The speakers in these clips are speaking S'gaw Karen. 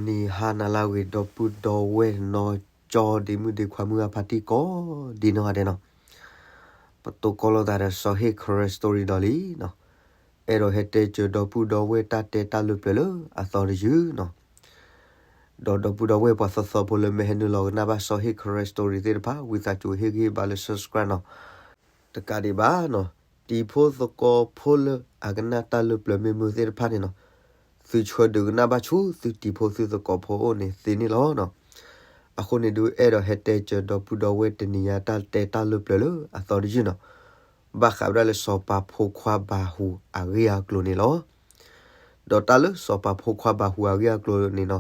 နံၤဟါနၤလၢအဂ့ၤ ဒီပုၢ်ဒီဝဲၢ်နီၢ်ကၠီ ဒ့မုၣ်ဒ့ခွါ မုၢ်ဂၢ်ဖါတံၢ်ကိးဒ်နီၢ်ဂၤဒဲးနီၤ, ပတိၢ်ကီလိာ်သးဒီးစီၤဟ့ၣ် Karen Story ဒီးလံနီၤ. အဲၣ်ဒိးဟဲတဲစၢၤဒီပုၢ်ဒီဝဲၢ်တၢ်တဲတၢ်လၢပျၢၤလၢအသီတယုၢ်နီၤ. ဒီးဒီပုၢ်ဒီဝဲၢ်ပှၤသီသီဖိလၢမ့ၢ်ဟဲနုာ်လီၤကနၣ်ဘၣ်စီၤဟ့ၣ် Karen Story သ့ၣ်တဖၣ် ဝံသးစူၤဟ့ၣ်ဂံၢ်ဟ့ၣ်ဘါလၢ subscribe နီၤ. တကးဒံးဘၣ်နီၤ, တံၤဖိသကိးဖိလၢအကနၣ်တၢ်လၢပျၢၤမ့ၢ်မုာ်သ့ၣ်တဖၣ်န့ၣ်နီၤ, သုဆှၢဒုးကနၣ်ဘၣ်ဆူသုတံၤဖိသုသကိးဖိအအိၣ်န့ၣ်သ့န့ၣ်လီၤနီၤ. အဃိန့ၣ်ဒုး အဲၣ်ဒိးဟဲတဲစၢၤဒီပုၢ်ဒီဝဲၢ်တနံၤညါတၢ်တဲတၢ်လၢပျၢၤလၢအသီတယုၢ်နီၤ, ဘၣ်ဃးဝဲဒၣ်လၢစီၤပၤဖိခွါဘၤဟူးအဂ့ၢ်အကျိၤန့ၣ်လီၤ. ဒီးတၢ်လၢစီၤပၤဖိခွါဘၤဟူးအဂ့ၢ်အကျိၤန့ၣ်နီၤ,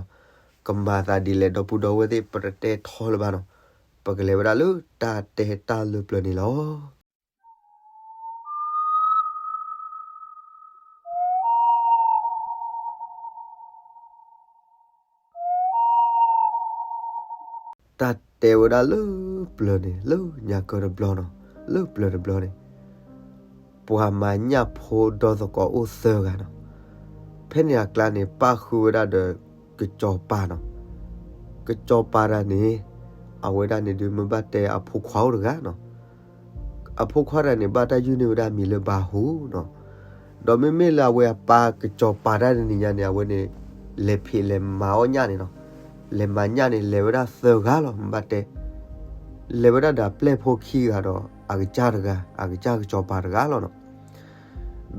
ကမၤသးဒ်လဲၣ် ဒီပုၢ်ဒီဝဲၢ်သ့ၣ် ပတတဲထီလၢၤဘၣ်နီၤ, ပကလဲၤဝဲဒၣ်လၢတၢ်တဲတၢ်လၢပျၢၤန့ၣ်လီၤ. တၢ်တဲဝဲဒၣ်လၢပျၢၤန့ၣ် လၢညါကၢတဘျီနီၤ, လၢပျၢၤတဘျီန့ၣ်, ပှၤမၤညၣ်ဖိဒီသကိးအိၣ်သၢဂၤနီၤ. ဖဲန့ၣ်အကျါန့ၣ် ပၣ်ဃုာ်ဝဲဒၣ်ဒီးကစီၤပၤနီၤ. ကစီၤပၤတဂၤန့ၣ် အဝဲဒၣ်န့ၣ်ဒုးမ့ၢ်ဘၣ်တဲအဖိခွါအိၣ်တဂၤနီၤ. အဖိခွါတဂၤန့ၣ် ဘၣ်တၢ်ယုၢ်န့ၢ်ဝဲဒၣ်မံၤလၢဘၤဟူးနီၤ. ဒီးမ့မ့ၢ်လၢအဝဲအပၢ်ကစီၤပၤတၢ်တနံၤညါန့ၣ် အဝဲန့ၣ် လဲၤဖံးလဲၤမၤအီၣ်ညၣ်န့ၣ်နီၤ. လဲၤမၤညၣ်န့ၣ် လဲၤဝဲဒၣ်သၢဂၤလီၤ မ့ၢ်ဘၣ်တဲ. လဲၤဝဲဒၣ်ဒီးအပျဲၢ်ဖိခံဂၤဒီးအကစၢ်တဂၤ, အကစၢ်ကစီၤပၤတဂၤလီၤနီၤ.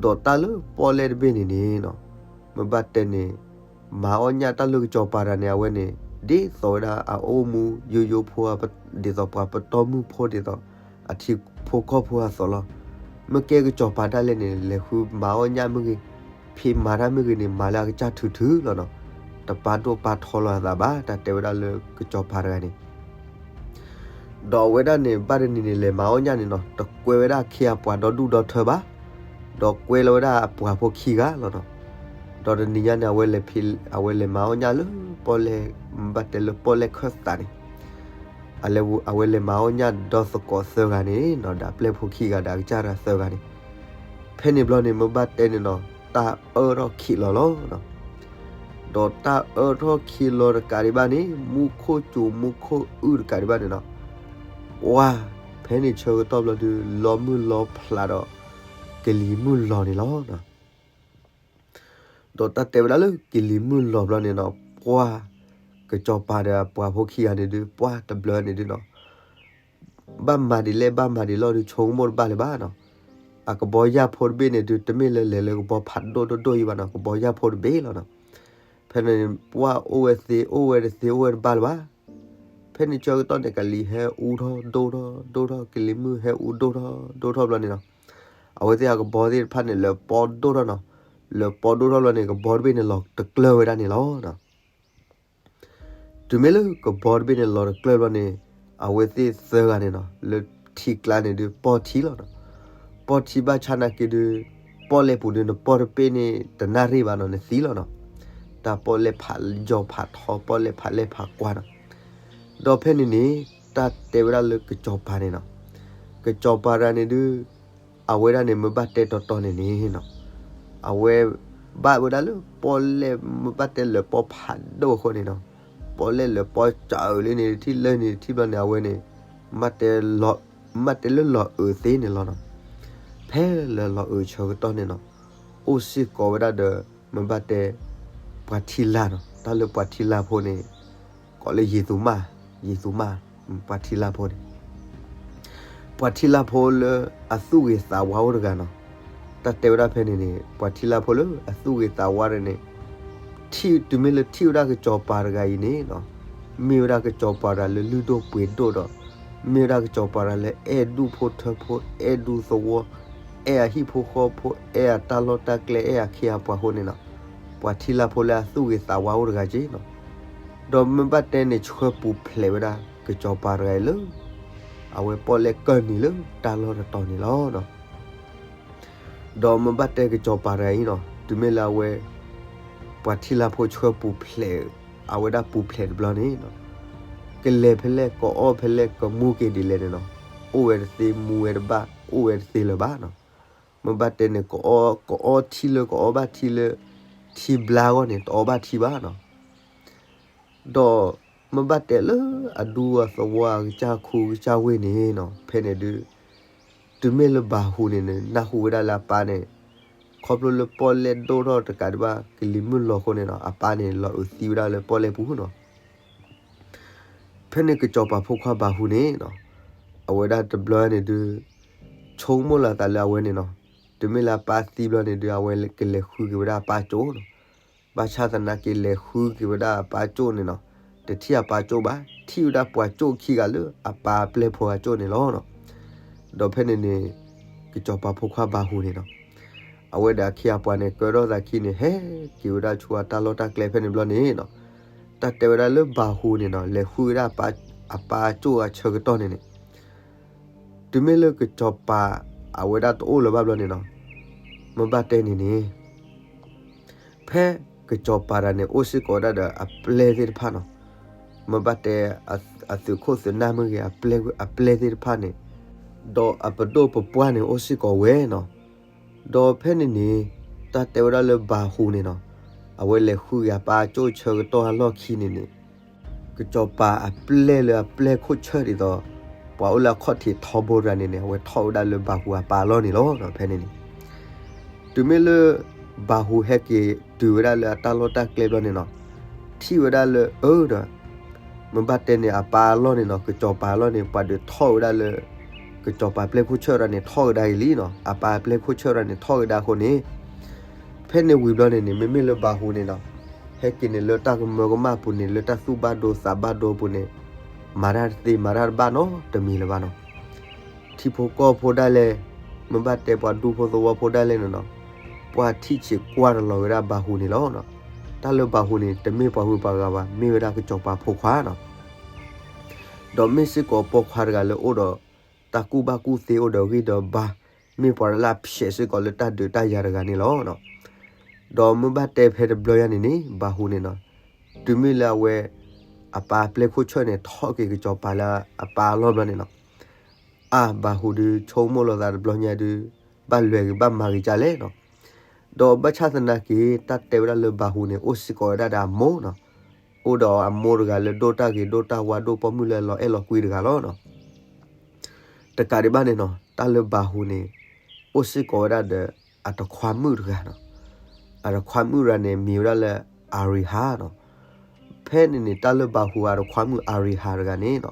ဒီးတၢ်လၢပီၣ်လဲၣ်တဘ့ၣ်န့ၣ်န့ၣ်နီၤ, မ့ၢ်ဘၣ်တဲန့ၣ် မၤအီၣ်ညၣ်တၢ်လၢကစီၤပၤတဂၤန့ၣ် အဝဲန့ၣ် ဒ်သိးဝဲဒၣ်အအိၣ်မူယိယိဖိ ဒ်သိးပှၤပတီၢ်မုၢ်ဖိဒ်သိး အထံဖိကီၢ်ဖိအသိးလီၤ. မ့ၢ်ကဲကစီၤပၤဒၣ်လဲာ်န့ၣ် လဲၤဃုမၤအီၣ်ညၣ်မ့ၢ်ဂ့ၤ, ဖံးမၤတၢ်မ့ၢ်ဂ့ၤန့ၣ် မၤလၢအကစၢ်ထုထုလီၤနီၤ. တပာ်ဒိၣ်ပာ်ထီလီၤအသးဘၣ် တၢ်တဲဝဲဒၣ်လၢကစီၤပၤတဂၤန့ၣ် ဒီးအဝဲဒၣ်န့ၣ် ဘၣ်တနံၤန့ၣ် လဲၤမၤအီၣ်ညၣ်န့ၣ်နီၤ, တကွဲဝဲဒၣ်အခ့အပှၤဒီဒူၣ်ဒီထၢဘၣ်, ဒီးကွဲလီၤဝဲဒၣ်အပှၤဖိခံဂၤလီၤနီၤ. ဒီးတနံၤညါန့ၣ် အဝဲလဲၤဖံး, အဝဲလဲၤမၤအီၣ်ညၣ်လၢပီၣ်လဲၣ်, ဘၣ်တဲလၢပီၣ်လဲၣ်ခၢၣ်သးန့ၣ်, အဝဲလဲၤမၤအီၣ်ညၣ်ဒီသကိးသၢဂၤန့ၣ်နီၤ, ဒီးအပျဲၢ်ဖိခံဂၤဒီးအကစၢ်တဂၤသၢဂၤန့ၣ်, ဖဲန့ၣ်ဘျီန့ၣ် မ့ၢ်ဘၣ်တဲန့ၣ်နီၤ, တၢ်အၢထီၣ်ခံးလီၤလီၤနီၤ. ဒီးတၢ်အၢထီၣ်ခံးလီၤတကးဒံးဘၣ်န့ၣ် မူခိၣ်စူၤမူခိၣ်အုၣ်တကးဒံးဘၣ်န့ၣ်နီၤ, ပှၤ ဖဲန့ၣ်ဆၢကတီၢ်ဘျီဒုး လီၤမုၢ်လီၤဖျးဒီး ကလံၤမုၢ်လီၤန့ၣ်လီၤ. ဒီးတၢ်တဲဝဲဒၣ်လၢကလံၤမုၢ်လီၤဘျီန့ၣ်နီၤ, ပှၤ ကစီၤပၤဒီးပှၤဖိခံဂၤန့ၣ်ဒုး ပှၤတဘျီန့ၣ်ဒုးနီၤ ဘၣ်မၤဒ်လဲၣ် ဘၣ်မၤဒ်လဲၣ်ဒီး ဆိကမိၣ်တဘၣ်လၢၤဘၣ်နီၤ. အကဘီယၢ်ဖိတဘ့ၣ်န့ၣ်ဒုး တမ့ၢ်လၢလဲၤလၢကဘီဖးဒိၣ်ဒိၣ်ဒိၣ်အံၤဘၣ်နီၤ, ကဘီယၢ်ဖိတဘ့ၣ်လီၤနီၤ. ဖဲန့ၣ် ပှၤအိၣ်ဝဲတသ့ အိၣ်ဝဲတသ့ အိၣ်ဝဲတဘၣ်လၢၤဘၣ်. ဖဲန့ၣ်ဆၢကတီၢ်န့ၣ် ကလံၤဟဲအူထီၣ်ဒိၣ်ထီၣ်ဒိၣ်ထီၣ် ကလံၤမုၢ်ဟဲအူဒိၣ်ထီၣ်ဒိၣ်ထီၣ်ဘျီန့ၣ်နီၤ, အဝဲသ့ၣ်အကဘီသ့ၣ်တဖၣ်န့ၣ် လၢပီၣ်ဒိၣ်ထီၣ်နီၤ, လၢပီၣ်ဒိၣ်ထီၣ်ဘျီန့ၣ် ကဘီတဘ့ၣ်န့ၣ်လီၤတကျၢၢ်ဝဲဒၣ်န့ၣ်လီၤ. တုၤမ့ၢ်လၢကဘီတဘ့ၣ်န့ၣ်လီၤတကျၢၢ်ဘျီန့ၣ် အဝဲသ့ၣ်သၢဂၤန့ၣ်နီၤ လၢထံကျါန့ၣ်ဒုး ပီၢ်ထံလီၤနီၤ. ပီၢ်ထံဘၣ်ဆၣ်နာ်က့ဒုး ပီၣ်လဲၣ်ပူၤဒုး နပီၢ်တပ့ၢ်န့ၣ် တနၣ်ရံၣ်ဘၣ်နီၤ နသံလီၤနီၤ. တၢ်ပီၣ်လဲၣ်ဖးယိာ်ဖးထီ ပီၣ်လဲၣ်ဖးလဲၣ်ဖးကွၢ်နီၤ. ဒီးဖဲန့ၣ်န့ၣ် တၢ်တဲဝဲဒၣ်လၢကစီၤပၤန့ၣ်နီၤ, ကစီၤပၤတဂၤန့ၣ်ဒုး အဝဲဒၣ်န့ၣ်မ့ၢ်ဘၣ်တဲတီတီန့ၣ်န့ၣ်နီၤ, အဝဲ ဘၣ်ဝဲဒၣ်လၢပီၣ်လဲၣ်မ့ၢ်ဘၣ်တဲလၢပီၢ်ဖးဒိၣ်အဃိန့ၣ်နီၤ, ပီၣ်လဲၣ်လၢပီၢ်စးအုးလံန့ၣ်တထံၣ်လၢန့ၣ်တထံၣ်ဘျီန့ၣ် အဝဲန့ၣ် မ့ၢ်တဲလၢလီၤအုးသ့န့ၣ်လီၤနီၤ. ဖဲလၢလီၤအုးဆၢကတီၢ်န့ၣ်နီၤ, အိၣ်စ့ၢ်ကီးဝဲဒၣ်ဒီး မ့ၢ်ဘၣ်တဲ ပှၤထံလာ်နီၤ, တၢ်လၢပှၤထံလာ်ဖိန့ၣ် ကိးလၢယံၤသူမၢ်, ယံၤသူမၢ်, ပှၤထံလာ်ဖိန့ၣ် ပှၤထံလာ်ဖိလၢအသူၣ်ဂ့ၤသးဝါအိၣ်တဂၤနီၤ. တၢ်တဲဝဲဒၣ်ဖဲန့ၣ်န့ၣ် ပှၤထံလာ်ဖိလၢအသူၣ်ဂ့ၤသးဝါတဂၤန့ၣ် ထံၣ်တုၤမ့ၢ်လၢထံၣ်ဝဲဒၣ်ကစီၤပၤတဂၤအံၤန့ၣ်နီၤ, မ့ၢ်ဝဲဒၣ်ကစီၤပၤတဂၤလၢလုၢ်ဒိၣ်ပှ့ၤဒိၣ်ဒီး မ့ၢ်ဝဲဒၣ်ကစီၤပၤတဂၤလၢအဲၣ်ဒူၣ်ဖိထၢဖိ အဲၣ်ဒူသဝီ အဲၣ်အဟံၣ်ဖိဃီဖိ အဲၣ်အတၢ်လီၢ်တၢ်ကျဲ အဲၣ်အခ့အပှၤအဃိန့ၣ်နီၤ, ပှၤထံလာ်ဖိလၢအသူၣ်ဂ့ၤသးဝါအိၣ်တဂၤက့နီၤ. ဒီးမ့ၢ်ဘၣ်တဲန့ၣ် ဆှၢပူၤဖျဲးဝဲဒၣ်ကစီၤပၤတဂၤအံၤလၢ အဝဲပီၣ်လဲၣ်ကၢၢ်နံၤလၢတၢ်လီၢ်တတီၤန့ၣ်လီၤ. ဒီးမ့ၢ်ဘၣ်တဲကစီၤပၤတဂၤအံၤနီၤ တုၤမ့ၢ်လၢအဝဲ ပှၤထံလာ်ဖိဆှၢပူၤဖျဲး အဝဲဒၣ်ပူၤဖျဲးတဘျီန့ၣ်နီၤ ကလဲၤဖဲလဲၣ် ကအီၣ်ဖဲလဲၣ်ကမူက့ၤဒ်လဲၣ်န့ၣ်နီၤ အိၣ်ဝဲတသ့မူဝဲတဘၣ် အိၣ်ဝဲတသ့လၢၤဘၣ်နီၤ. မ့ၢ်ဘၣ်တဲန့ၣ် ကအီၣ်ထံလၢကအီၣ်ဘၣ်ထံလၢ ထံဘျါအဂီၢ်န့ၣ် တအီၣ်ဘၣ်ထံဘၣ်နီၤ. ဒီးမ့ၢ်ဘၣ်တဲလၢအဒူအသဝီအကစၢ်ခူကစၢ်ဝ့ၢ်န့ၣ်နီၤ ဖဲန့ၣ်ဒုး တုၤမ့ၢ်လၢဘၤဟူးန့ၣ်န့ၣ် နၢ်ဟူဝဲဒၣ်လၢအပၢ်န့ၣ် ခီဖျိလၢပီၣ်လဲၣ်ဒိၣ်ထီၣ်တကးဒံးဘၣ် ကလံၤမုၢ်လီၤအဃိန့ၣ်နီၤ အပၢ်န့ၣ်လီၤအုးသံဝဲဒၣ်လၢပီၣ်လဲၣ်ပူၤနီၤ. ဖဲန့ၣ်ကစီၤပၤဖိခွါဘၤဟူးန့ၣ်နီၤ အဝဲဒၣ်တဘျီန့ၣ်ဒုး ဆိကမိၣ်လီၤအသးလၢအဝဲန့ၣ်နီၤ တုၤမ့ၢ်လၢအပၢ်သံဘျီန့ၣ်ဒုး အဝဲကလဲၤဃုက့ၤဝဲဒၣ်အပၢ်ကၠိနီၤ. ဘၣ်ဆၣ်သနာ်က့လဲၤဃုက့ၤဝဲဒၣ်အပၢ်ကၠိန့ၣ်နီၤ တထံၣ်အပၢ်ကၠိဘၣ် ထံၣ်ဝဲဒၣ်ပှၤကၠိခံဂၤလၢအပၢ်အပျဲၢ်ဖိအကၠိန့ၣ်လီၤ. ဒီးဖဲန့ၣ်န့ၣ် ကစီၤပၤဖိခွါဘၤဟူးန့ၣ်နီၤ အဝဲဒီးအခ့အပှၤန့ၣ် ကၢထီၣ်သးခံန့ၣ် ဟဲက့ၤဝဲဒၣ်ဆူအတၢ်လီၢ်တၢ်ကျဲဖဲန့ၣ်ဘျီန့ၣ်နီၤ တၢ်တဲဝဲဒၣ်လၢဘၤဟူးန့ၣ်နီၤ လဲၤဃုဝဲဒၣ်အပၢ်ကၠိအဆၢကတီၢ်န့ၣ်န့ၣ် တုၤမ့ၢ်လၢကစီၤပၤအဝဲဒၣ်တအိၣ်လၢၤဘၣ်ဘျီန့ၣ်နီၤ မ့ၢ်ဘၣ်တဲန့ၣ်န့ၣ် ဖဲကစီၤပၤတဂၤန့ၣ် အိၣ်စ့ၢ်ကီးဝဲဒၣ်ဒီးအပျဲၢ်သ့ၣ်တဖၣ်နီၤ မ့ၢ်ဘၣ်တဲ အသုးခိၣ်သုးနၢ်မ့ၢ်ဂ့ၤ အပျဲၢ်သ့ၣ်တဖၣ်န့ၣ် ဒီးအပဒိၣ်ပပှၢ်န့ၣ်အိၣ်စ့ၢ်ကီးဝဲနီၤ ဒီးဖဲန့ၣ်န့ၣ် တၢ်တဲဝဲဒၣ်လၢဘၤဟူးန့ၣ်နီၤ အဝဲလဲၤဃုက့ၤအပၢ်ကၠိဆၢကတီၢ်အလီၢ်ခံန့ၣ်န့ၣ် ကစီၤပၤအပျဲၢ်လၢအပျဲၢ်ခိၣ်ဆၢၣ်ဒ်သိး ပှၤအိၣ်လၢအခီၣ်ထံးထီဘိတဂၤန့ၣ်န့ၣ် အဝဲထီၣ်ဝဲဒၣ်လၢဘၤဟူးအပၢ်အလီၢ်န့ၣ်လီၤ. ဖဲန့ၣ်န့ၣ် တုၤမ့ၢ်လၢ ဘၤဟူးဟဲက့ၤတုၤဝဲဒၣ်လၢအတၢ်လီၢ်တၢ်ကျဲဘျီန့ၣ်နီၤ ထံၣ်ဝဲဒၣ်လၢအၢဒီး မ့ၢ်ဘၣ်တဲန့ၣ် အပၢ်အလီၢ်န့ၣ်နီၤ ကစီၤပၤအလီၢ်န့ၣ် ပှၤဒုးထီၣ်ဝဲဒၣ်လၢ ကစီၤပၤပျဲၢ်ခိၣ်ဆၢၣ်တဂၤန့ၣ် ထီၣ်ကဒါအံၤလံနီၤ အပၢ်ပျဲၢ်ခိၣ်ဆၢၣ်တဂၤန့ၣ် ထီၣ်ကဒါအဃိန့ၣ် ဖဲန့ၣ်ဝံၤဘျီန့ၣ်န့ၣ် မ့မ့ၢ်လၢဘၤဟူးန့ၣ်နီၤ ဟဲက့ၤန့ၣ်လၢတၢ်ကမၢကမၣ်အပူၤန့ၣ် လၢတၢ်သူၣ်ဘၣ်ဒိသးဘၣ်ဒိအပူၤန့ၣ် မၤတၢ်တသ့မၤတၢ်တဘၣ်နီတမံၤလၢၤဘၣ်နီၤ. ထံဖိကီၢ်ဖိဒၣ်လဲာ် မ့ၢ်ဘၣ်တဲပှၤဒူဖိသဝီဖိဒၣ်လဲာ်န့ၣ်နီၤ ပှၤထံၣ်ဆံးကွၢ်တလီၤဝဲဒၣ်ဘၤဟူးန့ၣ်လီၤ. တၢ်လၢဘၤဟူးန့ၣ် တမ့ၢ်ပှၤဂုၤပှၤဂၤဘၣ် မ့ၢ်ဝဲဒၣ်ကစီၤပၤဖိခွါနီၤ ဒီးမ့ၢ်စ့ၢ်ကီးပိာ်ခွါတဂၤလၢအိၣ်ဒီး တၢ်ကူၣ်ဘၣ်ကူၣ်သ့အိၣ်ဒီးဂံၢ်ဒီးဘါ မ့ၢ်ပှၤလၢအဖျဲးစ့ၢ်ကီးလၢတၢ်ဒုးတၢ်ယၤတဂၤန့ၣ်လီၤ. ဒီးမ့ၢ်ဘၣ်တဲဖဲတဘျီညါန့ၣ်န့ၣ် ဘၤဟူးန့ၣ်နီၤ တုၤမ့ၢ်လၢအဝဲ အပၢ်ပျဲၢ်ခိၣ်ဆၢၣ်န့ၣ် ထီၣ်က့ၤကစီၤပၤလၢအပၢ်အလီၢ်ဘျီန့ၣ်နီၤ အါ ဘၤဟူးဒုးဆိကမိၣ်လီၤသးတဘျီညါဒုး ဘၣ်လဲၤဂ့ၤဘၣ်မၤဂ့ၤကလဲၣ်နီၤ. ဒီးဘၣ်ဆၣ်သနာ်က့ တၢ်တဲဝဲဒၣ်လၢဘၤဟူးန့ၣ် အိၣ်စ့ၢ်ကီးဝဲဒၣ်ဒီးအမိၢ်နီၤ အိၣ်ဒီးအမိၢ်တဂၤလၢဒိၣ်တၢ်ဂ့ၤဒိၣ်တၢ်ဝါဒိၣ်ပိာ်မုၣ်လၢအလီၤအဲၣ်လီၤကွံတဂၤလီၤနီၤ. တကးဒံးဘၣ်န့ၣ်နီၤ တၢ်လၢဘၤဟူးန့ၣ် အိၣ်စ့ၢ်ကီးဝဲဒၣ်ဒီးအတခွါမုၣ်တဂၤနီၤ. အတခွါမုၣ်တဂၤန့ၣ် မံၤဝဲဒၣ်လၢအၤရံၤဟၤနီၤ. ဖဲန့ၣ်န့ၣ် တၢ်လၢဘၤဟူးအတခွါမုၣ်အၤရံၤဟၤတဂၤန့ၣ်နီၤ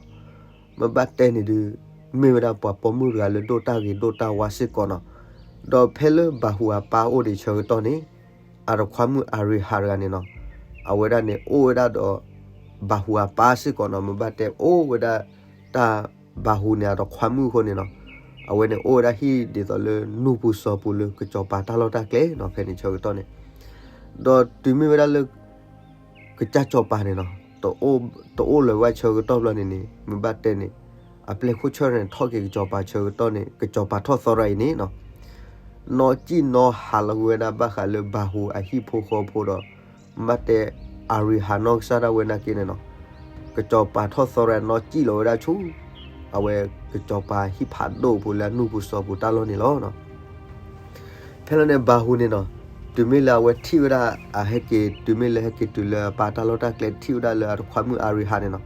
မ့ၢ်ဘၣ်တဲန့ၣ်ဒုး မ့ၢ်ဝဲဒၣ်ပှၤပိာ်မုၣ်တဂၤလၢဒိၣ်တၢ်ဂ့ၤဒိၣ်တၢ်ဝါစ့ၢ်ကီးနီၤ. ဒီးဖဲလၢဘၤဟူးအပၢ်အိၣ်ဒံးဆၢကတီၢ်န့ၣ် အတခွါမုၣ်အၤရံၤဟၤတဂၤန့ၣ်နီၤ အဝဲဒၣ်န့ၣ် အိၣ်ဝဲဒၣ်ဒီး ဘၤဟူးအပၢ်စ့ၢ်ကီးနီၤ မ့ၢ်ဘၣ်တဲအိၣ်ဝဲဒၣ်တၢ်ဘၤဟူးန့ၣ် အတခွါမုၣ်အဃိန့ၣ်နီၤ အဝဲန့ၣ်အိၣ်ဝဲဒၣ်ဟံၣ်ဒ်သိးလၢနူၢ်ပူၤစီၤပူၤလၢကစီၤပၤတၢ်လီၢ်တၢ်ကျဲနီၤ ဖဲန့ၣ်ဆၢကတီၢ်န့ၣ် ဒီးတုၤမ့ၢ်ဝဲဒၣ်လၢ ကစၢ်စီၤပၤန့ၣ်နီၤ တအိၣ်လၢၤဝဲဆၢကတီၢ်ဘျီန့ၣ်န့ၣ် မ့ၢ်ဘၣ်တဲန့ၣ် အပျဲၢ်ခိၣ်ဆၢၣ်န့ၣ် ထီၣ်က့ၤကစီၤပၤဆၢကတီၢ်န့ၣ် ကစီၤပၤထီၣ်သီတဂၤအံၤန့ၣ်နီၤ နီၢ်ကံၣ်နီၢ်ဟးလီၤကွံာ်ဝဲဒၣ်ဘၣ်ဃးလၢဘၤဟူးအဟံၣ်ဖိဃီဖိဒီး မ့ၢ်ဘၣ်တဲ အၤရံၤဟၤနီၢ်ကစၢ်ဒၣ်ဝဲနာ်က့န့ၣ်နီၤ ကစီၤပၤထီၣ်သီတဂၤနီၢ်ကံၣ်လီၤဝဲဒၣ်ဆူ အဝဲကစီၤပၤဟံၣ်ဖးဒိၣ်ဖိလၢအနူၢ်ပူၤစီၤပူၤတၢ်လီၢ်န့ၣ်လီၤ. ဖဲလီၤန့ၣ် ဘၤဟူးန့ၣ်နီၤ တုၤမ့ၢ်လၢအဝဲထံၣ်ဝဲဒၣ် အဟဲက့ၤ တုၤမ့ၢ်လၢဟဲက့ၤတုၤလၢအပၢ်တၢ်လီၢ်တၢ်ကျဲ ထံၣ်ဝဲဒၣ်လၢအတခွါမုၣ်အၤရံၤဟၤန့ၣ်နီၤ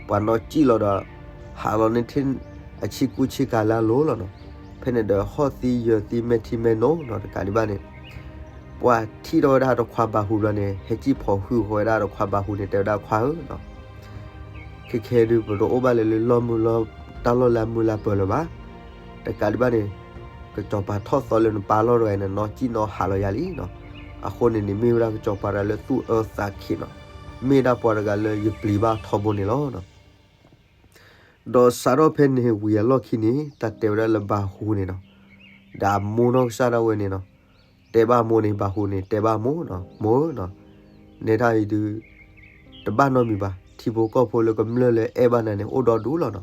ပှၤနီၢ်ကံၣ်လီၤဒီး ဟးလီၤန့ၢ်ထံၣ် အဆံကူဆံကၤလၢအလိၤလီၤနီၤ. ဖဲန့ၣ်ဒီးဟီၣ်သံယၢၤသံမဲာ်ထံမဲာ်နိနီၤ တကးဒံးဘၣ်န့ၣ် ပှၤထံၣ်ထီၣ်ဝဲဒၣ်အတခွါဘၤဟူးဘျီန့ၣ် ဟဲကံၣ်ဖီၣ်ဟုၣ်ဃီဝဲဒၣ်အတခွါဘၤဟူးန့ၣ် တဲဝဲဒၣ်ခွါဧၢနီၤ ခဲခဲဒုး ပတအိၣ်ဘၣ်လၢၤလၢလီၢ်မုၢ်လီၢ် တၢ်လီၢ်လၢအမုၢ်လၢ်ပၢၢ်လၢၤဘၣ်. တကးဒံးဘၣ်န့ၣ် ကစီၤပၤထီၣ်သီလၢနပၢ်လီၢ်တဂၤအံၤန့ၣ် နီၢ်ကံၣ်နီၢ်ဟးလီၤယၤလံနီၤ. အဃိန့ၣ်န့ၣ် မ့ၢ်ဝဲဒၣ်ကစီၤပၤတဂၤလၢသူၣ်အၢသးခံးနီၤ. မ့ၢ်ဒၣ်ပှၤတဂၤလၢယပျံၤဘၣ်ထီဘိန့ၣ်လီၤ. ဒီးစးထီၣ်ဖဲန့ၣ်ဝံၤအလီၢ်ခံန့ၣ် တၢ်တဲဝဲဒၣ်လၢဘၤဟူးန့ၣ်နီၤ, ဒီးအမိၢ်နီၢ်ကစၢ်ဒၣ်ဝဲန့ၣ်နီၤ, တဲဘၣ်အမိၢ်န့ၣ် ဘၤဟူးန့ၣ် တဲဘၣ်အမိၢ်နီၤ, မိၢ်ဧၢနီၤ, နဲဒၣ်အံၤဒုး တဘၣ်နီတမံၤဘၣ်. ထံဖိကီၢ်ဖိလၢကမျၢၢ်လၢအဲၣ်ဘၣ်နၤန့ၣ် အိၣ်ဒီဒူၣ်လီၤနီၤ.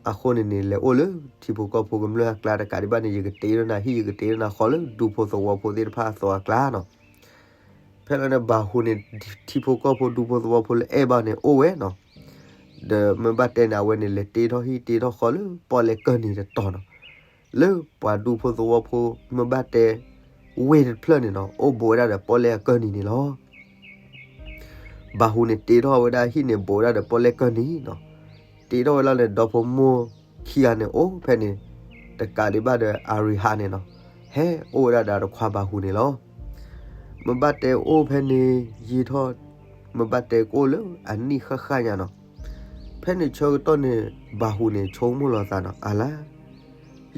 အဃိန့ၣ်န့ၣ် လဲၤအိၣ်လၢထံဖိကီၢ်ဖိကမျၢၢ်အကျါတကးဒံးဘၣ်န့ၣ် ယကတ့ထီၣ်နၤဟံၣ် ယကတ့ထီၣ်နၤဃီလၢဒူဖိသဝီဖိသ့ၣ်တဖၣ်အသိးအကျါနီၤ. ဖဲလီၤန့ၣ် ဘၤဟူးန့ၣ် ထံဖိကီၢ်ဖိဒူဖိသဝီဖိလၢအဲၣ်ဘၣ်န့ၣ်အိၣ်ဝဲနီၤ. ဒီးမ့ၢ်ဘၣ်တဲန့ၣ် အဝဲန့ၣ် လဲၤတ့ထီၣ်ဟံၣ်တ့ထီၣ်ဃီလၢ ပီၣ်လဲၣ်ကၢၢ်နံၤတတီၤနီၤ. လၢပှၤဒူဖိသဝီဖိ မ့ၢ်ဘၣ်တဲ ဝ့ၢ်တဖျၢၣ်န့ၣ်နီၤ အိၣ်ဘူးဝဲဒၣ်ဒီးပီၣ်လဲၣ်အကၢၢ်နံၤန့ၣ်လီၤ. ဘၤဟူးန့ၣ်တ့ထီၣ်ဝဲဒၣ်ဟံၣ်န့ၣ် ဘိးဝဲဒၣ်ဒီးပီၣ်လဲၣ်ကၢၢ်နံၤနီၤ. တ့ထီၣ်ဝဲလီၤန့ၣ် ဒီဖိမိၢ်ခံဂၤန့ၣ်အိၣ်ဖဲန့ၣ်, တကးဒံးဘၣ်ဒီးအၤရံဟးန့ၣ်နီၤ, ဟဲအိၣ်ဝဲဒၣ်ဒီးအတခွါဘၤဟူးန့ၣ်လီၤ. မ့ၢ်ဘၣ်တဲအိၣ်ဖဲန့ၣ်ယံာ်ထီၣ်, မ့ၢ်ဘၣ်တဲကအိၣ်လၢအနံၣ်ဃၣ်ဃၣ်ညါနီၤ. ဖဲန့ၣ်ဆၢကတီၢ်န့ၣ် ဘၤဟူးန့ၣ်ဆိကမိၣ်လီၤသးနီၤ, အါလါ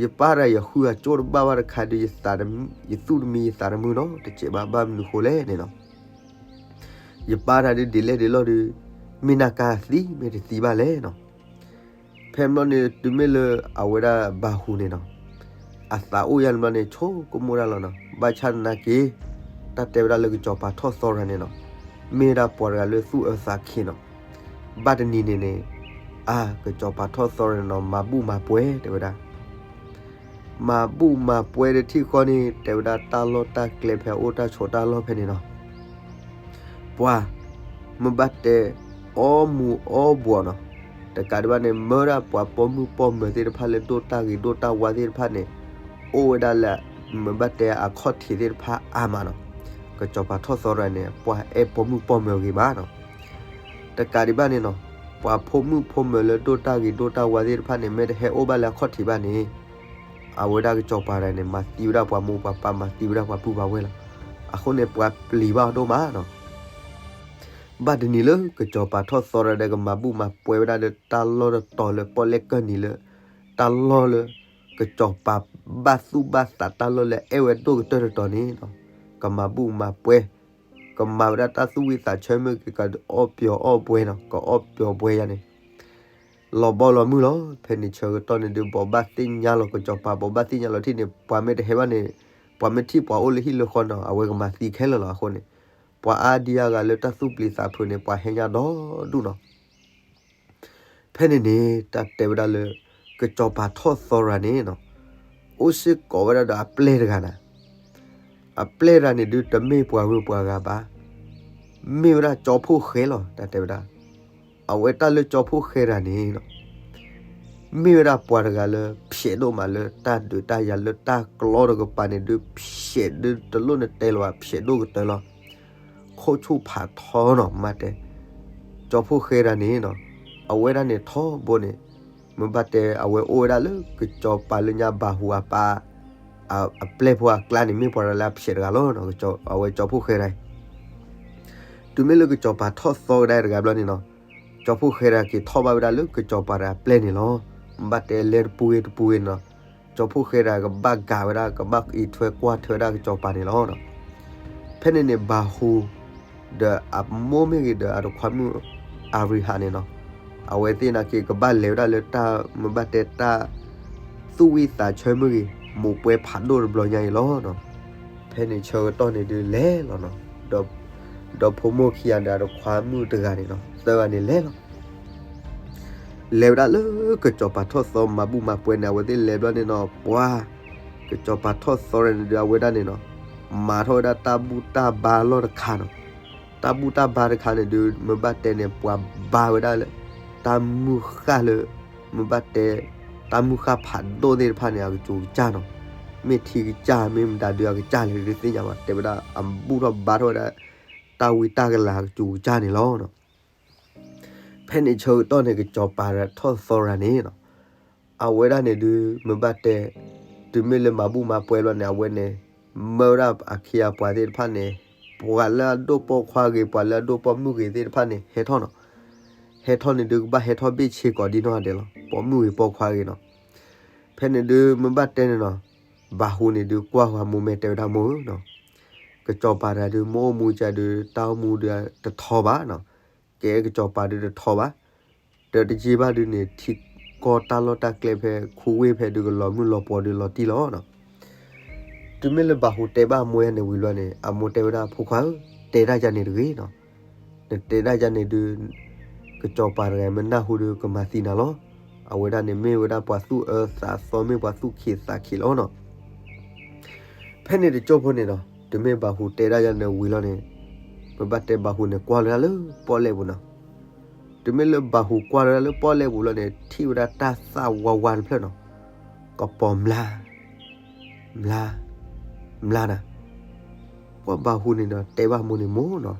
ယပၢ်တဂၤယဃုအကၠိၣ်တဘၣ်ဘၣ်တခါဒီး ယသူၣ်တမံယသးတမုာ်နီတစဲးဘၣ်, ဘၣ်မနုၤဃိလဲၣ်န့ၣ်နီၤ. ယပၢ်တဂၤဒ်လဲၣ်ဒ်လဲၣ်ဒီး မ့ၢ်နၢ်ကါသံမ့ၢ်တသံဘၣ်လဲၣ်နီၤ. ဖဲန့ၣ်ဘျီန့ၣ် တုၤမ့ၢ်လၢအဝဲဒၣ်ဘၤဟူးန့ၣ်နီၤ, အသးအိၣ်ယါန့ၣ်ဘျီန့ၣ် ဆိကမိၣ်ဒၣ်လီၤနီၤ. ဘၣ်ဆၣ်သနာ်က့ တၢ်တဲဝဲဒၣ်လၢကစီၤပၤထီၣ်သီရၤန့ၣ်နီၤ, မ့ၢ်ဝဲဒၣ်ပှၤတဂၤလၢသူၣ်အၢသးခံနီၤ. ဘၣ်တနံၤန့ၣ်န့ၣ် အါ ကစီၤပၤထီၣ်သီရၤန့ၣ်နီၤ မၤဘူၣ်မၤပှဲၤတဲဝဲဒၣ် မၤဘူၣ်မၤပှဲၤတထံၣ်ဃီန့ၣ် တဲဝဲဒၣ်တၢ်လီၢ်တၢ်ကျဲဖဲအိၣ်တၢ်ဆိးတၢ်လီၢ်ဖဲန့ၣ်နီၤ, ပှၤ မ့ၢ်ဘၣ်တဲ အီမူၤအီဘှီးနီၤ, တကးဒံးဘၣ်န့ၣ် မၢဒၣ်ပှၤပိာ်မုၣ်ပိာ်မၢၤသ့ၣ်တဖၣ်လၢဒိၣ်တၢ်ဂ့ၤဒိၣ်တၢ်ဝါသ့ၣ်တဖၣ်န့ၣ် အိၣ်ဝဲဒၣ်လၢ မ့ၢ်ဘၣ်တဲအခီၣ်ထံးသ့ၣ်တဖၣ်အါမးနီၤ. ကစီၤပၤထီၣ်သီရၤန့ၣ် ပှၤအဲၣ်ပိာ်မုၣ်ပိာ်မၢၤဂ့ၤမးနီၤ. တကးဒံးဘၣ်န့ၣ်နီၤ, ပှၤဖိမုၣ်ဖိမၢၤလၢဒိၣ်တၢ်ဂ့ၤဒိၣ်တၢ်ဝါသ့ၣ်တဖၣ်န့ၣ် မ့ၢ်တဟဲအိၣ်ဘၣ်လၢအခီၣ်ထံးဘၣ်န့ၣ် အဝဲဒၣ်ကစီၤပၤတဂၤန့ၣ် မၤသံဝဲဒၣ်ပှၤမိၢ်ပှၤပၢ် မၤသံဝဲဒၣ်ပှၤပုၢ်ပှၤဝဲၢ်လီၤ. အဃိန့ၣ် ပှၤပျံၤဘၣ်အီၤဒိၣ်မးနီၤ. ဘၣ်တနံၤလၢကစီၤပၤထီၣ်သီရၤဒီး ကမၤဘူၣ်မၤပှဲၤဝဲဒၣ်လၢတၢ်လီၢ်တတီၤလၢပီၣ်လဲၣ်ကၢၢ်နံၤလၢ တၢ်လီၢ်လၢ ကစီၤပၤဘၣ်သူၣ်ဘၣ်သးတၢ်လီၢ်လၢအဲၣ်ဝဲဒိၣ်ကတၢၢ်တတီၤန့ၣ်နီၤ, ကမၤဘူၣ်မၤပှဲၤ, ကမၤဝဲဒၣ်တၢ်သူၣ်ဝံၣ်သးဆၢမ့ၢ်ဂ့ၤ ကအီၣ်ပျီၤအီၣ်ဘှဲနီၤ, ကအီၣ်ပျီၤဘှဲယါန့ၣ် လီၤဘီလီၤမုၢ်လီၤ. ဖဲန့ၣ်ဆၢကတီၢ်န့ၣ်ဒုး ဘိးဘၣ်သ့ၣ်ညါလီၤ ကစီၤပၤဘိးဘၣ်သ့ၣ်ညါလီၤထံၣ်န့ၣ် ပှၤမ့ၢ်တဟဲဘၣ်န့ၣ်, ပှၤမ့ၢ်ထံၣ်ပှၤအိၣ်လၢဟံၣ်လၢဃီနီၤ အဝဲကမၤသံခဲလၢာ်လီၤ. အဃိန့ၣ် ပှၤအါဒံအါဂၤလၢတၢ်သူၣ်ပျံၤသးဖုးန့ၣ် ပှၤဟဲညါဒီဒူၣ်နီၤ. ဖဲန့ၣ်န့ၣ် တၢ်တဲဝဲဒၣ်လၢ ကစီၤပၤထီၣ်သီရၤန့ၣ်နီၤ, အိၣ်စ့ၢ်ကီးဝဲဒၣ်ဒီးအပျဲၢ်တဂၤနီၤ. အပျဲၢ်တဂၤန့ၣ်ဒုး တမ့ၢ်ပှၤဂုၤပှၤဂၤဘၣ်, မ့ၢ်ဝဲဒၣ်ကၠီဖှိၣ်ဃဲလီၤ. တၢ်တဲဝဲဒၣ် အဝဲတၢ်လၢကၠီဖှိၣ်ဃဲတဂၤန့ၣ်နီၤ, မ့ၢ်ဝဲဒၣ်ပှၤတဂၤလၢ ဖျဲးဒိၣ်မးလၢတၢ်ဒုးတၢ်ယၤလၢတၢ်ကျီတကပၤန့ၣ်ဒုး ဖျဲးဒုးတလိၣ်နတဲလၢၤဘၣ် ဖျဲးဒိၣ်ကတၢၢ်လီၤ. ခိၣ်ဆူၣ်ဖးထီနီၤ မ့ၢ်တဲ, ကၠီဖှိၣ်ဃဲတဂၤန့ၣ်နီၤ, အဝဲဒၣ်န့ၣ်ထီဘိန့ၣ်, မ့ၢ်ဘၣ်တဲအဝဲအိၣ်ဝဲဒၣ်လၢကစီၤပၤလၢညါဘၤဟူးအပၢ် အပျဲၢ်ဖိအကျါန့ၣ် မ့ၢ်ပှၤတဂၤလၢအဖျဲးတဂၤလီၤ. အဝဲကၠီဖှိၣ်ဃဲတဂၤ တုၤမ့ၢ်လၢကစီၤပၤထီၣ်သီကဒါတဂၤဘျီန့ၣ်နီၤ, ကၠီဖှိၣ်ဃဲတဂၤက့ၤထီၣ်ဘၣ်ဝဲဒၣ်လၢကစီၤပၤတဂၤအပျဲၢ်န့ၣ်လီၤ. ဘၣ်တဲလဲၤတပူၤဂ့ၤတပူၤဂ့ၤနီၤ, ကၠီဖှိၣ်ဃဲတဂၤကဘၣ်ကၤဝဲဒၣ် ကဘၣ်အံးထွဲကွၢ်ထွဲဝဲဒၣ်ကစီၤပၤန့ၣ်လီၤ. ဖဲန့ၣ်န့ၣ် ဘၤဟူး ဒီးအမိၢ်မ့ၢ်ဂ့ၤ ဒီးအတခွါမုၣ်အၤရံဟးန့ၣ်နီၤ, အဝဲသ့ၣ်နာ်က့ ကဘၣ်လဲၤဝဲဒၣ်လၢတၢ်မ့ၢ်ဘၣ်တဲတၢ် သူၣ်ဝံၣ်သးဆၢမ့ၢ်ဂ့ၤ မိၢ်ပှဲၤဖးဒိၣ်တဘျီညါအံၤလီၤ. ဖဲန့ၣ်ဆၢကတီၢ်န့ၣ်ဒုးလဲၤလီၤနီၤ, ဒီးဖိမိၢ်ခံဂၤဒီးအတခွါမုၣ်တဂၤန့ၣ်နီၤ သၢဂၤန့ၣ်လဲၤလီၤ. လဲၤဝဲဒၣ်လၢကစီၤပၤထီၣ်သီမၤဘူၣ်မၤပှဲၤန့ၣ် အဝဲသ့ၣ်လဲၤဘျီန့ၣ်နီၤ ပှၤ ကစီၤပၤထီၣ်သီန့ၣ်ဒုး အဝဲဒၣ်န့ၣ်နီၤ မၤထီၣ်ဝဲဒၣ်တၢ်ဘူၣ်တၢ်ဘါလီၢ်တခါနီၤ. တၢ်ဘူၣ်တၢ်ဘါတခါန့ၣ်ဒုး မ့ၢ်ဘၣ်တဲန့ၣ် ပှၤဘါဝဲဒၣ်လၢ တၢ်မုၢ်ဃၢ်လၢ မ့ၢ်ဘၣ်တဲ တၢ်မုၢ်ဃၢ်ဖးဒိၣ်သ့ၣ်တဖၣ်န့ၣ် အကစူၤကစၢ်နီၤ. မ့ၢ်ထံကစၢ် မ့ၢ်မတၤဒုးအကစၢ်လဲၣ်ဒုးသ့ၣ်ညါဘၣ် တဲဝဲဒၣ် အဘူၣ်ထီၣ်ဘါထီၣ်ဝဲဒၣ် တၢ်ဝံတၢ်ကလၤအကစူၤကစၢ်န့ၣ်လီၤ. ဖဲန့ၣ်ဆၢကတီၢ်န့ၣ် ကစီၤပၤထီၣ်သီရၤန့ၣ်နီၤ အဝဲဒၣ်န့ၣ်ဒုး မ့ၢ်ဘၣ်တဲ တုၤမ့ၢ်လၢမၤဘူၣ်မၤပှဲၤဘျီန့ၣ် အဝဲန့ၣ် မၢဝဲဒၣ်အခ့အပှၤသ့ၣ်တဖၣ်န့ၣ် ပှၤလၢအဒိၣ်ပိာ်ခွါဂ့ၤ ပှၤလၢအဒိၣ်ပိာ်မုၣ်ဂ့ၤသ့ၣ်တဖၣ်န့ၣ် ဟဲထီၣ်နီၤ. ဟဲထီၣ်န့ၣ်ဒုး ကဘၣ်ဟဲထီၣ်ဘ့ၣ်ဆ့ကီးဒ်နီၢ်ဂၤဒဲးလီၤ ပိာ်မုၣ်ဂ့ၤပိာ်ခွါဂ့ၤနီၤ. ဖဲန့ၣ်ဒုး မ့ၢ်ဘၣ်တဲန့ၣ်နီၤ ဘၤဟူးန့ၣ်ဒုး ကွၢ်ဃီၤမိၢ်မဲာ်တဲဝဲဒၣ်မိၢ်ဧၢနီၤ ကစီၤပၤတဂၤဒုး မ့ၢ်အိၣ်မူကဒုး တၢ်အိၣ်မူဒုးတထီဘၣ်နီၤ. ကဲကစီၤပၤဒုးတထီဘၣ် ဒီးတယံာ်ဘၣ်ဒုးန့ၣ် ထံကီၢ်တၢ်လီၢ်တၢ်ကျဲဖဲ ခူဝ့ၢ်ဖဲဒုးကလီၤမုၢ်လီၤပှီၤဒုးလီၤတံၢ်လီၤနီၤ. တုၤမ့ၢ်လၢဘၤဟူးတဲဘၣ်အမိၢ်ယါန့ၣ်ဝံၤဘျီန့ၣ် အမိၢ်တဲဝဲဒၣ်ဖိခွါဧၢ, တဲဒၣ်ယၤန့ၣ်တဂ့ၤနီၤ. နတဲဒၣ်ယၤန့ၣ်ဒုး ကစီၤပၤတဂၤမ့ၢ်နၢ်ဟူဒုးကမၤသံနၤလီၤ. အဝဲဒၣ်န့ၣ်မ့ၢ်ဝဲဒၣ်ပှၤသူၣ်အၢသးသီ မ့ၢ်ပှၤသူၣ်ခံးသးခံးလီၤနီၤ. ဖဲန့ၣ်တကၠိဖိန့ၣ်ဒီး တုၤမ့ၢ်ဘၤဟူးတဲဒၣ်ယၤန့ၣ်ဝံၤလီၤန့ၣ် မ့ၢ်ဘၣ်တဲဘၤဟူးန့ၣ်ကွၢ်လီၤဒၣ်လၢပီၣ်လဲၣ်ပူၤနီၤ. တုၤမ့ၢ်လၢဘၤဟူးကွၢ်လီၤဒၣ်လၢပီၣ်လဲၣ်ပူၤလီၤန့ၣ် ထံၣ်ဝဲဒၣ်တၢ်သၣ်ဝါဝါတဖျၢၣ်နီၤ. ကပီၤမျါ မျါ မျါနၤ. ပှၤဘၤဟူးန့ၣ်ဒီးတဲဘၣ်မိၢ်န့ၣ်မိၢ်နီၤ.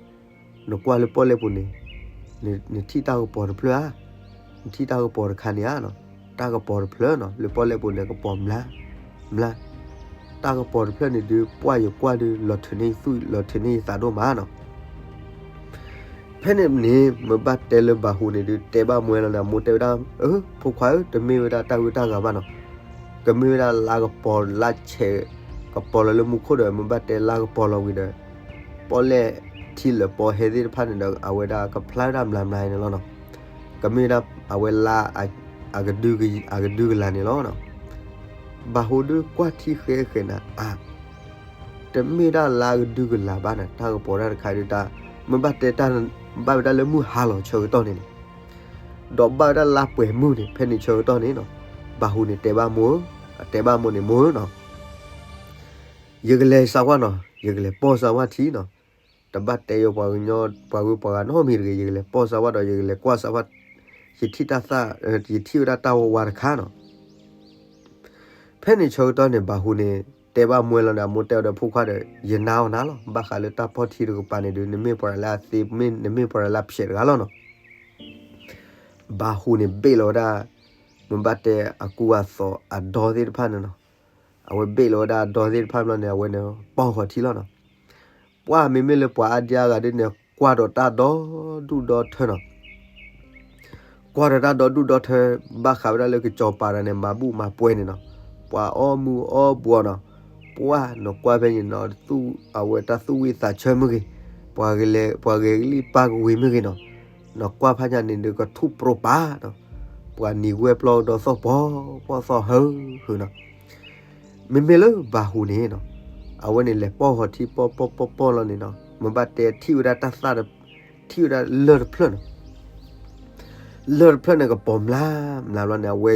နကွၢ်လၢပီၣ်လဲၣ်ပူၤန့ၣ်, နထံၣ်တၢ်ကပီၤတဖျၢၣ်ဧါ, နထံၣ်တၢ်ကပီၤတခါန့ၣ်ဧါနီၤ, တၢ်ကပီၤတဖျၢၣ်နီၤ, လၢပီၣ်လဲၣ်ပူၤန့ၣ် ကပီၤမျါ, မျါ, တၢ်ကပီၤတဖျၢၣ်န့ၣ်ဒုး ပှၢ်ယကွၢ်ဒုး လီၤထုးန့ၢ်ယသွံၣ် လီၤထုးန့ၢ်ယသးဒိၣ်မးနီၤ. ဖဲန့ၣ်န့ၣ် မ့ၢ်ဘၣ်တဲလၢဘၤဟူးန့ၣ်ဒုး တဲဘၣ်မွဲလီၤန့ၣ် အမိၢ်တဲဝဲဒၣ်, အၢ ဖိခွါဧၢ, တမ့ၢ်ဝဲဒၣ်တၢ်ဂုၤတၢ်ဂၤဘၣ်နီၤ, ကမ့ၢ်ဝဲဒၣ်လါကပီၤလါဆဲး ကပီၤလီၤလၢမူခိၣ်ဒီး မ့ၢ်ဘၣ်တဲလါကပီၤလီၤဝံၤဒီး ပီၣ်လဲၣ်ထံလၢာ်ပီဟဲသ့ၣ်တဖၣ်န့ၣ်ဒီး အဝဲဒၣ်ကဖျါဝဲဒၣ်မျါမျါန့ၣ်လီၤနီၤ. ကမ့ၢ်ဝဲဒၣ်အဝဲလါ အကဒုကလၤန့ၣ်လီၤနီၤ. ဘၤဟူးဒုးကွၢ်ထံဃဲဃဲန့ၣ် အါ တမ့ၢ်ဒၣ်လါကဒုကလၤဘၣ်န့ၣ် တၢ်ကပီၤတၢ်တခါဒုးတၢ် မ့ၢ်ဘၣ်တဲတၢ် ဘၣ်ဝဲဒၣ်လၢမုၢ်ဟါလီၤဆၢကတီၢ်န့ၣ်န့ၣ်, ဒီးဘၣ်ဝဲဒၣ်လါပှဲၤမုၢ်န့ၣ် ဖဲန့ၣ်ဆၢကတီၢ်န့ၣ်နီၤ, ဘၤဟူးန့ၣ်တဲဘၣ်မိၢ်ဧၢ, အတဲဘၣ်မိၢ်န့ၣ် မိၢ်ဧၢနီၤ, ယကလဲၤစါဝါနီၤ, ယကလဲၤပီၢ်စါဝါထံနီၤ, တဘၣ်တဲယပှၤကညီ ပှၤဂုၤပှၤဂၤနီတမံၤတဂ့ၤ, ယကလဲၤပီၢ်စါဝါဒီး ယကလဲၤကွၢ်စါဝါ, ယထံၣ်တၢ်သၣ်, ယထံၣ်ဝဲဒၣ်တၢ်ဝါဝါတခါနီၤ. ဖဲန့ၣ်ဆၢကတီၢ်န့ၣ် ဘၤဟူးန့ၣ် တဲဘၣ်မွဲလီၤန့ၣ် အမိၢ်တဲအီၤဒီး ဖိခွါဒီး ယနာ်အီၤနၤလီၤ, ဘၣ်ဃးလၢတၢ်ဖီၣ်ထံတကပၤန့ၣ်ဒုး နမ့ၢ်ပှၤလၢအသ့, နမ့ၢ်ပှၤလၢအဖျဲးတဂၤလီၤနီၤ. ဘၤဟူးန့ၣ်ဘ့ၣ်လီၤဝဲဒၣ် မ့ၢ်ဘၣ်တဲအကူအသိးအဒီသ့ၣ်တဖၣ်န့ၣ်နီၤ, အဝဲဘ့ၣ်လီၤဝဲဒၣ်အဒီသ့ၣ်တဖၣ်ဘျီန့ၣ် အဝဲန့ၣ်ပီၢ်ဃီၤထံလီၤနီၤ. ပှၢ်မ့မ့ၢ်လၢပှၤအါဒံအါဂၤဒ်န့ၣ် ကွၢ်ဒီးတၢ်ဒီဒူၣ်ဒီထၢနီၤ, ကွၢ်ဒီးတၢ်ဒီဒူၣ်ဒီထၢ, ဘၣ်ဃးဝဲဒၣ်လၢကစီၤပၤတဂၤန့ၣ် မၤဘူၣ်မၤပှဲၤန့ၣ်နီၤ, ပှၤအီၣ်မူအီၣ်ဘှီးနီၤ, ပှၢ်နကွၢ်ဖဲန့ၣ်နီၤ, အဝဲတၢ်သူၣ်ဝံၣ်သးဆၢမ့ၢ်ဂ့ၤ, ပှၤဂဲၤ, ပှၤဂဲၤကလံၣ်ပၢ်ကဝ့ၤမ့ၢ်ဂ့ၤနီၤ, နကွၢ်ဖးညါန့ၣ်ဒုး ကထူၣ်ပြီပာ်နီၤ, ပှၤနံၤဝဲပျီကဒီးသီၣ်ပီၢ်ပီၢ်သီၣ်ဟၢဟၢနီၤ. မ့မ့ၢ်လၢဘၤဟူးန့ၣ်နီၤ, အဝဲန့ၣ်လဲၤပီၢ်ဃီၤထံပီၢ်ပီၢ်ပီၢ်ပီၢ်လီၤန့ၣ်နီၤ, မ့ၢ်ဘၣ်တဲထံၣ်ဝဲဒၣ်တၢ်သၣ်, ထံၣ်ဝဲဒၣ်လၢၢ်တဖျၢၣ်နီၤ, လၢၢ်တဖျၢၣ်န့ၣ်ကပီၤမျါမျါလီၤန့ၣ် အဝဲ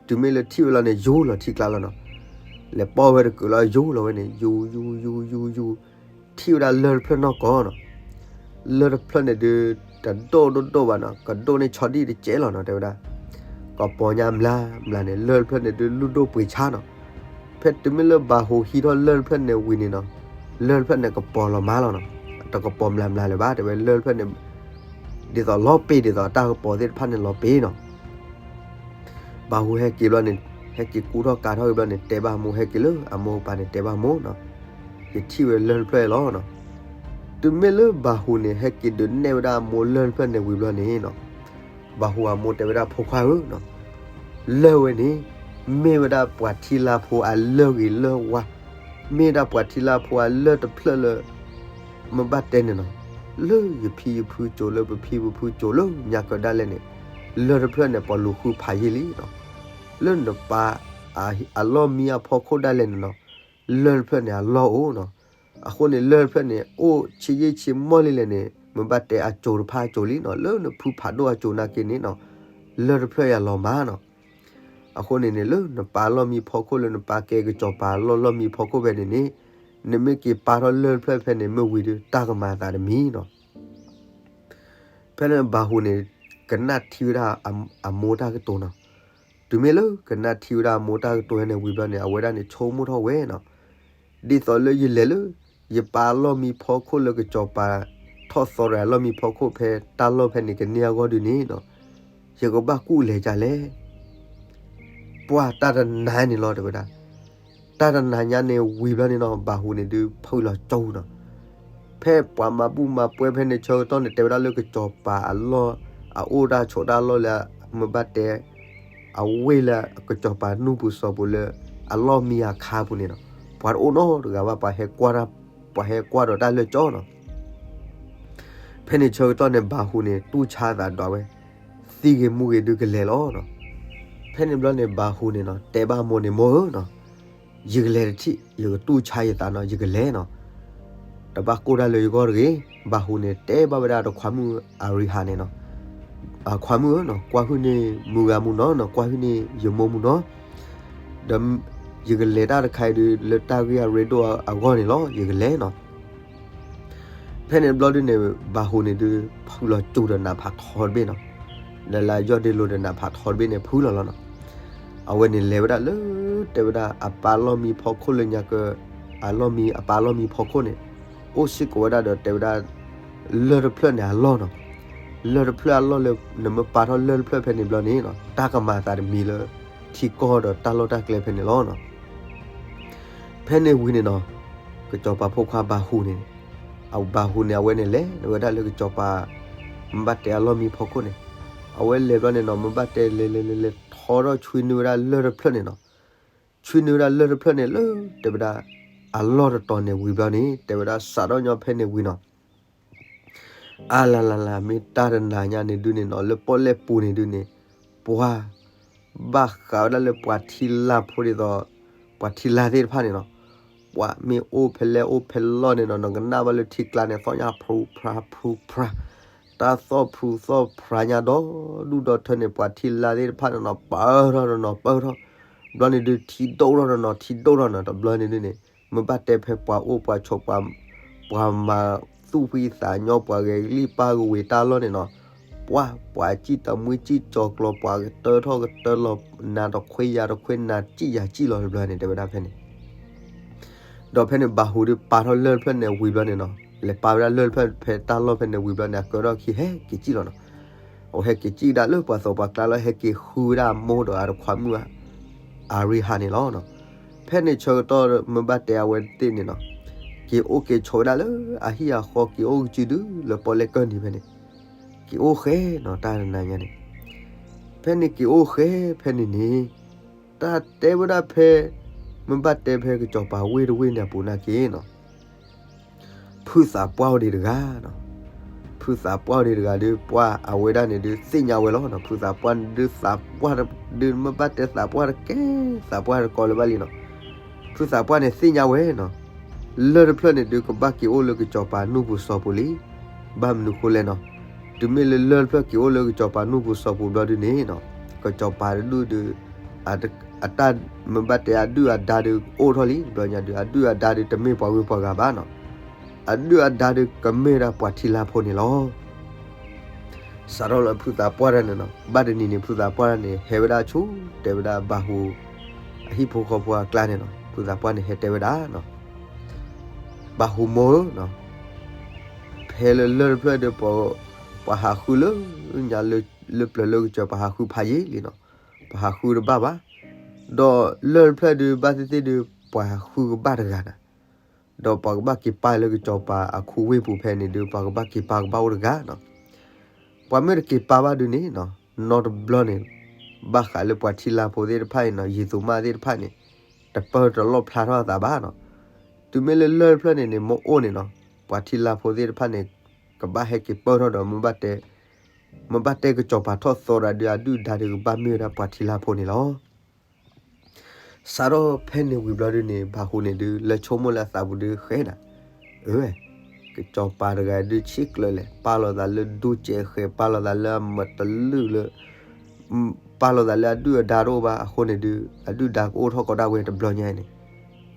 တုၤမ့ၢ်လၢထံၣ်ဝဲလီၤန့ၣ် ယိၤလီၤထံကျါလီၤနီၤ, လဲၤပီၢ်ဝဲတကုးလီၤ ယိၤလီၤဝဲန့ၣ် ယိၤယိၤယိၤယိၤယိၤ, ထံၣ်ဝဲဒၣ်လၢၢ်တဖျၢၣ်နီၢ်ကီၢ်နီၤ, လၢၢ်တဖျၢၣ်န့ၣ်ဒုး တဒိၣ်ဒိၣ်ဒိၣ်ဘၣ်နီၤ, ကဒိၣ်န့ၢ်ဆီဒံၣ်တကဲးလီၤနီၤ တဲဝဲဒၣ်, ကပီၤညါမျါမျါန့ၣ် လၢၢ်တဖျၢၣ်န့ၣ်ဒုး လုၢ်ဒိၣ်ပှ့ၤဆါနီၤ. ဖဲတုၤမ့ၢ်လၢဘၤဟူးဟံးထီၣ်လၢၢ်တဖျၢၣ်န့ၣ်ဝံၤန့ၣ်နီၤ, လၢၢ်တဖျၢၣ်န့ၣ်ကပီၤလီၤမးလီၤနီၤ, တကပီၤမျါမျါလၢၤဘၣ် တဲဝဲ လၢၢ်တဖျၢၣ်န့ၣ် ဒ်သိးလီၤပ့ၤ ဒ်သိးတၢ်ကပီၤသ့ၣ်တဖၣ်န့ၣ်လီၤပ့ၤနီၤ. ဘၤဟူးဟဲက့ၤဘျီန့ၣ်, ဟဲက့ၤကူထီၣ်ကးထီၣ်က့ၤဘျီန့ၣ် တဲဘၣ်မိၢ် ဟဲက့ၤလၢ အမိၢ်အပၢ်န့ၣ် တဲဘၣ်မိၢ်နီၤ, ယထံၣ်ဝဲလၢၢ်တဖျၢၣ်လီၤနီၤ. တုၤမ့ၢ်လၢဘၤဟူးန့ၣ် ဟဲက့ၤဒုးနဲၣ်ဝဲဒၣ်အမိၢ်လၢၢ်တဖျၢၣ်န့ၣ်ဝံၤဘျီန့ၣ်နီၤ, ဘၤဟူးအမိၢ်တဲဝဲဒၣ် ဖိခွါဧၢနီၤ, လၢၢ်ဝဲန့ၣ် မ့ၢ်ဝဲဒၣ်ပှၤထံလါဖိအလၢၢ်ဂ့ၤလၢၢ်ဝါ, မ့ၢ်ဝဲဒၣ်ပှၤထံလါဖိအလၢၢ်တဖျၢၣ်လၢ မ့ၢ်ဘၣ်တဲန့ၣ်နီၤ, လၢယဖံယဖုစိၤ လၢပဖံပဖုစိၤလၢညါကၢၤဒၣ်လဲာ်န့ၣ်, လၢၢ်တဖျၢၣ်န့ၣ် ပှၤလူၤဃုဖးယံာ်လံနီၤ. လၢနပၢ်အလီၢ်မံအဖီခိၣ်ဒၣ်လဲာ်န့ၣ်နီၤ, လၢၢ်တဖျၢၣ်န့ၣ် အလီၢ်အိၣ်နီၤ. အဃိန့ၣ် လၢၢ်တဖျၢၣ်န့ၣ် အိၣ်ဆံးယံာ်ဆံးမီၢ်လံလဲၣ်န့ၣ် မ့ၢ်ဘၣ်တဲအစိၤတဖၣ်အစိၤလံနီၤ, လၢနဖုဖးဒိၣ်အစိၤနာ်က့န့ၣ်နီၤ, လၢၢ်တဖျၢၣ်အံၤအလီၤမးနီၤ. အဃိန့ၣ်န့ၣ် လၢနပၢ်လီၢ်မံဖီခိၣ် လၢနပၢ်ကဲကစီၤပၤလီၢ်လီၢ်မံဖီခိၣ်ဖဲန့ၣ်န့ၣ်, နမ့ၢ်က့ၤပာ်ထီၣ်လၢၢ်တဖျၢၣ်ဖဲန့ၣ် မ့ၢ်ဝံၤဒီး တၢ်ကမၤအသးတမံၤနီၤ. ဖဲန့ၣ်ဘၤဟူးန့ၣ် ကနၣ်ထံဝဲဒၣ်အမိၢ်တၢ်ကတိၤနီၤ. တုၤမ့ၢ်လၢကနၣ်ထံဝဲဒၣ်အမိၢ်တၢ်ကတိၤန့ၣ်ဝံၤဘျီန့ၣ် အဝဲဒၣ်န့ၣ်ဆိကမိၣ်ထီၣ်ဝဲနီၤ. ဒ်သိးလၢယလဲၤလၢ ယပၢ်လီၢ်မံဖီခိၣ်လၢကစီၤပၤ ထီၣ်သီရၤလီၢ်မံဖီခိၣ်ဖဲတၢ်လီၢ်ဖဲန့ၣ်ကန့ၢ်အဂီၢ်ဒုးန့ၣ်နီၤ, ယကဘၣ်ကူၣ်လဲၤဒ်လဲၣ်. ပှၢ်တၢ်တနၤန့ၣ်လီၤ တဲဝဲဒၣ်. တၢ်တနၤညါန့ၣ်ဝံၤဘျီန့ၣ်နီၤ ဘၤဟူးန့ၣ်ဒုးဖုးလီၤကၠိနီၤ. ဖဲပှၤမၤဘူၣ်မၤပှဲၤဖဲန့ၣ်ဆၢကတီၢ်န့ၣ် တဲဝဲဒၣ်လၢကစီၤပၤအလီၢ် အအိၣ်တၢ်ဆိးတၢ်လီၢ်လၢ မ့ၢ်ဘၣ်တဲ အဝ့ၢ်လၢကစီၤပၤနူၢ်ပူၤစီၤပူၤလၢ အလီၢ်မံအခါပူၤန့ၣ်နီၤ, ပှၤတအိၣ်နီတဂၤဘၣ် ပှၤဟဲကွၢ်တၢ်, ပှၤဟဲကွၢ်ဒီးတၢ်လၢကၠိနီၤ. ဖဲန့ၣ်ဆၢကတီၢ်န့ၣ် ဘၤဟူးန့ၣ် တူၢ်ဆါသးဒီးဝဲ, သံဂ့ၤမူဂ့ၤဒုးကလဲၤလီၤနီၤ. ဖဲန့ၣ်ဘျီန့ၣ် ဘၤဟူးန့ၣ်နီၤ တဲဘၣ်မိၢ်န့ၣ် မိၢ်ဧၢနီၤ, ယကလဲၤတထံၣ် ယကတူၢ်ဆါယသးနီၤ ယကလဲၤနီၤ, တဘၣ်ကိၢ်တၢ်လၢယဂီၢ်တဂ့ၤ. ဘၤဟူးန့ၣ် တဲဘၣ်ဝဲဒၣ်တခွါမုၣ်အရံဟးန့ၣ်နီၤ, ခွါမုၣ်ဧၢနီၤ ကွၢ်ဟုၣ်န့ၢ်မုၢ်ဂၤမူနီၤနီၤ ကွၢ်ဟုၣ်န့ၢ်ယမိၢ်မူနီၤ, ဒီးယကလဲၤတၢ်တခါအံၤဒုး လၢတၢ်ဂ့ၢ်အရ့ဒိၣ်အဂီၢ်န့ၣ်လီၤ ယကလဲၤနီၤ. ဖဲန့ၣ်တဘျီဒုန့ၣ် ဘၤဟူးန့ၣ်ဒုး ဖုးလီၤစူၤဒီးနးဖးထီတဘ့ၣ်နီၤ, ဒီးလၢယီၢ်ဒ့လိၤဒီးနးဖးထီတဘ့ၣ်န့ၣ် ဖုးလီၤလီၤနီၤ. အဝဲန့ၣ်လဲၤဝဲဒၣ်လၢ တဲဝဲဒၣ်အပၢ်လီၢ်မံဖီခိၣ်လၢညါကၢ အလီၢ်မံ အပၢ်လီၢ်မံဖီခိၣ်န့ၣ် အိၣ်စ့ၢ်ကီးဝဲဒၣ်ဒီးတဲဝဲဒၣ် ပ လၢၢ်တဖျၢၣ်န့ၣ်အလီၢ်နီၤ. လၢၢ်တဖျၢၣ်အလီၢ်လၢ နမ့ၢ်ပာ်ထီၣ်လၢၢ်တဖျၢၣ်ဖဲန့ၣ်ဘျီန့ၣ်နီၤ တၢ်ကမၤအသးတမံၤလၢ ထံကီၢ်ဒီးတၢ်လီၢ်တၢ်ကျဲဖဲန့ၣ်လီၤနီၤ. ဖဲန့ၣ်ဝံၤန့ၣ်နီၤ ကစီၤပၤဖိခွါဘၤဟူးန့ၣ် အဘၤဟူးန့ၣ် အဝဲန့ၣ်လဲၤဝဲဒၣ်လၢကစီၤပၤ မ့ၢ်ဘၣ်တဲအလီၢ်မံဖီခိၣ်န့ၣ် အဝဲလဲၤဘျီန့ၣ်နီၤ မ့ၢ်ဘၣ်တဲလဲၤလဲၤလဲၤလဲၤထီထီၣ်ဆွံနုာ်ဝဲဒၣ်လၢၢ်တဖျၢၣ်န့ၣ်နီၤ. ဆွံနုာ်ဝဲဒၣ်လၢၢ်တဖျၢၣ်န့ၣ်လၢ တဲဝဲဒၣ် အလီၢ်တတီၤန့ၣ်ဝံၤဘျီန့ၣ် တဲဝဲဒၣ်စးထီၣ်ညီဖဲန့ၣ်ဝံၤနီၤ အါလါလါလါ မ့ၢ်တၢ်တနၤညါန့ၣ်ဒုန့ၣ်နီၤ လၢပီၣ်လဲၣ်ပူၤန့ၣ်ဒုန့ၣ် ပှၤ ဘၣ်ဃးဝဲဒၣ်လၢပှၤထံလာ်ဖိဒ်သိး ပှၤထံလာ်သ့ၣ်တဖၣ်န့ၣ်နီၤ ပှၤမ့ၢ်အိၣ်ဖဲလဲၣ်အိၣ်ဖဲလီၢ်န့ၣ်နီၤ နကနၣ်ဘၣ်လၢထံကျါန့ၣ် သီၣ်ညါဖရူဖရါဖရူဖရါ တၢ်သီၣ်ဖရူသီၣ်ဖရါညါဒီဒူၣ်ဒီထၢန့ၣ် ပှၤထံလာ်သ့ၣ်တဖၣ်န့ၣ်နီၤ ပၢၢ်ထီၣ်တနီၤပၢၢ်ထီၣ် ဘျီန့ၣ်ဒု ထံဒိၣ်ထီၣ်တနီၤထံဒိၣ်ထီၣ်နီၤ တဘျီန့ၣ်ဒုန့ၣ် မ့ၢ်ဘၣ်တဲဖဲပှၤအိၣ်ပှၤဆိး ပှၤမၤသူၣ်ဖှံသးညီ ပှၤဂဲၤကလံၣ်ပၢ်ကဝ့ၤတၢ်လီၢ်န့ၣ်နီၤ ပှၤ ပှၤစံၣ်တမှံစံၣ်ကၠီၤကျီၤ ပှၤကတၢထီၣ်ကတၢလီၤ နၤတခွ့ယၤတခွ့ နၤစံၣ်ယၤစံၣ်လီၤတဘျီန့ၣ် တဲဝဲဒၣ်ဖဲန့ၣ် ဒီးဖဲန့ၣ်ဘၤဟူးဒုပာ်ထီၣ်လၢၢ်တဖျၢၣ်န့ၣ်ဝံၤဘျီန့ၣ်နီၤ လဲၤပာ်ဝဲဒၣ်လၢၢ်တဖျၢၣ်ဖဲတၢ်လီၢ်ဖဲန့ၣ်ဝံၤဘျီန့ၣ် အကၢထီၣ်ခံဟဲက့ၤစံၣ်လီၤနီၤ အဝဲဟဲက့ၤစံၣ်ကဒါလၢပှၤသးပှၢ်ကျါလီၤ ဟဲက့ၤဃုဝဲဒၣ်အမိၢ်ဒီးအတခွါမုၣ် အရံဟးန့ၣ်လီၤ. ဖဲန့ၣ်ဆၢကတီၢ်မ့ၢ်ဘၣ်တဲအဝဲသ့ၣ်န့ၣ်နီၤ က့ၤအိၣ်က့ၤဆိးဝဲဒၣ်လၢအဟံၣ်အဃီ က့ၤအိၣ်ကစုဒုလၢပီၣ်လဲၣ်ကၢၢ်နံၤဖဲန့ၣ် က့ၤအိၣ်ဃဲနီၤ တၢ်တနၤညါန့ၣ် ဖဲန့ၣ်က့ၤအိၣ်ဃဲဖဲန့ၣ်န့ၣ် တၢ်တဲဝဲဒၣ်ဖဲ မ့ၢ်ဘၣ်တဲဖဲကစီၤပၤဝ့ၢ်တဝ့ၢ်န့ၣ်အပူၤနာ်က့နီၤ ဖုသးပှၢ်အိၣ်ဒံးတဂၤနီၤ ဖုသးပှၢ်အိၣ်ဒံးတဂၤဒုး ပှၢ်အဝဲဒၣ်န့ၣ်ဒုးသ့ၣ်ညါဝဲလီၤနီၤ ဖုသးပှၢ်န့ၣ်ဒုးသးပှၢ်ဒုး မ့ၢ်ဘၣ်တဲသးပှၢ်တကဲ သးပှၢ်တကီလၢၤဘၣ်လံနီၤ ဖုသးပှၢ်န့ၣ်သ့ၣ်ညါဝဲနီၤ လၢၢ်တဖျၢၣ်န့ၣ်ဒုးကဘၣ်က့ၤအိၣ်လၢကစီၤပၤနူၢ်ပူၤစီၤပူၤလံ ဘၣ်မနုၤဃိလဲၣ်နီၤ တုၤမ့ၢ်လၢလၢၢ်တဖျၢၣ်က့ၤအိၣ်လၢကစီၤပၤနူၢ်ပူၤစီၤပူၤဘျီဒုးန့ၣ်နီၤ ကစီၤပၤတဒူၣ်ဒုး အတၢ်မ့ၢ်ဘၣ်တဲအဒုၣ်အဒါဒုးအိၣ်ထီၣ်လံ ဘျီညါဒုး အဒုၣ်အဒါဒုးတမ့ၢ်ပှၤဂုၤပှၤဂၤဘၣ်နီၤ အဒုၣ်အဒါဒုးကမ့ၢ်ဒၣ်ပှၤထံလာ်ဖိန့ၣ်လီၤ. စးထီၣ်လၢဖုသးပှၢ်တၢ်န့ၣ်နီၤ ဘၣ်တနံၤန့ၣ် ဖုသးပှၢ်တၢ်န့ၣ် ဟဲဝဲဒၣ်ဆူ တဲဝဲဒၣ်ဘၤဟူး အဟံၣ်ဖိဃီဖိအကျါန့ၣ်နီၤ ဖုသးပှၢ်န့ၣ်ဟဲတဲဝဲဒၣ်နီၤ ဘၤဟူးမိၢ်ဧၢနီၤ ဖဲလၢလၢၢ်တဖျၢၣ်ဒီး ပှၤဟးဃုလၢညါလၢပျၢၤလၢကစၢၤ ပှၤဟးဃုဖးယံာ်လံနီၤ ပှၤဟးဃုတဘၣ်ဘၣ် ဒီးလၢၢ်တဖျၢၣ်ဒုးဘၣ်သ့ၣ်သ့ၣ်ဒုး ပှၤဟးဃုကဘၣ်တဂၤနီၤ ဒီးပှၤကဘၣ်က့ၤပာ်လၢကစီၤပၤအခူဝ့ၢ်ပူၤဖဲန့ၣ်ဒုး ပှၤကဘၣ်က့ၤပာ်ကဘၣ်အိၣ်တဂၤနီၤ ပှၤမ့ၢ်တက့ၤပာ်ဘၣ်ဒုးန့ၣ်နီၤ နီတဘျီန့ၣ် ဘၣ်ဃးလၢပှၤထံလာ်ဖိသ့ၣ်တဖၣ်အံၤနီၤ ယံာ်သူမးသ့ၣ်တဖၣ်န့ၣ် တပၢတလီၣ်ဖျါထီၣ်အသးဘၣ်နီၤ တုၤမ့ၢ်လၢလၢၢ်တဖျၢၣ်န့ၣ်န့ၣ် မ့ၢ်အိၣ်န့ၣ်နီၤ ပှၤထံလာ်ဖိသ့ၣ်တဖၣ်န့ၣ် ကဘၣ်ဟဲက့ၤပၢထီၣ်ဒီး မ့ၢ်ဘၣ်တဲကစီၤပၤထီၣ်သီတၢ်ဒုး အဒုၣ်အဒါဒုးကဘၣ်မ့ၢ်ဝဲဒၣ်ပှၤထံလာ်ဖိန့ၣ်လီၤ. စးထီၣ်ဖဲန့ၣ်ဝံၤဘျီဒုးန့ၣ် ဘၤဟူးန့ၣ်ဒုး လဲၤဆိကမိၣ်လၢအသးပူၤဒုးဃဲဒၣ်, အၢ, ကစီၤပၤတဂၤဒုးဆံးကျၢၤလဲၣ်, ပာ်လီၤသးလၢဒူကဲးဃဲၤ, ပာ်လီၤသးလၢအမတလုၢ်လၢ ပာ်လီၤသးလၢအဒုၣ်အဒါတအိၣ်ဘၣ်အဃိန့ၣ်ဒုး အဒုၣ်ဒါကအိၣ်ထီၣ်ကီးဒၣ်ဝဲတဘျီညါအံၤန့ၣ်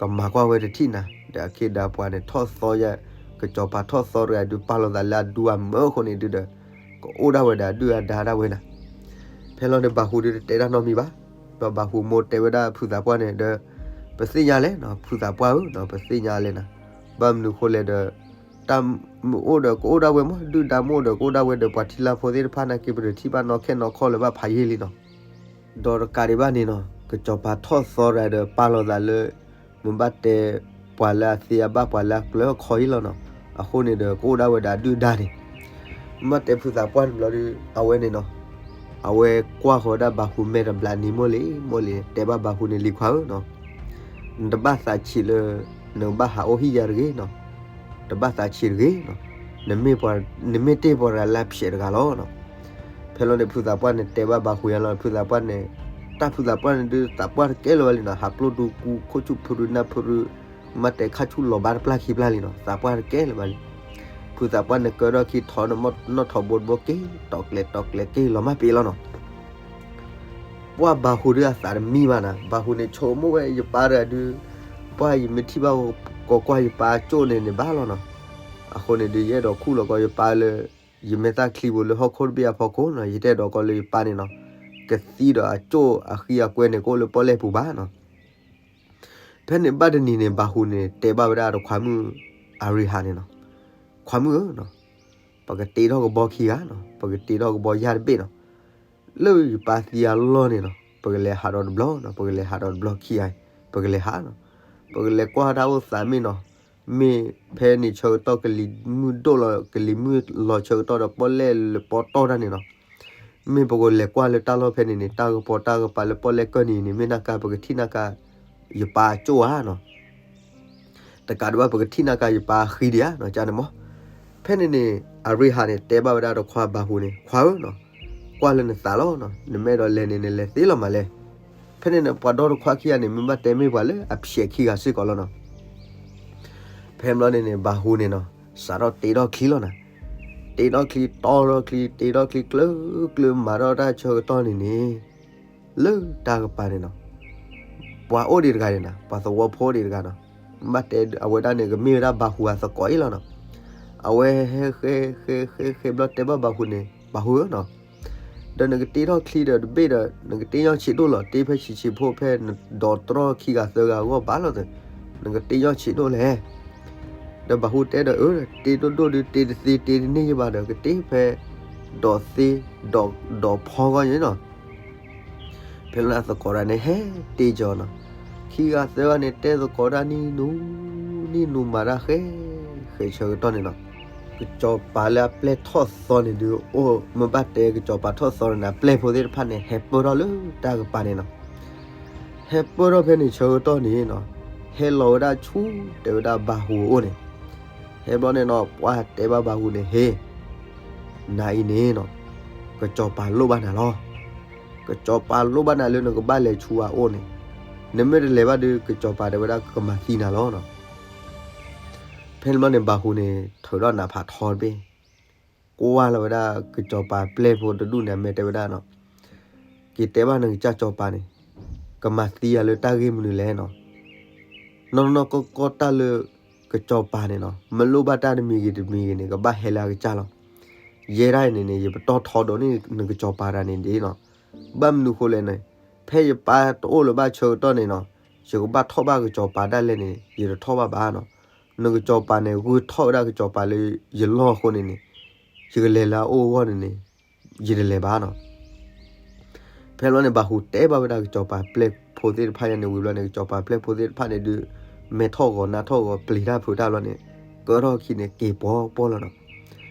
ကမၤကွၢ်ဝဲတထံၣ်နၤ, ဒီးအခ့ဒီးပှၤန့ၣ်ထီၣ်သီယဲ, ကစီၤပၤထီၣ်သီတဂၤဒုး ပာ်လီၤသးလၢအဒူအမၢအဃိန့ၣ်ဒုးဒီး ကအိၣ်ဒၣ်ဝဲဒီးအဒုၣ်အဒါဒၣ်ဝဲနၤ. ဖဲလီၤန့ၣ်ဘၤဟူးဒုးတတဲတၢ်နီတမံၤဘၣ်. ဒီးဘၤဟူးမိၢ်တဲဝဲဒၣ်ဖုသးပှၢ်န့ၣ်ဒီး ပသ့ၣ်ညါလဲၣ်နီၤ ဖုသးပှၢ်ဧၢ, ပသ့ၣ်ညါလဲၣ်နၤ, ဘၣ်မနုၤဃိလဲၣ်ဒီး တၢ်မ့ၢ်အိၣ်ဒီးကအိၣ်ဒၣ်ဝဲမး, ဒုၣ်ဒါမ့ၢ်အိၣ်ဒီးကအိၣ်ဒၣ်ဝဲဒီး ပှၤထံလာ်ဖိသ့ၣ်တဖၣ်နာ်က့ ပတထံၣ်ဘၣ်နီၢ်ခဲနီၢ်ခီၣ်လၢၤဘၣ်ဖးယံာ်လံနီၤ. ဒီးတကးဒံးဘၣ်န့ၣ်နီၤ ကစီၤပၤထီၣ်သီတဂၤဒီး ပာ်လီၤသးလၢ မ့ၢ်ဘၣ်တဲ ပှၤလၢအသ့အဘၣ် ပှၤလၢအကျၢၤအခီအံၤလီၤနီၤ. အဃိန့ၣ်ဒီး ကအိၣ်ဒၣ်ဝဲဒီးအဒုၣ်အဒါန့ၣ် မ့ၢ်တဲဖုသးပှၢ်န့ၣ်ဘျီဒုး အဝဲန့ၣ်နီၤ အဝဲကွၢ်ဃီၤဝဲဒၣ်ဘၤဟူးမဲာ်တဘျးနံၤမိၢ်လံၤမိၢ်လံၤ တဲဘၣ်ဘၤဟူးန့ၣ် လံၤခွါဧၢနီၤ, နတဘၣ်သးဆံးလၢ နကဘၣ်ဟးအိၣ်ဟံၣ်ယၤတဂ့ၤနီၤ, တဘၣ်သးဆံးတဂ့ၤနီၤ, နမ့ၢ်တ့ၢ်ပှၤတဂၤလၢအဖျဲးတဂၤလီၤနီၤ. ဖဲလီၤန့ၣ် ဖုသးပှၢ်န့ၣ်တဲဘၣ်ဘၤဟူးယါလီၤ, ဖုသးပှၢ်န့ၣ် တၢ်ဖုသးပှၢ်န့ၣ်ဒုး သးပှၢ်တကဲလၢၤဘၣ်လံနီၤ, ဟးပျိၢ်ဒူကူ ခိၣ်ဆူၣ်ဖုရူနၢ်ဖုရူ မ့ၢ်တဲခါဆူၣ်လီၤဘၣ်တပျၢ်ခံပျၢ်လံနီၤ, သးပှၢ်တကဲလၢၤဘၣ်လံ. ဖုသးပှၢ်န့ၣ်ကၢထီၣ်ခံထီၣ်န့ၣ် နီၣ်ထီၣ်ဘိတဘိက့ၤ တီၤကျဲၤတီၤကျဲၤက့ၤလီၤမၢ်ပ့ၤလီၤနီၤ. ပှၢ်ဘၤဟူးဒုးအသးတမံဘၣ်နၤ, ဘၤဟူးန့ၣ်ဆိကမိၣ်ဝဲ ယပၢ်တဂၤဒုး ပှၢ်ယမ့ၢ်ထံၣ်ဘၣ်ကီးကွၢ်ယပၢ်အကၠိၣ်န့ၣ်န့ၣ်ဘၣ်လီၤနီၤ. အဃိန့ၣ်ဒုး ယအဲၣ်ဒိးခူၣ်လီၤကီးယပၢ်လၢ ယမဲာ်သၣ်ချံပူၤလၢဟီၣ်ခိၣ်တဘ့ၣ်အဖီခိၣ်နီၤ, ယတအဲၣ်ဒိးကီးလၢယပၢ်န့ၣ်နီၤ ကသံဒီးအကၠိၣ်အဃံအကွဲန့ၣ် ကအိၣ်လၢပီၣ်လဲၣ်ပူၤဘၣ်နီၤ. ဖဲန့ၣ်ဘၣ်တနံၤန့ၣ် ဘၤဟူးန့ၣ် တဲဘၣ်ဝဲဒၣ်တခွါမုၣ်အရံဟးန့ၣ်နီၤ, ခွါမုၣ်ဧၢနီၤ, ပကတ့ထီၣ်ကဘီခံဂၤနီၤ, ပကတ့ထီၣ်ကဘီယၢ်တဘ့ၣ်နီၤ, လၢယပၢ်သံအလီၢ်န့ၣ်နီၤ, ပကလဲၤဟးဒီးတဘျီနီၤ, ပကလဲၤဟးဒီးတဘျီခံဂၤ, ပကလဲၤဟးနီၤ, ပကလဲၤကွၢ်တၢ်အိၣ်သးမ့ၢ်နီၤ, မ့ၢ်ဖဲန့ၣ်ဆၢကတီၢ်ကလံၤမုၢ်ဒိၣ်လီၤ, ကလံၤမုၢ်လီၤဆၢကတီၢ်ဒီးပီၣ်လဲၣ်လၢပီၣ်တီၢ်တၢ်န့ၣ်နီၤ, မ့ၢ်ပကလဲၤကွၢ်လၢတၢ်လီၢ်ဖဲန့ၣ်န့ၣ် တၢ်ကပီၤတၢ်ကပၤလၢပီၣ်လဲၣ်ကၢၢ်န့ၣ်န့ၣ် မ့ၢ်နာ်ကါပကထံၣ်နာ်ကါ ယပၢ်အကၠိၣ်ဧါနီၤ, တကးဒံးဘၣ်ပကထံၣ်နာ်ကါယပၢ်အဃံဒံးဧါနီၤ ကန့ၣ်မး. ဖဲန့ၣ်န့ၣ် အရ့ဟးန့ၣ် တဲဘၣ်ဝဲဒၣ်တခွါဘၤဟူးန့ၣ် ခွါဧၢနီၤ, ကွၢ်လၢနသးလီၤနီၤ, နမ့ၢ်အဲၣ်ဒိးလဲၤန့ၣ် နလဲၤသ့လီၤမးလဲၣ်. ဖဲန့ၣ်န့ၣ် ပှၤဒီတခွါခံဂၤန့ၣ် မ့ၢ်ဘၣ်တဲမ့ၢ်ပှၤလၢအဖျဲးခံဂၤစ့ၢ်ကီးလီၤနီၤ. ဖဲဘျီန့ၣ်န့ၣ် ဘၤဟူးန့ၣ်နီၤ စးထီၣ်တ့ထီၣ်ချံလီၤနီၤ, တ့ထီၣ်ချံ တီထီၣ်ချံ တ့ထီၣ်ချံ ကျၢၤကျၢၤမၤထီၣ်တၢ်ဆၢကတီၢ်န့ၣ်န့ၣ် လၢတၢ်ကပၤန့ၣ်နီၤ, ပှၤအိၣ်ဒံးတဂၤန့ၣ်နီၤ, ပှၤသဝီဖိအိၣ်ဒံးတဂၤနီၤ, ဘၣ်တဲအဝဲဒၣ်န့ၣ် ကမ့ၢ်ဝဲဒၣ်ဘၤဟူးအသကိးအံၤလီၤနီၤ. အဝဲဟဲဃဲဃဲဃဲဃဲဘျီတဲဘၣ်ဘၤဟူးန့ၣ် ဘၤဟူးဧၢနီၤ, ဒီးနကတ့ထီၣ်ချံဒီးတဘ့ၣ်ဒီး နကတ့ညီဆံးဒိၣ်လီၤ, တ့ဖဲဆံးဆံးဖိဖဲနဒီးတြီခံဂၤသၢဂၤအဂီၢ်ဘၣ်လီၤ, နကတ့ညီဆံးဒိၣ်လဲၣ်. ဒီးဘၤဟူးတဲဒီး အၢ တ့ဒိၣ်ဒိၣ်ဒုး တ့တသ့တ့တန့ၢ်ယဘၣ်ဒီး ကတ့ဖဲ ဒီးသ့ ဒီးဖီဂီၢ်န့ၣ်နီၤ. ဖဲလၢအသကိးတၢ်န့ၣ် ဟဲတ့ကီးနီၤ, ခံဂၤသၢဂၤန့ၣ် တဲသကိးတၢ်နံၣ်နူ နံၣ်နူမၤတၢ်ဃဲ ဃဲဆၢကတီၢ်န့ၣ်နီၤ, ကစီၤပၤလၢအပျဲၢ်ထီၣ်သီန့ၣ်ဒုး အိၣ်မ့ၢ်ဘၣ်တဲကစီၤပၤထီၣ်သီန့ၣ် အပျဲၢ်ဖိသ့ၣ်တဖၣ်န့ၣ် ဟဲပၢၢ်ထီၣ်လၢတၢ်ကပၤန့ၣ်နီၤ. ဟဲပၢၢ်ထီၣ်ဖဲန့ၣ်ဆၢကတီၢ်န့ၣ်နီၤ, ဟဲလီၤဝဲဒၣ်ဆူ တဲဝဲဒၣ်ဘၤဟူးအအိၣ်န့ၣ်, ဟဲဘျီန့ၣ်နီၤ ပှၤတဲဘၣ်ဘၤဟူးန့ၣ် ဟ့ၣ် နၤအံၤန့ၣ်နီၤ, ကစီၤပၤလိၣ်ဘၣ်နၤလီၤ. ကစီၤပၤလိၣ်ဘၣ်နၤလၢနကဘၣ်လဲၤဆူအအိၣ်န့ၣ်, နမ့ၢ်တလဲၤဘၣ်ဒီး ကစီၤပၤတဲဝဲဒၣ်ကမၤသံနၤလီၤနီၤ. ဖဲန့ၣ်ဘျီန့ၣ် ဘၤဟူးန့ၣ် ထုးထီၣ်နးဖးထီတဘ့ၣ်, ကွၢ်လီၤဝဲဒၣ်ကစီၤပၤပျဲၢ်ဖိတဒူၣ်န့ၣ် အမဲာ်တဲဝဲဒၣ်နီၤ, က့ၤတဲဘၣ်နကစၢ်စီၤပၤန့ၣ် ကမၤသံယၤလၢတၢ်ဂ့ၢ်မနုၤလဲၣ်နီၤ. နီၢ်နီၢ်ကီၢ်ကီၢ်တၢ်လၢကစီၤပၤန့ၣ်နီၤ မ့ၢ်လိၣ်ဘၣ်တၢ်တမံၤဂ့ၤတမံၤဂ့ၤန့ၣ် ကဘၣ်ဟဲလၢအကစၢ်လီၤ. ယဲဒၣ်အံၤန့ၣ်န့ၣ် ယပတီၢ်ထီဒိးန့ၢ်နကစီၤပၤတၢ်န့ၣ်ဒ်နီၤ. ဘၣ်မနုၤဃိလဲၣ်န့ၣ် ဖဲယပၢ်တအိၣ်လၢၤဘၣ်ဆၢကတီၢ်န့ၣ်နီၤ ယကဘၣ်ထီၣ်ဘၣ်ကစီၤပၤဒၣ်လဲာ်န့ၣ် ယတထီၣ်ဘၣ်ဘၣ်နီၤ. နကစီၤပၤန့ၣ် ဂုၢ်ထီၣ်ဝဲဒၣ်ကစီၤပၤလၢယလီၢ်အဃိန့ၣ်န့ၣ် ယကလဲၤလၢအအိၣ်အဂီၢ်န့ၣ်န့ၣ် ယတလဲၤဘၣ်နီၤ. ဖဲဘျီန့ၣ် ဘၤဟူးတဲဘၣ်ဝဲဒၣ်ကစီၤပၤပျဲၢ်ဖိသ့ၣ်တဖၣ်ယါန့ၣ်ဝံၤဘျီန့ၣ် ကစီၤပၤပျဲၢ်ဖိသ့ၣ်တဖၣ်န့ၣ်ဒုး မဲထီၣ်ဂီၤနးထီၣ်ဂီၤ ပျံၤတၢ်ဖုးတၢ်ဘျီန့ၣ် ကၢထီၣ်ခံန့ၣ် က့ၤပီၤပီၤလီၤနီၤ.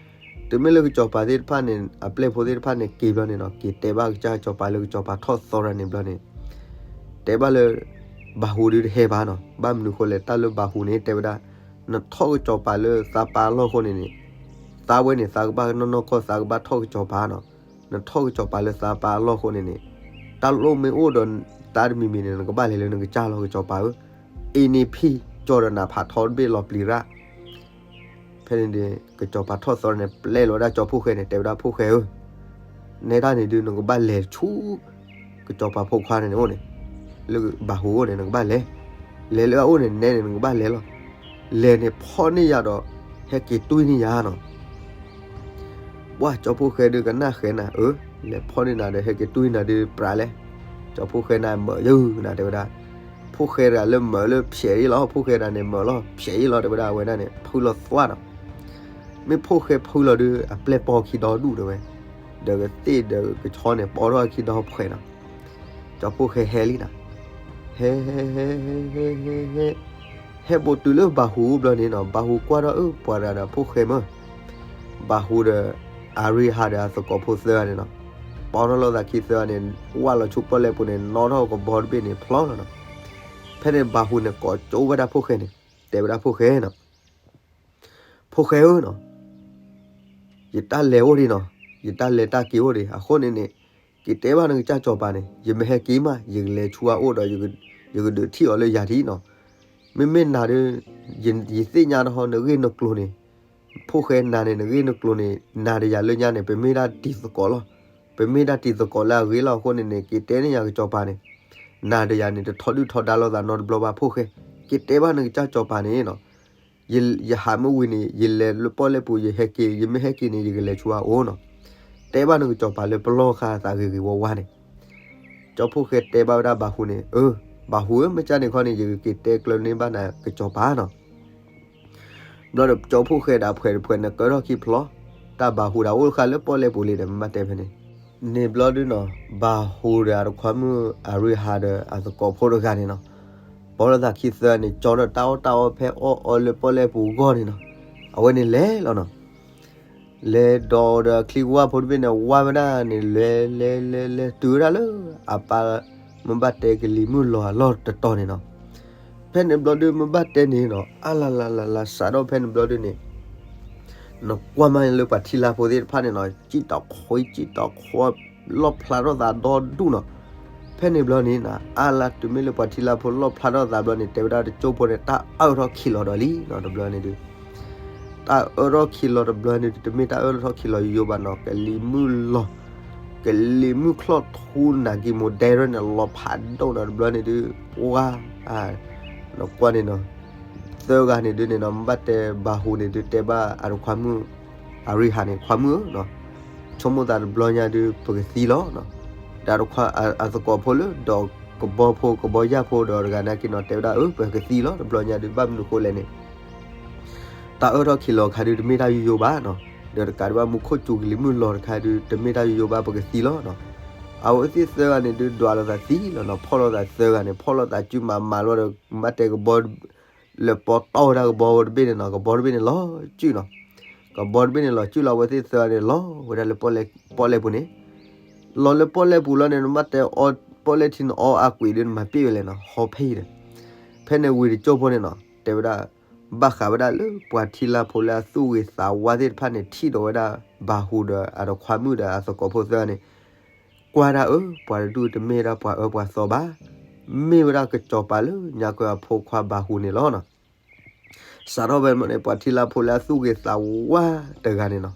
တုၤမ့ၢ်လၢကစီၤပၤသ့ၣ်တဖၣ်န့ၣ် အပျဲၢ်ဖိသ့ၣ်တဖၣ်န့ၣ် က့ၤဘျီန့ၣ်နီၤ က့ၤတဲဘၣ်ကစၢ်ကစီၤပၤလၢကစီၤပၤထီၣ်သီရၤန့ၣ်ဘျီန့ၣ် တဲဘၣ်လၢ ဘၤဟူးဒုးတဟဲဘၣ်နီၤ. ဘၣ်မနုၤဃိလဲၣ် တၢ်လၢဘၤဟူးန့ၣ် တဲဝဲဒၣ် နထီၣ်ကစီၤပၤလၢသးပၢ်အလီၢ်အဃိန့ၣ်န့ၣ် သးဝဲန့ၣ် သးကဘၣ်နီၢ်နီၢ်ကီၢ် သးကဘၣ်ထီၣ်ကစီၤပၤနီၤ. နထီၣ်ကစီၤပၤလၢသးပၢ်အလီၢ်အဃိန့ၣ်န့ၣ် တၢ်လိၣ်မ့ၢ်အိၣ်ဒီးသးတမံၤမံၤန့ၣ် နကဘၣ်လဲၤလၢနကစၢ်လီၤ ကစီၤပၤဧၢ. အ့န့ၣ်ဖံၣ်ကၠီဒီးနးဖးထီတဘ့ၣ်လီၤပျံၤရၣ် ဖဲန့ၣ်န့ၣ် ကစီၤပၤထီၣ်သီန့ၣ် ပျဲလီၤဝဲဒၣ်ကၠီဖိၣ်ဃဲန့ၣ် တဲဝဲဒၣ်ဖိၣ်ဃဲဧၢ, နဲဒၣ်န့ၣ်ဒုး နကဘၣ်လဲၤဆူ ကစီၤပၤဖိခွါန့ၣ်န့ၣ်အိၣ်န့ၣ်, လၢဘၤဟူးအိၣ်န့ၣ် နကဘၣ်လဲၤ, လဲၤလၢအအိၣ်န့ၣ် နဲန့ၣ် နကဘၣ်လဲၤလီၤ. လဲၤန့ၣ်ဖီၣ်န့ၢ်ယၤဒီး ဟဲက့ၤတွံၢ်န့ၢ်ယၤနီၤ. ပှၢ်ကၠီဖိၣ်ဃဲဒုးကနၣ်ဃဲနၤ, အၢ လဲၤဖီၣ်န့ၢ်နၤဒီး ဟဲက့ၤတွံၢ်နၤဒုးပြးလဲၣ်. ကၠီဖိၣ်ဃဲနၤမၢယုာ်နၤ တဲဝဲဒၣ်. ဖိၣ်ဃဲတဂၤလၢမၢလၢဖျဲးအံၤလီၤ, ဖိၣ်ဃဲတဂၤန့ၣ် မၢလီၤဖျဲးအံၤလီၤ တဲဝဲဒၣ်. အဝဲဒၣ်န့ၣ် ဖုလီၤသွၣ်နီၤ. မ့ၢ်ဖိၣ်ဃဲဖုလီၤဒုး အပျဲၢ်ပီခံဒီဒူၣ်တဲဝဲ, ဒီးကသ့ၣ်ဒီးကဆီန့ၣ် ပီထီၣ်ခံဒီဖှဲးနီၤ. ကၠီဖိၣ်ဃဲဟဲလံနီၤ. ဟဲ ဟဲ ဟဲ ဟဲ ဟဲ ဟဲ ဟဲ ဟဲ ဟဲဘိးတုၤလၢဘၤဟူးအိၣ်ဘျီန့ၣ်နီၤ, ဘၤဟူးကွၢ်ထီၣ် အၢ ပှၤတဂၤဒီးဖိၣ်ဃဲမၢ်. ဘၤဟူးဒီး အရ့ဟးဒီးအသကိးဖိသၢဂၤန့ၣ်နီၤ, ပီထီၣ်လိာ်သးခံသၢဂၤန့ၣ် ဝၢ်လီၤဆူပီၣ်လဲၣ်ပူၤန့ၣ် နီၣ်ထီၣ်ကဘီတဘ့ၣ်န့ၣ် ဖျီလီၤနီၤ. ဖဲန့ၣ်ဘၤဟူးန့ၣ် ကိးကၠိဝဲဒၣ်ဖိၣ်ဃဲန့ၣ်, တဲဝဲဒၣ်ဖိၣ်ဃဲနီၤ, ဖိၣ်ဃဲဧၢနီၤ, ယတၢ်လဲၤအိၣ်ဒံးနီၤ, ယတၢ်လဲၤတၢ်က့ၤအိၣ်ဒံး, အဃိန့ၣ်န့ၣ် က့ၤတဲဘၣ်နကစၢ်စီၤပၤန့ၣ်, ယမ့ၢ်ဟဲက့ၤမး ယကလဲၤဆူအအိၣ်ဒီး ယကဒုးထံၣ်အီၤလၢယၤထံးနီၤ. မ့မ့ၢ်နၤဒီး ယသ့ၣ်ညါတဟီ နဂ့ၢ်နကျိၤန့ၣ်, ဖိၣ်ဃဲနၤန့ၣ် နဂ့ၢ်နကျိၤန့ၣ် နၤဒီးယၤလၢညါန့ၣ် ပမ့ၢ်ဒၣ်တံၤသကိးလီၤ. ပမ့ၢ်ဒၣ်တံၤသကိးလၢအဂ့ၤလီၤအဃိန့ၣ်န့ၣ် က့ၤတဲန့ၢ်ယၤကစီၤပၤန့ၣ်, နၤဒီးယၤန့ၣ် တထီဒုၣ်ထီဒါလိာ်သးနီတဘျီဘၣ်ဖိၣ်ဃဲ, က့ၤတဲဘၣ်နကစၢ်စီၤပၤန့ၣ်နီၤ. ယဟးမ့ၢ်ဝံၤန့ၣ် ယလဲၤလၢပီၣ်လဲၣ်ပူၤ ယဟဲက့ၤ, ယမ့ၢ်ဟဲက့ၤန့ၣ် ယကလဲၤဆူအအိၣ်နီၤ. တဲဘၣ်နကစီၤပၤလၢပလီၢ်ဃာ်သးဂ့ၤဂ့ၤဝါဝါန့ၣ်. ကၠီဖိၣ်ဃဲတဲဘၣ်ဝဲဒၣ်ဘၤဟူးန့ၣ်, အၢ ဘၤဟူးဧၢ, မ့ၢ်ကၢ်န့ၣ်ခီန့ၣ် ယကက့ၤတဲကျၢၤန့ၢ်ဘၣ်နၤကစီၤပၤနီၤ. ဘျီဒီးကၠီဖိၣ်ဃဲဒီးအဖှဲးတဖှဲးန့ၣ် ကၢထီၣ်ခံဖျီ, တၢ်ဘၣ်ဟူးဒီးအိၣ်ဃာ်လၢပီၣ်လဲၣ်ပူၤလံဒီး မ့ၢ်ဘၣ်တဲဖဲန့ၣ်, န့ၣ်ဘျီဒုနီၤ ဘၣ်ဟူးဒီးအတခွါမုၣ်အရံဟးဒီးအသကိးဖိတဂၤန့ၣ်နီၤ, ပိာ်လိာ်သးခံသၢန့ၣ် ကၠီဒီးတၢ်အီၣ်တၢ်အီဖဲအီၣ်အီလၢပီၣ်လဲၣ်ပူၤအဂီၢ်န့ၣ်နီၤ, အဝဲန့ၣ်လဲၤလီၤနီၤ. လဲၤဒီးဒီးချံကဝၢ်ဖိတဘ့ၣ်န့ၣ် ဝါဝဲဒၣ်န့ၣ် လဲၤလဲၤလဲၤလဲၤတုၤဝဲဒၣ်လၢ အပၢ်မ့ၢ်ဘၣ်တဲကလံၤမုၢ်လီၤအလီၢ်တတီၤန့ၣ်နီၤ. ဖဲန့ၣ်ဘျီဒုမ့ၢ်ဘၣ်တဲန့ၣ်နီၤ အါလၢ်လၢ်လၢ်လၢ် စးထီၣ်ဖဲန့ၣ်ဘျီဒုန့ၣ် နကွၢ်မးလၢပှၤထံလါဖိသ့ၣ်တဖၣ်န့ၣ်နီၤ စံၣ်တီခွံစံၣ်တီခွါ လီၣ်ဖျါထီၣ်သးဒီဒူၣ်နီၤ. ဖဲန့ၣ်ဘျီန့ၣ်နီၤ အါလၢ်တုၤမ့ၢ်လၢပှၤထံလါဖိလီၣ်ဖျါထီၣ်သးဘျီန့ၣ် တဲဝဲဒၣ်တကၠိဖိန့ၣ် တၢ်အၢၣ်ထီၣ်ခံလီၤဒီးလံနီၤ တဘျီန့ၣ်ဒု တၢ်အၢၣ်ထီၣ်ခံလီၤတဘျီန့ၣ်ဒု တမ့ၢ်တၢ်အၢၣ်ထီၣ်ခံလီၤယိယိဘၣ်နီၤ ကလံၤမုၢ်လီၤ ကလံၤမုၢ်ချီၣ်ထူနၤက့ၤမိၤဒဲရဲၣ်န့ၣ် လီၤဖးဒိၣ်နီၤ တဘျီန့ၣ်ဒု ပှၤ နကွၢ်န့ၣ်နီၤ သၢဂၤန့ၣ်ဒုန့ၣ်နီၤ မ့ၢ်ဘၣ်တဲဘၣ်ဟူးန့ၣ်ဒု တဲဘၣ်အတခွါမုၣ် အရံဟးန့ၣ် ခွါမုၣ်ဧၢနီၤ ဆိကမိၣ်သးတဘျီညါဒု ပကသံလီၤနီၤ. ဒီးတခွါ အသကိးဖိလၢ ဒီးကဘီဖိကဘီယၢ်ဖိဒီးတဂၤနာ်က့နီၤ တဲဝဲဒၣ်အၢ ပကသံလီၤ တဘျီညါဒု ဘၣ်မနုၤဃိလဲၣ်န့ၣ် တၢ်အၢၣ်ထီၣ်ခံလီၤခါဒု တမ့ၢ်တၢ်ယိယိဘၣ်နီၤ. ဒီးတကးဒံးဘၣ်မူခိၣ်စူၤကလံၤမုၢ်လီၤတခါဒု တမ့ၢ်တၢ်ယိယိဘၣ် ပကသံလီၤနီၤ. အဝဲသ့ၣ်သၢဂၤန့ၣ်ဒု ဒွးလိာ်သးသံလီၤနီၤ ဖီၣ်လိာ်သးသၢဂၤန့ၣ် ဖီၣ်လိာ်သးစုမၤမၤလီၤဒီး မ့ၢ်တဲကဘီ လၢပီတီၢ်ဝဲဒၣ်ကဘီတဘ့ၣ်န့ၣ်နီၤ ကဘီတဘ့ၣ်န့ၣ်လီၤစုနီၤ. ကဘီတဘ့ၣ်န့ၣ်လီၤစုလီၤ အဝဲသ့ၣ်သၢဂၤန့ၣ်လီၤဝဲဒၣ်လၢပီၣ်လဲၣ်ပူၤန့ၣ် လီၤလၢပီၣ်လဲၣ်ပူၤလီၤန့ၣ် နမ့ၢ်တဲအီ ပီၣ်လဲၣ်ထံန့ၣ် အီအါကွံာ်ဒု နမၤပ့ၢ်ဝဲလဲၣ်နီၤ ဟီဖဲအံၤဒီး ဖဲန့ၣ်ဝံၤတကၠိဖိန့ၣ်နီၤ တဲဝဲဒၣ် ဘၣ်ဃးဝဲဒၣ်လၢပှၤထံလါဖိလၢအသူၣ်ဂ့ၤသးဝါသ့ၣ်တဖၣ်န့ၣ် ထံၣ်ဒီးဝဲဒၣ်ဘၣ်ဟူးဒီးအတခွါမုၣ်ဒီးအသကိးဖိသၢဂၤန့ၣ် ကွၢ်ဒၣ်အၢ ပှၤတဒူၣ်တမ့ၢ်ဒၣ်ပှၤအၢပှၤသီဘၣ်, မ့ၢ်ဝဲဒၣ်ကစီၤပၤလၢညါကၢအဖိခွါဘၣ်ဟူးန့ၣ်လီၤနီၤ. စးထီၣ်ဖဲန့ၣ် ပှၤထံလါဖိလၢအသူၣ်ဂ့ၤသးဝါတဂၤန့ၣ်နီၤ,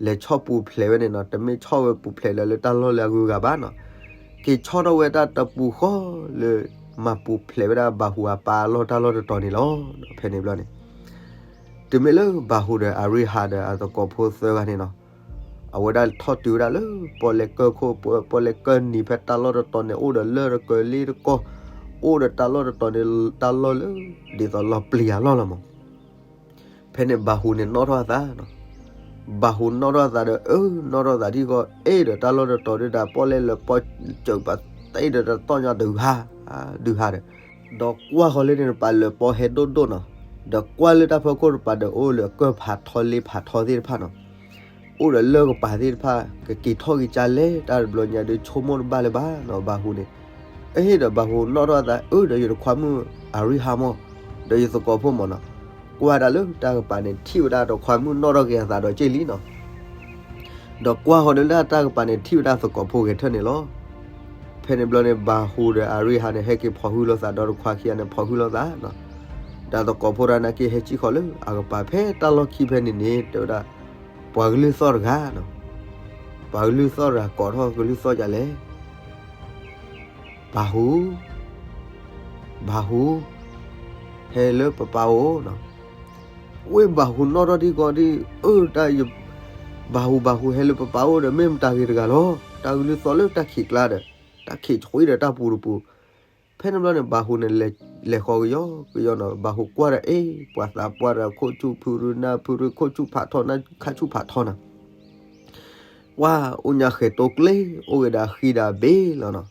လဲၤဆီၣ်ပူၤဖျဲးဝဲန့ၣ်နီၤ, တမ့ၢ်ဆီၣ်ဝဲပူၤဖျဲးလၢတၢ်လီၢ်လၢအဂုၤအဂၤဘၣ်နီၤ, က့ၤဆီၣ်ထီၣ်ဝဲတၢ်တပူၤဃီလၢ မၤပူၤဖျဲးဝဲဒၣ်ဘၣ်ဟူးအပၢ်အလီၢ်တၢ်လီၢ်တတီၤန့ၣ်လီၤ. ဖဲန့ၣ်ဘျီန့ၣ် တုၤမ့ၢ်လၢဘၣ်ဟူးဒီးအရံဟးဒီးအသကိးဖိသၢဂၤန့ၣ်နီၤ, အဝဲဒၣ်ထီၣ်တုၤဝဲဒၣ်လၢ ပီၣ်လဲၣ်ကၢၢ်ခိၣ် ပီၣ်လဲၣ်ကၢၢ်နံၤဖဲတၢ်လီၢ်တတီၤန့ၣ် အိၣ်ဒီးလၢၢ်တကၢၤလ့တကီၢ်, အိၣ်ဒီးတၢ်လီၢ်တတီၤန့ၣ် တၢ်လီၢ်လၢ ဒ်သိးလီၤပျံၤအလီၢ်လီၤမး. ဖဲန့ၣ်ဘၣ်ဟူးန့ၣ်နီၣ်ထီၣ်အသးနီၤ, ဘၣ်ဟူးနီၣ်ထီၣ်အသးဒီး အၢ နီၣ်ထီၣ်သးထံဃီ အဲၣ်ဒီးတၢ်လီၢ်တတီၤဒုးဒီး ပီၣ်လဲၣ်လၢပီၣ်စၢၤပသ့ဒီးတတီၢ်ညါဒုးဟး, ဒုးဟးဒီး, ဒီးကွၢ်ဃီၤလၢန့ၣ် ပာ်လၢပီၣ်ဟဲဒိၣ်ဒိၣ်နီၤ, ဒီးကွၢ်လၢတၢ်ဖီခိၣ်တပၤဒီး အိၣ်လၢကၢၢ်ဖးထီလ့ဖးထီသ့ၣ်တဖၣ်နီၤ, အိၣ်ဒီးလၢၢ်ကပၤသ့ၣ်တဖၣ် ကက့ၤထီၣ်က့ၤကၢ်လဲၣ် တၢ်တဘျီညါဒုးဆိကမိၣ်တဘၣ်လၢၤဘၣ်နီၤ ဘၣ်ဟူးန့ၣ်, အဟ့ၣ်ဒီးဘၣ်ဟူးနီၣ်ထီၣ်အသး အၢ ဒီးယတခွါမုၣ်အရံဟးမး, ဒီးယသကိးဖိမးနီၤ, ကွၢ်ဒၣ်လၢတၢ်ကပၤန့ၣ် ထံၣ်ဝဲဒၣ်တခွါမုၣ်နီၣ်ထီၣ်က့ၤအသးဒီးက့ၢ်လံနီၤ, ဒီးကွၢ်ဃီၤဒီးလၢတၢ်ကပၤန့ၣ် ထံၣ်ဝဲဒၣ်သကိးဖိဂဲၤထၢၣ်န့ၣ်လီၤ. ဖဲန့ၣ်ဘျီန့ၣ် ဘၣ်ဟူးဒီးအရံဟးန့ၣ် ဟဲက့ၤဖီၣ်ဟုလိာ်သးဒီးတခွါခံဂၤန့ၣ် ဖီၣ်ဟုလိာ်သးနီၤ, ဒီးသကိးဖိတဂၤနာ်က့ ဟဲစံၣ်ဃီၤလၢအကပၤဖဲတၢ်လီၢ်ခံဖဲန့ၣ်န့ၣ် တဲဝဲဒၣ် ပှၤကလုၢ်သီၣ်တဂၤနီၤ, ပှၤကလုၢ်သီၣ်တဂၤ ကိးထီၣ်ကလုၢ်သီၣ်ဒ်လဲၣ် ဘၣ်ဟူး, ဘၣ်ဟူး, ဟဲလၢပပၢ်အိၣ်နီၤ, ဝ့ၢ်ဘၣ်ဟူးနီၣ်ထီၣ်ထံကီၢ်ဒ် အၢ တၢ်ယ ဘၣ်ဟူးဘၣ်ဟူးဟဲလၢပပၢ်အိၣ်ဒီး မ့ၢ်မတၤဂ့ၤတဂၤလီၤ, တၢ်ကလုၢ်သီၣ်လၢတၢ်ခံးကျါဒီး တၢ်ခံးဆှံဒီးတၢ်ပူၤတပူၤ, ဖဲန့ၣ်ဘျီန့ၣ် ဘၣ်ဟူးန့ၣ် လဲၤဃီၤကယီကယီနီၤ, ဘၣ်ဟူးကွၢ်ဒီး အ့ ပှၤသးပှၢ်ဒီး ခိၣ်ဆူၣ်ဖုရူနၢ်ဖုရူ ခိၣ်ဆူၣ်ဖးထီနၢ်ခါဆူၣ်ဖးထီနီၤ ပှၤအိၣ်ညါဃဲၤတိကျ့ အိၣ်ဂ့ၤဒၣ်ဃံဒၣ်ဘ့လီၤနီၤ.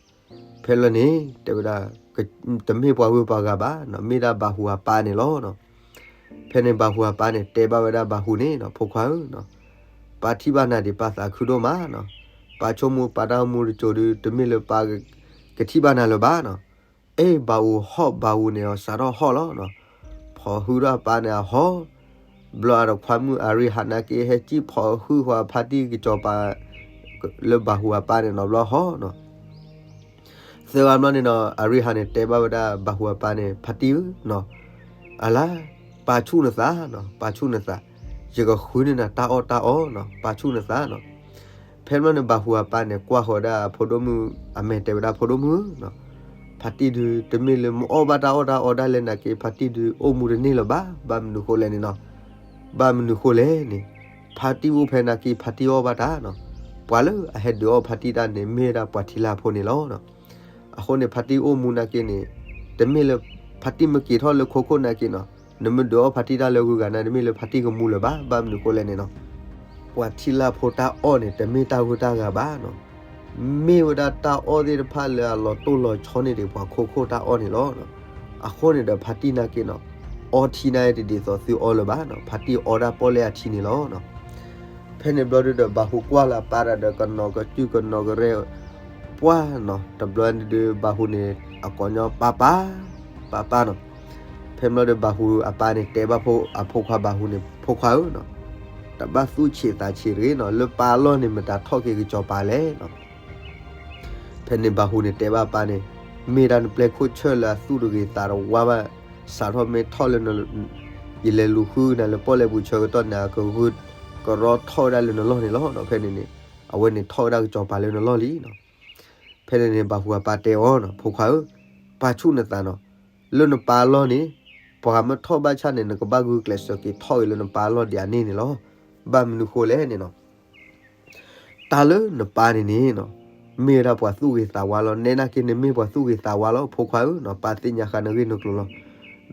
ဖဲလၢန့ၣ် တဲဝဲဒၣ် တမ့ၢ်ပှၤဂုၤပှၤဂၤဘၣ်နီၤ, မ့ၢ်ဒၣ်ဘၣ်ဟူးအပၢ်န့ၣ်လီၤနီၤ. ဖဲန့ၣ်ဘၣ်ဟူးအပၢ်န့ၣ် တဲဘၣ်ဝဲဒၣ်ဘၣ်ဟူးန့ၣ်နီၤ, ဖိခွါဧၢ, ပၢ်ထံၣ်ဘၣ်နၤဒံး ပၢ်သးခုဒိၣ်မးနီၤ, ပၢ်ဆိကမိၣ်ပၢ်တၢ်အိၣ်မူတစိၤဒုး တမ့ၢ်လၢပၢ်ကထံၣ်ဘၣ်နၤလၢၤဘၣ်နီၤ. အ့ ဘၣ်ဧိၤဟီၣ်ဘၣ်ဧိၤန့ၣ် စးထီၣ်ဟီၣ်လီၤနီၤ. ဖီၣ်ဟုထီၣ်အပၢ်န့ၣ်အဟီၣ်, ဘျီအတခွါမုၣ်အရံဟးနာ်က့ ဟဲစံၣ်ဖီၣ်ဟုဃီၤအဖါတံၢ်ကစီၤပၤ လၢဘၣ်ဟူးအပၢ်န့ၣ်နီၤ ဘျီဟီၣ်နီၤ. သၢဂၤဘျီန့ၣ်နီၤ အရံဟးန့ၣ် တဲဘၣ်ဝဲဒၣ်ဘၣ်ဟူးအပၢ်န့ၣ် ဖါတံၢ်ဧၢနီၤ, အလါ ပၢ်ဆူၣ်နသးနီၤ, ပၢ်ဆူၣ်နသး, ယကဃုန့ၢ်နၤတၢ်အီၣ်တၢ်အီနီၤ, ပၢ်ဆူၣ်နသးနီၤ. ဖဲန့ၣ်ဘျီန့ၣ် ဘၣ်ဟူးအပၢ်န့ၣ် ကွၢ်ဃီၤဝဲဒၣ်အဖိဒိၣ်မုၣ်အမဲာ် တဲဝဲဒၣ်ဖိဒိၣ်မုၣ်ဧၢနီၤ, ဖါတံၢ်ဒုး တမ့ၢ်လၢမအီၣ်ဘၣ်တၢ်အီၣ်တၢ်အီဒၣ်လဲာ်နာ်က့ ဖါတံၢ်ဒုးအိၣ်မူတန့ၢ်လၢၤဘၣ်, ဘၣ်မနုၤဃိလဲၣ်န့ၣ်နီၤ, ဘၣ်မနုၤဃိလဲၣ်န့ၣ်, ဖါတံၢ်အိၣ်ဖဲနာ်က့ ဖါတံၢ်အီၣ်ဘၣ်တၢ်နီၤ, ပှၤလၢအဟဲဒုးအီၣ်ဖါတံၢ်တၢ်န့ၣ် မ့ၢ်ဝဲဒၣ်ပှၤထံလါဖိန့ၣ်လီၤ. အဃိန့ၣ် ဖါတံၢ်အိၣ်မူနာ်က့န့ၣ် တမ့ၢ်လၢ ဖါတံၢ်မ့ၢ်က့ၤထီၣ်လၢခိခိၣ်နာ်က့နီၤ, နမ့ၢ်ဒုးအီၣ်ဖါတံၢ်တၢ်လၢဂုၤဂၤန့ၣ် တမ့ၢ်လၢဖါတံၢ်ကမူလၢၤဘၣ်, ဘၣ်မနုၤဃိလဲၣ်န့ၣ်နီၤ, ပှၤထံလၢ်ဖိတၢ်အီၣ်န့ၣ် တမ့ၢ်တၢ်ဂုၤတၢ်ဂၤဘၣ်နီၤ. မ့ၢ်ဝဲဒၣ်တၢ်အီၣ်သ့ၣ်တဖၣ်လၢအလီၤတိၢ်လီၤဆီန့ၣ်ဒီး ပှၤခိခိၣ်တၢ်အီၣ်န့ၣ်လီၤ. အဃိန့ၣ်ဒီး ဖါတံၢ်နာ်က့နီၤ, အီထံန့ၣ်တဒ်သိးသုအီလၢၤဘၣ်နီၤ, ဖါတံၢ်အီဒၣ်ပီၣ်လဲၣ်အထံန့ၣ်လီၤ. ဖဲန့ၣ်ဘျီဒုဒီး ဘၤဟူးကွၢ်လၢအပၢ်တၢ်ဒီး ကနီၤကစၢ်ကနီၤကရဲ ပှၢ်နီၤ, တဘျီန့ၣ်ဒုး ဘၤဟူးန့ၣ် အကိးညီ ပၢ်ပၢ်, ပၢ်ပၢ်နီၤ. ဖဲန့ၣ်ဘျီဒီး ဘၤဟူးအပၢ်န့ၣ် တဲဘၣ်အဖိခွါဘၤဟူးန့ၣ်, ဖိခွါဧၢနီၤ, တဘၣ်သူၣ်ဆံးသးဆံးတဂ့ၤနီၤ, လၢပၢ်အလီၢ်န့ၣ် မတၤထီၣ်က့ၤကစီၤပၤလဲၣ်နီၤ. ဖဲန့ၣ်ဘၤဟူးန့ၣ်တဲဘၣ်အပၢ်န့ၣ်, မ့ၢ်ဒၣ်နပျဲၢ်ခိၣ်ဆၢၣ်လၢအသူၣ်တဂ့ၤသးတဝါဘၣ်, စးထီၣ်မ့ၢ်ထီၣ်လၢ ယလဲၤလူၤဃုနၤလၢပီၣ်လဲၣ်ပူၤဆၢကတီၢ်န့ၣ် အကဂုာ်ကရီထီၣ်ဝဲဒၣ်လၢနလီၢ်န့ၣ်လီၤ. ဖဲန့ၣ်န့ၣ် အဝဲန့ၣ်ထီၣ်ဝဲဒၣ်ကစီၤပၤလၢနလီၢ်လံနီၤ. ဖဲန့ၣ်န့ၣ် ဘၤဟူးအပၢ်တဲအီၤနီၤ, ဖိခွါဧၢ, ပာ်ဆူၣ်နသးနီၤ, လၢနပၢ်အလီၢ်န့ၣ် ပှၤမ့ၢ်ထီၣ်ဘၣ်ဆၣ်န့ၣ် နကဘၣ်ဂုာ်ကျဲးစၢးက့ၤထီၣ်က့ၤလၢနပၢ်အလီၢ်ဒ်အန့ၣ်န့ၣ်လီၤ. ဘၣ်မနုၤဃိလဲၣ်န့ၣ်နီၤ, တၢ်လၢနပၢ်န့ၣ်န့ၣ်နီၤ, မ့ၢ်ဝဲဒၣ်ပှၤသူၣ်ဂ့ၤသးဝါလီၤ. နဲနာ်က့နမ့ၢ်ပှၤသူၣ်ဂ့ၤသးဝါလီၤ ဖိခွါဧၢနီၤ, ပၢ်သ့ၣ်ညါဃာ်နဂ့ၢ်နကျိၤလီၤ.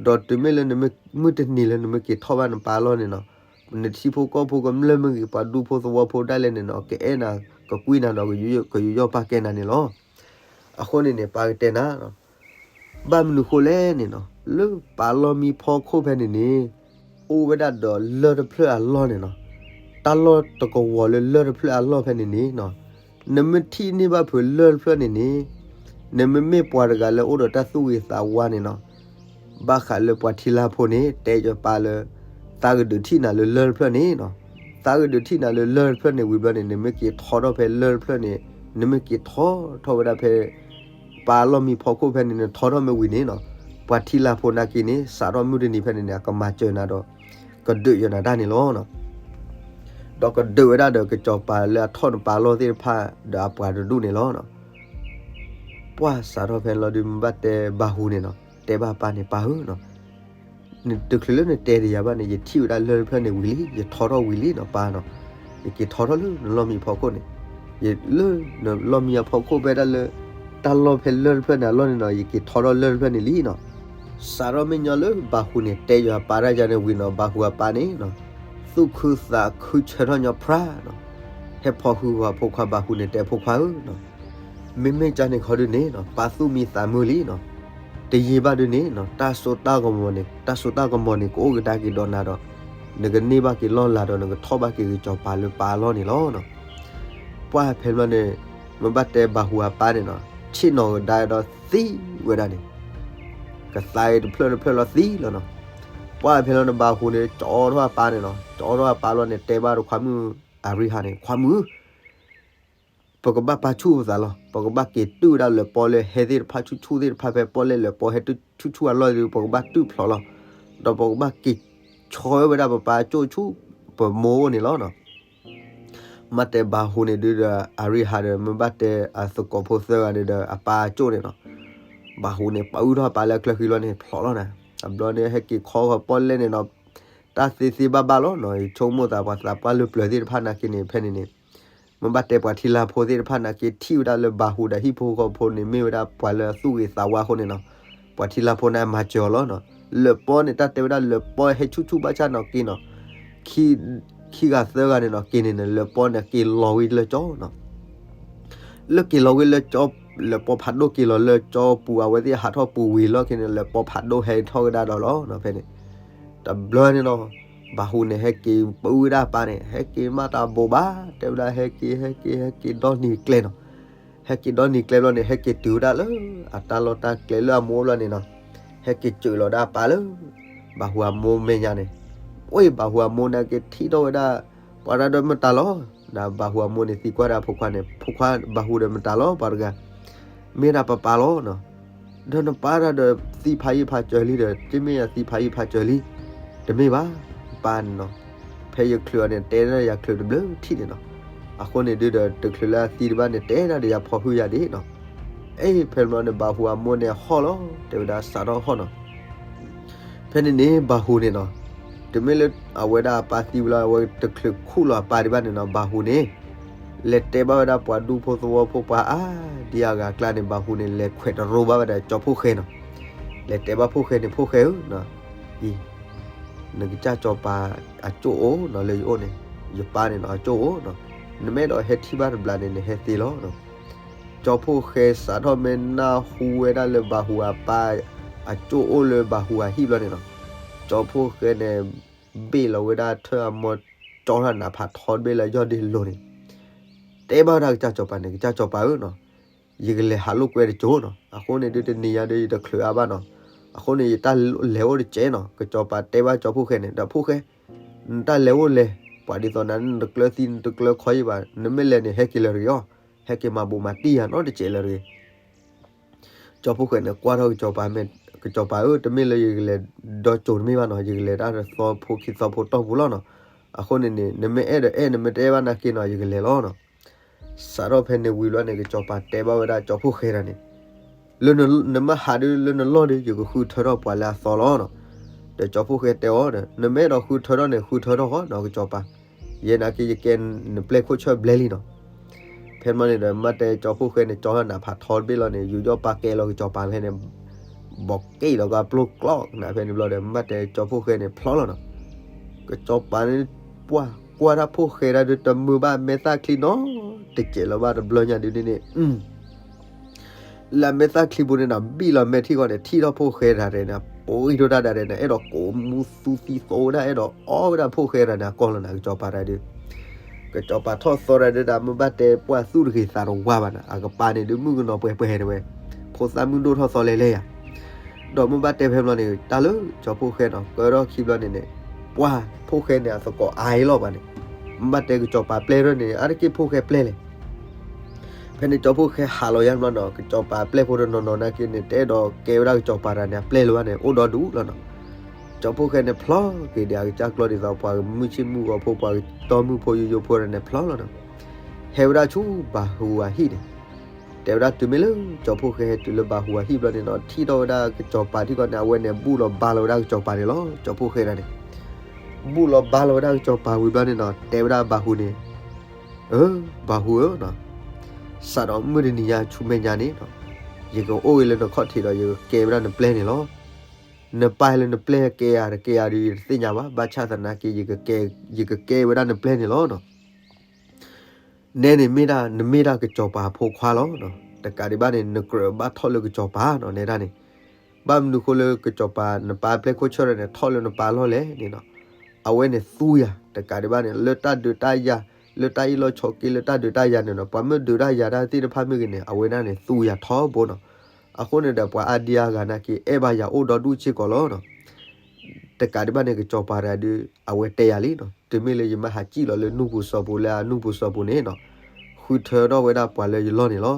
ဒီးတုၤမ့ၢ်လၢနမ့ၢ်မုၢ်တနံၤလၢနမ့ၢ်က့ၤထီၣ်ဘၣ်နပၢ်အလီၢ်န့ၣ်နီၤ, နထံဖိကီၢ်ဖိကမျၢၢ်မ့ၢ်ဂ့ၤ ပှၤဒူဖိသဝီဖိဒၣ်လဲာ်န့ၣ်နီၤ ကအဲၣ်နၤ ကကွံနၤဒီး ကယူးယီၣ်ပာ်ကဲနၤန့ၣ်လီၤ. အဃိန့ၣ်န့ၣ် ပၢ်ကတဲနၤ ဘၣ်မနုၤဃိလဲၣ်န့ၣ်နီၤ, လၢပၢ်လီၢ်မံဖီခိၣ်ဖဲန့ၣ်န့ၣ် အိၣ်ဝဲဒၣ်ဒီးလၢၢ်တဖျၢၣ်အလီၢ်န့ၣ်နီၤ, တၢ်လီၢ်တကဝီၤလၢလၢၢ်တဖျၢၣ်အလီၢ်ဖဲန့ၣ်န့ၣ်နီၤ, နမ့ၢ်ထံၣ်န့ၢ်ဘၣ်ဖုးလၢၢ်တဖျၢၣ်န့ၣ်န့ၣ်, နမ့မ့ၢ်ပှၤတဂၤလၢအိၣ်ဒီးတၢ်သူၣ်ဂ့ၤသးဝါန့ၣ်နီၤ, ဘၣ်ဃးလၢပှၤထံလၢ်ဖိန့ၣ် တဲယပၢ်လၢ သးကဒုးထံၣ်နၤလၢလၢၢ်တဖျၢၣ်န့ၣ်နီၤ, သးကဒုးထံၣ်နၤလၢလၢၢ်တဖျၢၣ်န့ၣ်ဝံၤဘျီန့ၣ် နမ့ၢ်က့ၤထီထီၣ်ဖဲလၢၢ်တဖျၢၣ်န့ၣ်, နမ့ၢ်က့ၤထီထီၣ်ဝဲဒၣ်ဖဲ ပၢ်လီၢ်မံဖီခိၣ်ဖဲန့ၣ် နထီထီၣ်မ့ၢ်ဝံၤန့ၣ်နီၤ, ပှၤထံလၢ်ဖိနာ်က့န့ၣ် စးထီၣ်မုၢ်တနံၤဖဲန့ၣ်န့ၣ် အကမၤစၢၤနၤဒီး ကဒုးယၤနၤတၢ်န့ၣ်လီၤ. ဒီးကဒုးဝဲဒၣ်ဒီးကစီၤပၤလၢအထီၣ်နပၢ်လီၢ်သ့ၣ်တဖၣ်ဒီးအပှၤတဒူၣ်န့ၣ်လီၤ. ပှၢ်စးထီၣ်ဖဲန့ၣ်လီၤဒုး မ့ၢ်ဘၣ်တဲဘၤဟူးန့ၣ်နီၤ, တဲဘၣ်ပၢ်န့ၣ် ပၢ်ဧၢနီၤ, နတချုးလၢနတဲတယၤဘၣ်န့ၣ် ယထံၣ်ဝဲဒၣ်လၢၢ်တဖျၢၣ်န့ၣ်ဝံၤလံ, ယထီထီၣ်ဝံၤလံနီၤ ပၢ်နီၤ, ယက့ၤထီထီၣ်လၢနလီၢ်မံဖီခိၣ်န့ၣ်, ယလၢနလီၢ်မံအဖီခိၣ်ဖဲဒၣ်လၢ တၢ်လီၢ်ဖဲလၢၢ်တဖျၢၣ်န့ၣ်အလီၢ်န့ၣ်နီၤ, ယက့ၤထီထီၣ်လၢၢ်တဖျၢၣ်န့ၣ်လံနီၤ. စးထီၣ်မ့ၢ်ညီလၢဘၤဟူးန့ၣ် တဲယၤပၢ်တၢ်ယၤန့ၣ်ဝံၤနီၤ, ဘၤဟူးအပၢ်န့ၣ်နီၤ, သူၣ်ခုသးခုဆၢထီၣ်ညီဖြါနီၤ, ဟဲဖီၣ်ဃုာ်အဖိခွါဘၤဟူးန့ၣ် တဲဖိခွါဧၢနီၤ, မ့မ့ၢ်ကန့ၣ်ခီဒုးန့ၣ်နီၤ ပၢ်သူၣ်မံသးမုာ်လံနီၤ, တယံာ်ဘၣ်ဒုးန့ၣ်နီၤ တၢ်စိတၢ်ကမီၤန့ၣ် တၢ်စိတၢ်ကမီၤန့ၣ် ကအိၣ်ကဒါက့ၤဒီးနၤဒီး နကန့ၢ်ဘၣ်က့ၤလီၢ်လၤဒီး နကထီၣ်ဘၣ်က့ၤကစီၤပၤလၢပၢ်အလီၢ်န့ၣ်လီၤနီၤ. ပှၢ်ဖဲန့ၣ်ဘျီန့ၣ် မ့ၢ်ဘၣ်တဲဘၤဟူးအပၢ်န့ၣ်နီၤ ဆ့ၣ်နီၤကဒါဒီးသံဝဲဒၣ်န့ၣ်, ကသါအံၤတဖျၢၣ်တဖျၢၣ်လီၤသံလီၤနီၤ. ပှၢ်ဖဲလီၤန့ၣ် ဘၤဟူးန့ၣ် ကၠီထီၣ်အပၢ်န့ၣ်နီၤ, ကၠီထီၣ်အပၢ်လီၤန့ၣ် တဲဘၣ်ဒီးခွါမုၣ်အရံဟးန့ၣ် ခွါမုၣ်ဧၢ ပကဘၣ်ပာ်ဆူၣ်ပသးလီၤ. ပကဘၣ်က့ၤတုၢ်ဝဲဒၣ်လၢၢ်ပီၢ်လၢဟဲသ့ၣ်တဖၣ်ဆူၣ်ဆူၣ်သ့ၣ်တဖၣ် ဖဲပီၣ်လဲၣ်လၢၢ်ပီၢ်ဟဲဆူၣ်ဆူၣ်အလီၢ်ဒီး ပကဘၣ်တုၢ်ဖျိးလီၤ. ဒီးပကဘၣ်က့ၤဆီဝဲဒၣ်ပပၢ်အကၠိၣ်ဆူပမိၢ်အိၣ်န့ၣ်လီၤနီၤ. မ့ၢ်တဲဘၤဟူးန့ၣ်ဒုးဒီး အရံဟးဒီး မ့ၢ်ဘၣ်တဲအသကိးဖိသၢဂၤဒီး အပၢ်အကၠိၣ်န့ၣ်နီၤ. ဘၤဟူးန့ၣ် ပာ်အုၣ်ထီၣ်အပၢ်လၢအချၢဃံလီၤန့ၣ် ဖျိးလီၤနၤ. အဘျီန့ၣ် ဟဲက့ၤခီဃီၤပီၣ်လဲၣ်န့ၣ်နီၤ တၢ်သ့သ့ဘၣ်ဘၣ်လီၤနီၤ. ယဆိကမိၣ်သးပှၤသးပှၢ်လၢပျၢၤသ့ၣ်တဖၣ်နာ်က့န့ၣ် ဖဲန့ၣ်န့ၣ် မ့ၢ်ဘၣ်တဲပှၤထံလၢ်ဖိသ့ၣ်တဖၣ်နာ်က့ ထံၣ်ဝဲဒၣ်လၢဘၤဟူးဒီးဟံၣ်ဖိဃီဖိန့ၣ် မ့ၢ်ဝဲဒၣ်ပှၤလၢအသူၣ်ဂ့ၤသးဝါအဃိန့ၣ်နီၤ. ပှၤထံလၢ်ဖိန့ၣ် မၤစၢၤအီၤလီၤနီၤ. လၢၢ်ပီၢ်န့ၣ် တၢ်တဲဝဲဒၣ်လၢၢ်ပီၢ်ဟဲဆူၣ်ဆူၣ်ဘၣ်ဆၣ်နီၤက့နီၤ ခံဂၤသၢဂၤန့ၣ်နီၤ က့န့ၣ်န့ၣ် လၢၢ်ပီၢ်န့ၣ် က့ၤလီၤဝံၤလၢကၠီနီၤ. လၢက့ၤလီၤဝံၤလၢကၠီ လၢၢ်ပီၢ်ဖးဒိၣ်က့ၤလီၤလၢကၠီပူၤ အဝဲသ့ၣ်ဟးထီၣ်ပူၤဝံၤလီၢ်ခံန့ၣ် လၢၢ်ပီၢ်ဖးဒိၣ်ဟဲထီၣ်ကဒါဒီးလီၤနီၤ ဖဲန့ၣ်. တဘျီန့ၣ်နီၤ ဘၤဟူးန့ၣ် ဟဲက့ၤပာ်အုၣ်ဝဲဒၣ်အပၢ်န့ၣ် ဟဲက့ၤမးတၢ်ဘိးဘၣ် တဲဝဲဒၣ် ဟဲက့ၤ ဟဲက့ၤ ဟဲက့ၤဒီနံၤကျဲနီၤ. ဟဲက့ၤဒီနံၤကျဲဘျီန့ၣ် ဟဲက့ၤတုၤဝဲဒၣ်လၢ အတၢ်လီၢ်တၢ်ကျဲလၢအမိၢ်အိၣ်ဘျီန့ၣ်နီၤ. ဟဲက့ၤစၢးလီၤဒၣ်အပၢ်လၢ ဘၤဟူးအမိၢ်မဲာ်ညါန့ၣ်. အ့ ဘၤဟူးအမိၢ်န့ၣ်က့ၤထံၣ်ထီၣ်ဝဲဒၣ် ပှၤတဂၤဒီးမတၤလီၤ. ဒီးဘၤဟူးအမိၢ်န့ၣ်သံကွၢ်ဒၣ်အဖိခွါန့ၣ် ဖိခွါ ဘၤဟူးဒီးမတၤလီၤ ပှၤတဂၤ မ့ၢ်ဒၣ်ပပၢ်လီၤနီၤ. ဒီးနပၢ်တၢ်ဒီးသံဖးယံာ်ဖးစၢၤလံဒီး ကမ့ၢ်ယၤသံဖးယံာ်ဖးစၢၤလံ တမ့ၢ်ဘၣ် ပၢ်န့ၣ်နီၤ. ဖဲယချုးအီၤန့ၣ် တဲဒၣ်ယၤချုးတဘျုးထံၣ်န့ၣ်နီၤ. အဃိန့ၣ်ဒုးဒီး တချုးလၢအသံတဘၣ်န့ၣ် တဲဒၣ်ဒီးယၤဖီၣ်ဟုၣ်ယၤဒံးနီၤ. အ့ ဖဲန့ၣ်ဘျီန့ၣ် ဘၤဟူးအမိၢ်န့ၣ်ဟီၣ်လီၤ တဲဝဲဒၣ်စးထီၣ်ဟီၣ်နီၤ. ဖဲန့ၣ်န့ၣ် ဘၤဟူးန့ၣ်နီၤ တမ့ၢ်လၢအဝဲဒၣ်အပၢ်သံဝံၤလီၤ အဝဲတချုးခူၣ်လီၤအပၢ်ဒံးဘၣ်န့ၣ်နီၤ ဘၤဟူးန့ၣ် လဲၤတဲဘၣ်ဝဲဒၣ်ပှၤဒူဖိသဝီဖိပှၤအါဒံအါဂၤအကျါန့ၣ် ဘၤဟူးန့ၣ် လဲၤခွဲးတရိဘၣ်ဝဲဒၣ်ကၠီဖိၣ်ဃဲနီၤ. လဲၤတဲဘၣ်ဖိၣ်ဃဲန့ၣ် ဖိၣ်ဃဲဧၢနီၤ, အံၤ နကစၢ်စီၤပၤအကၠိၣ်အိၣ်နီၤ လၢယအိၣ်န့ၣ် ယပၢ်န့ၣ်နီၤ အကၠိၣ်အိၣ်နီၤ, နမ့ၢ်အဲၣ်ဒိးဟဲထံၣ်ဘၣ်တဘျီန့ၣ် နဟဲသ့လီၤနီၤ. ကၠီဖှိၣ်ဃဲစးထီၣ်မ့ၢ်နၢ်ဟူဝဲဒၣ်လၢဘၤဟူးအပၢ် အကၠိၣ်အိၣ်လၢဘၤဟူးအဟံၣ်ဘျီန့ၣ်နီၤ, ကၠီဖှိၣ်ဃဲန့ၣ် ဘ့ၣ်လီၤဝဲဒၣ်ထၢၣ်အမိၢ် ကၠီထီၣ်နးဖးထီတဘ့ၣ်လၢယီၢ်ဒ့လိၤန့ၣ် တဲဘၣ်ဝဲဒၣ်ကစၢ်စီၤပၤန့ၣ်, ကစၢ်စီၤပၤဧၢနီၤ, ယကလဲၤဟးလိာ်ကွဲတကၠိနီၤ, အဃိန့ၣ်ဒုးတနံၤညါဒုးယတချုးအါဘၣ်နီၤ, အဃိန့ၣ်ယတၢ်လဲၤအိၣ်တကဲးနီၤ. ကစၢ်စီၤပၤတဲဘၣ်ကၠီဖှိၣ်ဃဲန့ၣ်, ဒီးဖှိၣ်ဃဲ နတၢ်လဲၤအိၣ်လဲၤ, ပှၤဒ်သိးနၤနတကျၢၤသံနတကျၢၤခီယံၤဘၣ်, နမ့ၢ်လဲၤန့ၣ် ဟဲက့ၤလၢၤတဂ့ၤအီၤ, ဟဲက့ၤမၤဘူးမၤတံၢ်ယၤနီတစဲးလၢၤတဂ့ၤ ကၠီဖှိၣ်ဃဲန့ၣ် ကွၢ်ထီၣ်ကစၢ်စီၤပၤမ့ၢ်, ကစၢ်စီၤပၤဧၢ, တမ့ၢ်လၢယကလဲၤဒီကၠိတမ့ၢ်ဘၣ်နီၤ, ယကလဲၤတၢ်သီဖိခံသီဖိတီၢ်ပူၤလီၤနီၤ. အဃိန့ၣ်န့ၣ် နမ့ၢ်အဲၣ်ဒိးအဲၣ် နမ့ၢ်တအဲၣ်ဘၣ်နာ်က့နီၤ ယကလဲၤလီၤနီၤ. စးထီၣ်ဖဲန့ၣ်ဝံၤဘျီန့ၣ် ကစၢ်စီၤပၤတဲဘၣ်ဝဲဒၣ်ကၠီဖှိၣ်ဃဲတၢ်န့ၣ်, လၢနမ့ၢ်ဟးဒုးလၢနလီၢ်ဒီး ယကဃုထၢထီၣ်ပှၤလၢအသီလီၤနီၤ. ဒီးကၠီဖှိၣ်ဃဲတဲအီၤဒီး နမ့ၢ်အဲၣ်ဒိးဃုထၢထီၣ်န့ၣ် ဃုထၢထီၣ်ဃီနီၤ ကစၢ်စီၤပၤ, ယဲနာ်က့ယကဲနပျဲၢ်ခိၣ်ဆၢၣ်ဘျဲလံနီၤ. ဖဲမ့ၢ်န့ၣ်ဒီး မ့ၢ်တဲကၠီဖှိၣ်ဃဲန့ၣ် ကၠီထီၣ်နးဖးထီတဘ့ၣ်လီၤန့ၣ် ယူးယီၣ်ပာ်ကဲလီၤကစၢ်စီၤပၤဖဲန့ၣ် ဘီးက့ၣ်လီၤကပျိကျိးနၤဖဲန့ၣ်ဘျီဒီး မ့ၢ်တဲကၠီဖှိၣ်ဃဲန့ၣ်ဖျီလီၤနီၤ. ကစၢ်စီၤပၤန့ၣ် ပှၢ်ကွၢ်တၢ်ဖှိၣ်ဃဲဒၣ်ဒုးတမုာ်ဘၣ်မဲာ်သၣ်ချံနီၤ, တစဲးလီၤဘၣ်တဘျီညါဒုးန့ၣ် လၢမဲာ်သၣ်ချံပူၤန့ၣ်နီၤ ဘံၣ်လီၤမဲာ်ထံၣ်ဃီန့ၣ် ထံၣ်ထီၣ်ဖှိၣ်ဃဲတၢ်န့ၣ် ပှံၤဒိၣ်တၢ်ဒၣ်န့ၣ် အဲၣ်ဒိးကိးမူသူသံသိဝဲဒၣ် အဲၣ်ဒိးအီၣ်ဝဲဒၣ်ဖှိၣ်ဃဲတၢ်န့ၣ် အကီၢ်လီၤနၤ ကစၢ်စီၤပၤတၢ်ဒုး ကစၢ်စီၤပၤထီၣ်သီတၢ်ဒုး တၢ်မ့ၢ်ဘၣ်တဲပှၢ်သူၣ်တဂ့ၤသးတဝါဘၣ်နၤ အကပၤန့ၣ်ဒုးမုၣ်ကနီၤပှဲၤပှဲၤတဲဝဲ ဖိသၣ်မုၣ်ဒိၣ်ထီၣ်သီလဲၤလဲၤယၤ ဒီးမ့ၢ်ဘၣ်တဲဖဲဘျီန့ၣ် တၢ်လၢကၠီဖှိၣ်ဃဲနီၤ ကၢထီၣ်ခံဘျီန့ၣ်န့ၣ် ပှၢ်ဖှိၣ်ဃဲန့ၣ် အသကိးအါအံၤလီၤဘၣ်န့ၣ် မ့ၢ်ဘၣ်တဲကစၢ်စီၤပၤပျဲၢ်ထီၣ်န့ၣ် အါတက့ၢ်ဖှိၣ်ဃဲပျဲၢ်လဲၣ် ဖဲန့ၣ်ကၠီဖှိၣ်ဃဲဟးလီၤယါဘျီနီၤ ကစၢ်စီၤပၤပျဲၢ်ဖိတနီၤနီၤနာ်က့န့ၣ် တအဲၣ်ဒိးကဲဝဲဒၣ်ကစၢ်စီၤပၤတၢ်န့ၣ် အပျဲၢ်လၢၤဘၣ်န့ၣ် အိၣ်ဒီဒူၣ်လီၤနီၤ ကၠီဖှိၣ်ဃဲန့ၣ်ဖျီက့ၤဒံးအကစၢ်ကျီၢ်ဒ်သိး ပှၤမုၢ်ဆ့ၣ်မုၢ်ဂီၤဖိ ပှၤတီမုၢ်ဖိယိယိဖိတၢ်န့ၣ်ဖျီလီၤနီၤ ဟဲဝဲဒၣ်ဆူဘၤဟူးအဟံၣ်န့ၣ် တဲဝဲဒၣ်တုၤမ့ၢ်လၢကၠီဖှိၣ်ဃဲဟဲတုၤလၢဘၤဟူးအဟံၣ်ဘျီန့ၣ်နီၤ ထံၣ်ထီၣ်ဝဲဒၣ်ကစၢ်စီၤပၤထံကီၢ်န့ၣ် အဝဲန့ၣ်ဘူၣ်လီၤဘါလီၤဝဲဒၣ်ကစၢ်စီၤပၤန့ၣ်လီၤ ကၠီဖှိၣ်ဃဲတၢ်န့ၣ် ဘူၣ်လီၤဘါလီၤဝဲဒၣ်ကစၢ်စီၤပၤဝံၤဘျီန့ၣ်နီၤ တဲဝဲဒၣ်ဘၤဟူးန့ၣ် အၢ ဘၤဟူးဧၢနီၤ စးထီၣ်မုၢ်တနံၤညါဆူမဲာ်ညါန့ၣ်နီၤ ယကအိၣ်ဂ့ၤလၢနခီၣ်ထံးဒီး ယကကဲဝဲဒၣ်နပျဲၢ်န့ၣ်လီၤ. နပၢ်လၢနပျဲၢ်ကဲဧါတကဲဧါဒီး ယတသ့ၣ်ညါဘၣ် ဘၣ်ဆၣ်သနာ်က့ ယကကဲဝဲဒၣ်နပျဲၢ်န့ၣ်လီၤနီၤ. နဲန့ၣ်မ့ၢ်ဒၣ် နမ့ၢ်ဒၣ်ကစၢ်စီၤပၤအဖိခွါလီၤနီၤ. တကးဒံးဘၣ်န့ၣ် နကြၢးဘၣ်ထီၣ်လၢကစၢ်စီၤပၤနီၤ နဲဒၣ်န့ၣ် ဘၣ်မနုၤဃိလၢကစၢ်စီၤပၤနပၢ်အပျဲၢ်ခိၣ်ဆၢၣ်န့ၣ် ထီၣ်လၢနပၢ်လီၢ်လဲၣ်န့ၣ်နီၤ. အဝဲန့ၣ်သူယၤ တကးဒံးဘၣ်န့ၣ် လၢတၢ်ဒုးတၢ်ယၤ လၢတၢ်အ့ၣ်လိာ်ဆိးက့ လၢတၢ်ဒုးတၢ်ယၤန့ၣ်နီၤ ပှၤမ့ၢ်ဒုးတၢ်ယၤတၢ်သ့ၣ်တဖၣ်မ့ၢ်ဂ့ၤန့ၣ် အဝဲဒၣ်န့ၣ်သူယၤထီဘိနီၤ. အဃိန့ၣ်ဒီး ပှၤအါဒံအါဂၤနာ်က့ အဲၣ်ဘၣ်ယၤအိၣ်ဒီဒူၣ်စ့ၢ်ကီးလီၤနီၤ. တကးဒံးဘၣ်န့ၣ် ကစၢ်စီၤပၤတဂၤဒီး အဝဲတဲယၤလံနီၤ တုၤမ့ၢ်လၢယမ့ၢ်ဟးစံၣ်လီၤလၢနူၢ်ပူၤစီၤပူၤ လၢအနူၢ်ပူၤစီၤပူၤန့ၣ်နီၤ ဃုထၢထီၣ်ဝဲဒၣ်ပှၤလၢယလီၢ်န့ၣ်လီၤ.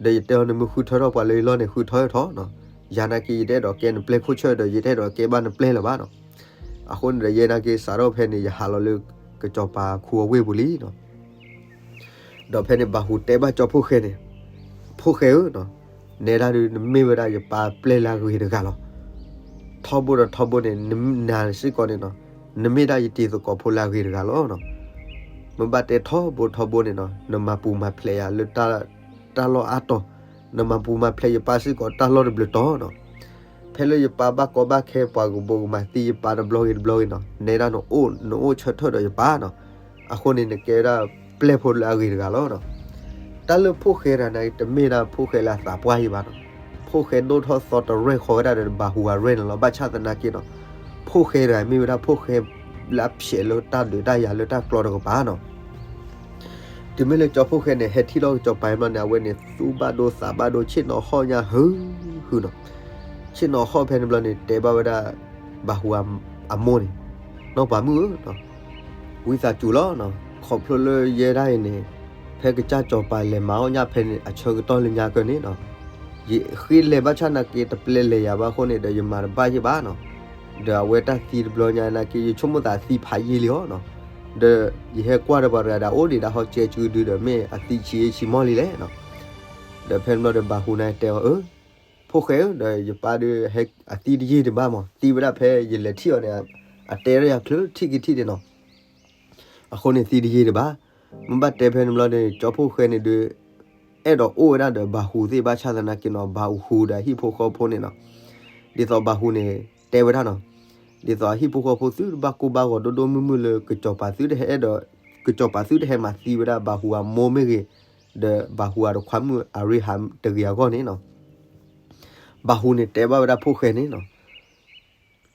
ဒီးယတဲအီၤ နမ့ၢ်ဃုထၢထီၣ်ပှၤလၢယလီၢ်န့ၣ် ဃုထၢထီၣ်နီၤ. ယၤနာ်က့ ယတအဲၣ်ဒိးကဲနပျဲၢ်ခိၣ်ဆၢၣ်ဒီး ယတအဲၣ်ဒိးကဲဘၣ်နပျဲၢ်လၢၤဘၣ်နီၤ. အဃိန့ၣ်ဒီး ယဲနာ်က့ စးထီၣ်ဖဲန့ၣ် ယဟးလီၤလၢကစၢ်စီၤပၤခူအဝ့ၢ်ပူၤလံနီၤ. ဒီးဖဲန့ၣ်ဘၤဟူးတဲဘၣ်ကၠီဖှိၣ်ဃဲန့ၣ်, ဖှိၣ်ဃဲဧၢ, နဲဒၣ်ဒုး နမ့ၢ်ဝဲဒၣ်ယပၢ်ပျဲၢ်လၢအဂ့ၤတဂၤလီၤ. ထီဘိဒီးထီဘိန့ၣ် နနၤစ့ၢ်ကီးန့ၣ်နီၤ, နမ့ၢ်ဒၣ်ယတံၤသကိးဖိလၢအဂ့ၤတဂၤလီၤ. မ့ၢ်ဘၣ်တဲထီဘိထီဘိန့ၣ်နီၤ, နမၤပူၤမၤဖျဲးယၤလၢတၢ်လီၢ်အါတီၤ, နမၤပူၤမၤဖျဲးယပၢ်စ့ၢ်ကီးတၢ်လီၢ်တဘျုးတီၤနီၤ. ဖဲလၢယပၢ်ဘၣ်ကီဘၣ်ခဲ ပှၤကဘိးကမၤသံယပၢ်တဘျီဂ့ၤတဘျီဂ့ၤနီၤ, နဲဒၣ်နအိၣ် နအိၣ်ဆၢထၢၣ်ဒီးယပၢ်နီၤ. အဃိန့ၣ် နကဲဝဲဒၣ်ပျဲၢ်ဖိလၢအဂ့ၤတဂၤလီၤ. တၢ်လၢဖှိၣ်ဃဲတဂၤန့ၣ် တမ့ၢ်ဒၣ်ဖှိၣ်ဃဲလၢအသးပှၢ်ယံၤဘၣ်နီၤ. ဖှိၣ်ဃဲဒိၣ်ထီၣ်သီတရဲၢ်ဃီဝဲဒၣ်ဒီးဘၤဟူးအရဲၣ်န့ၣ်လီၤ. ဘၣ်ဆၣ်သနာ်က့နီၤ, ဖှိၣ်ဃဲတဂၤမ့ၢ်ဝဲဒၣ်ဖှိၣ်ဃဲလၢအဖျဲးလၢတၢ်ဒုးတၢ်ယၤလၢတၢ်ကျီတကပၤနီၤ. တုၤမ့ၢ်လၢကၠီဖှိၣ်ဃဲန့ၣ် ဟဲထံၣ်လီၤကစၢ်စီၤပၤဘျီန့ၣ် အဝဲန့ၣ်သူၣ်ဘၣ်ဒိသးဘၣ်ဒိ ဆ့ၣ်နီၤဟီၣ်ညါဟုဟုနီၤ. ဆ့ၣ်နီၤဟီၣ်ဖဲန့ၣ်ဘျီန့ၣ် တဲဘၣ်ဝဲဒၣ် ဘၤဟူးအမိၢ်န့ၣ်, နီၢ်ပၤမုၣ်ဧၢ, ဝံသးစူၤလီၤ, ခီဖျိလၢယဲဒၣ်အံၤန့ၣ် ဖဲကစၢ်စီၤပၤလဲၤမၤအီၣ်ညၣ်ဖဲန့ၣ် အဆၢကတီၢ်လၢညါကၢန့ၣ်နီၤ, ယဃ့လဲၤဘၣ်ဆၣ်နာ်က့ တပျဲလဲၤယၤဘၣ်အဃိန့ၣ်ဒီး ယမၤတဘၣ်ယဲၢ်ဘၣ်နီၤ. ဒီးအဝဲတၢ်သံတဘျီညါနာ်က့ ယဆိကမိၣ်သးသံဖးယံာ်လံအီၤနီၤ. ဒီးယဟဲကွၢ်ဒီးပှၤတဂၤဒီး အိၣ်ဒံးဒၣ်ဟီၣ်စဲစုဒုဒီး မ့ၢ်အသံဆံးအ့ဆံးမီၢ်လံလဲၣ်နီၤ. ဒီးဖဲန့ၣ်ဘျီဒီး ဘၤဟူးန့ၣ်တဲအီၤ အၢ ဖှိၣ်ဃဲဧၢ, ဒီးယပၢ်ဒီး အသံတယံာ်တဘၣ်မး, သံဝဲဒၣ်ဖဲယလဲၤထံၣ်အီၤန့ၣ် အတဲဒၣ်ယၤချုးထံၣ်ကထံၣ်န့ၣ်နီၤ. အဃိန့ၣ်သံတယံာ်တဘၣ်. မ့ၢ်ဘၣ်တဲဖဲန့ၣ်ဘျီန့ၣ် ကၠီဖှိၣ်ဃဲန့ၣ်ဒီး အဲၣ်ဒိးအိၣ်ဝဲဒၣ်ဒီးဘၤဟူးသ့ၣ် ဘၣ်ဆၣ်သနာ်က့နီၤ ဘၤဟူးဒီးအဟံၣ်ဖိဃီဖိန့ၣ်နီၤ, ဒ်သိးဘၤဟူးန့ၣ် တဲဝဲဒၣ်နီၤ, ဒ်သိးအဟံၣ်ဖိဃီဖိသုတဘၣ်ကိၢ်ဘၣ်ဂီၤဒိၣ်ဒိၣ်မုၢ်မုၢ်လၢ ကစီၤပၤသုတဟဲအဲၣ်ဒိး, ကစီၤပၤသုတဟဲမၤသံဝဲဒၣ်ဘၤဟူးအမိၢ်မ့ၢ်ဂ့ၤ, ဒီးဘၤဟူးအတခွါမုၣ်အရံဟးတဂ့ၤအဂီၢ်န့ၣ်နီၤ, ဘၤဟူးန့ၣ်တဲဘၣ်ဝဲဒၣ်ဖိၣ်ဃဲန့ၣ်နီၤ,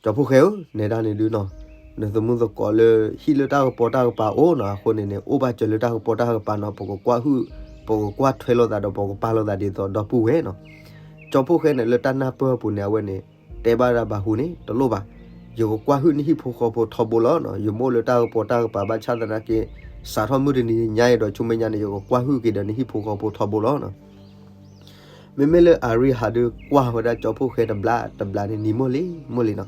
ကၠီဖိၣ်ဃဲဧၢ, နဲဒၣ်န့ၣ်ဒုနီၤ, နသမူသကိးလၢဟံၣ်လၢတၢ်ကပီၤတၢ်ကပၤအိၣ်နီၤ, အဃိန့ၣ်န့ၣ် အိၣ်ဘၣ်စၢၤလၢတၢ်ကပီၤတၢ်ကပၤနီၤ, ပကကွၢ်ဟုၣ်, ပကကွၢ်ထွဲလိာ်သးဒီးပကပာ်လိာ်သးဒ်သိးဒီပုၢ်ဝဲၢ်နီၤ. ကၠီဖိၣ်ဃဲန့ၣ်လၢတၢ်နၢ်ပၢၢ်အပူၤန့ၣ် အဝဲန့ၣ် တဲဘၣ်ဝဲဒၣ်ဘၤဟူးန့ၣ် တလိၣ်ဘၣ်, ယကကွၢ်ဟုၣ်နဟံၣ်ဖိဃီဖိထီဘိလီၤနီၤ, ယမိၣ်လၢတၢ်ကပီၤတၢ်ကပၤဘၣ်ဆၣ်သနာ်က့ စးထီၣ်မုၢ်တနံၤညါအံၤဒီးဆူမဲာ်ညါန့ၣ် ယကကွၢ်ဟုၣ်က့ၤဒီးနဟံၣ်ဖိဃီဖိထီဘိလီၤနီၤ. မ့မ့ၢ်လၢအရံဟးဒုးကွၢ်ဝဲဒၣ်ကၠီဖိၣ်ဃဲတဘျီတဘျီန့ၣ် နံၤမိၢ်လံမိၢ်လံနီၤ,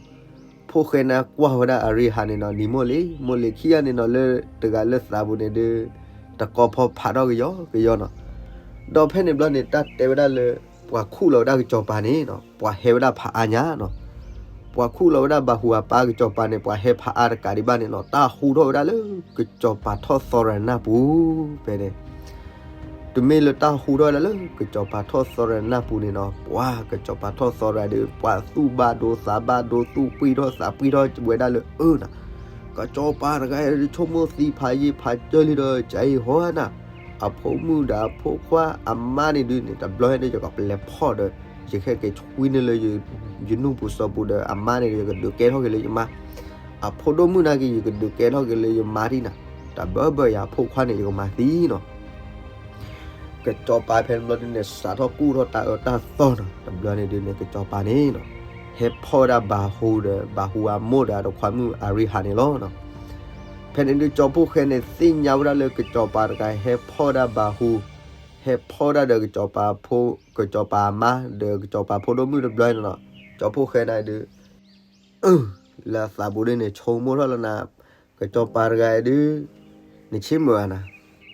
ဖိၣ်ဃဲန့ၣ်ကွၢ်ဝဲဒၣ်အရံဟးန့ၣ်နီၤ နံၤမိၢ်လံမိၢ်လံ ခံဂၤန့ၣ်နီၤ လၢတဂၤလၢသးပူၤန့ၣ်ဒုး တကီဖီဖးထီၣ်ကယီကယီနီၤ. ဒီးဖဲန့ၣ်ဘျီန့ၣ် တၢ်တဲဝဲဒၣ်လၢ ပှၤခူၣ်လီၤဝဲဒၣ်ကစီၤပၤန့ၣ်နီၤ ပှၤဟဲဝဲဒၣ်ဖးအါညါနီၤ, ပှၤခူၣ်လီၤဝဲဒၣ်ဘၤဟူးအပၢ်ကစီၤပၤန့ၣ် ပှၤဟဲဖးအါတကးဒံးဘၣ်န့ၣ်နီၤ တၢ်ဟူထီၣ်ဝဲဒၣ်လၢကစီၤပၤထီၣ်သီရနၢ်ပူၤ, ဖဲန့ၣ် တုၤမ့ၢ်လၢတၢ်ဟူထီၣ်ဝဲဒၣ်လၢကစီၤပၤထီၣ်သီရနၢ်ပူၤန့ၣ်နီၤ ပှၤကစီၤပၤထီၣ်သီရဒီး ပှၤသူၣ်ဘၣ်ဒိသးဘၣ်ဒိ သူၣ်ပှံၢ်ထီၣ်သးပှံၢ်ထီၣ်ဝဲဒၣ်လၢအၢနီၤ, ကစီၤပၤတဂၤအံၤဒုးဆိကမိၣ်သံဖးယံာ်ဖးကၢလံဒီး ကအံၤဟီနၤ, အဖိမုၣ်ဒီးအဖိခွါအမါန့ၣ်ဒုးန့ၣ် တဘျီညါဒီး ယကပလဲၤဖီၣ်ဒီး ယဟဲက့ၤဆွံန့ၢ်လၢ ယနူၢ်ပူၤစီၤပူၤဒီး အမါန့ၣ်ဒီး ယကဒုးကဲထီၣ်က့ၤလၢယမါ, အဖိဒိၣ်မုၣ်နာ်က့ ယကဒုးကဲထီၣ်က့ၤလၢယမါဒံးနၤ, တၢ်ဘၢဘၢယၤအဖိခွါန့ၣ် ယကမၤသံနီၤ. ကစီၤပၤဖဲန့ၣ်ဘျီဒုးန့ၣ် စးထီၣ်ကူၣ်ထီၣ်တၢ်အၢတၢ်သီနီၤ, တဘျီန့ၣ်ဒုးန့ၣ် ကစီၤပၤန့ၣ်နီၤ ဟဲဖီၣ်ဝဲဒၣ်ဘၤဟူးဒီး ဘၤဟူးအမိၢ်ဒီးအတခွါမုၣ်အရံဟးန့ၣ်လီၤ. ဖဲန့ၣ်ဒုးကၠီဖိၣ်ဃဲန့ၣ် သ့ၣ်ညါဝဲဒၣ်လၢကစီၤပၤတဂၤဟဲဖီၣ်ဝဲဒၣ်ဘၤဟူး, ဟဲဖီၣ်ဝဲဒၣ်ဒီးကစီၤပၤဖိ, ကစီၤပၤအမါ ဒီးကစီၤပၤဖိဒိၣ်မုၣ်တဘျီန့ၣ်နီၤ, ကၠီဖိၣ်ဃဲန့ၣ်ဒုး လၢအသးပူၤဒ်န့ၣ် ဆိကမိၣ်ထီၣ်လၢနၤ, ကစီၤပၤတဂၤအံၤဒုး နဆ့မုာ်ဧါနၤ,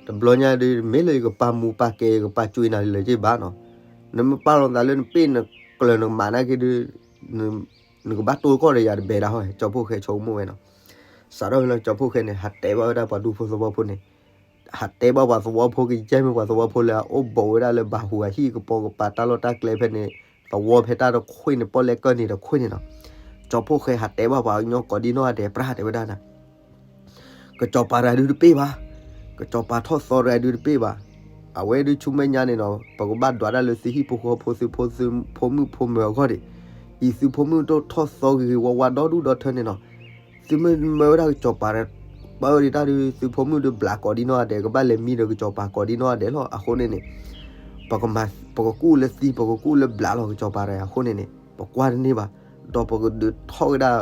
တဘျီညါဒုး မ့ၢ်လၢယကပာ်မူပာ်ကဲ ယကပာ်ကွံာ်နၤလၢၤက့ၤဘၣ်နီၤ, နမ့ၢ်ပာ်လီၤသးလၢနပ့ၢ်နကျၢၤနကမၣ်နာ်က့ဒုး နကဘၣ်တိၢ်ကီၢ်ဒီးယၤတဘဲဒၣ်ဟီ, ကၠီဖိၣ်ဃဲဆိကမိၣ်ဝဲနီၤ. စးထီၣ်ဖဲလီၤ ကၠီဖိၣ်ဃဲန့ၣ် ဟးတဲဘၣ်ဝဲဒၣ်ပှၤဒူဖိသဝီဖိန့ၣ်, ဟးတဲဘၣ်ပှၤသဝီဖိကယဲၢ်မ့ၢ်ပှၤသဝီဖိလၢအအိၣ်ဘူးဝဲဒၣ်လၢဘၤဟူးအဟံၣ်ကပီၤကပၤတၢ်လီၢ်တၢ်ကျဲဖဲန့ၣ်, သဝီဖဲတၢ်တခွ့န့ၣ် ပီၣ်လဲၣ်ကၢၢ်နံၤတခွ့န့ၣ်နီၤ, ကၠီဖိၣ်ဃဲဟးတဲဘၣ်ပှၤကညီကိးဒံနီၢ်ဂၤဒဲး ပြၢ်တဲဝဲဒၣ်နၤ ကစီၤပၤတဂၤဒုးတပ့ၢ်ဘၣ်, ကစီၤပၤထီၣ်သီတဂၤဒုးတပ့ၢ်ဘၣ်, အဝဲဒုးဆူမဲာ်ညါန့ၣ်နီၤ ပကဘၣ်ဒွးတၢ်လၢသုဟံၣ်ဖိဃီဖိ သုဖိမုၣ်ဖိမုၣ်အဂီၢ်ဒံး, အံၤသုဖိမုၣ်ဒိၣ်ထီၣ်သီဂ့ၤဂ့ၤဝါဝါဒီဒူၣ်ဒီထၢန့ၣ်နီၤ, သုမ့ၢ်မၢဝဲဒၣ်ကစီၤပၤ ပၢဒံးတၢ်ဒုး သုဖိမုၣ်ဒုးဘျးကိးဒံနီၢ်ဂၤဒဲး ကဘၣ်လဲၤမံဒီးကစီၤပၤကိးဒံနီၢ်ဂၤဒဲးလီၤ. အဃိန့ၣ်န့ၣ် ပက, ပကကူၣ်လၢသံ ပကကူၣ်လၢဘျးလီၤကစီၤပၤတဂၤအဃိန့ၣ်န့ၣ် ပကွၢ်တန့ၢ်ဘၣ်, ဒီးပကဒုးထီၣ်ဝဲဒၣ်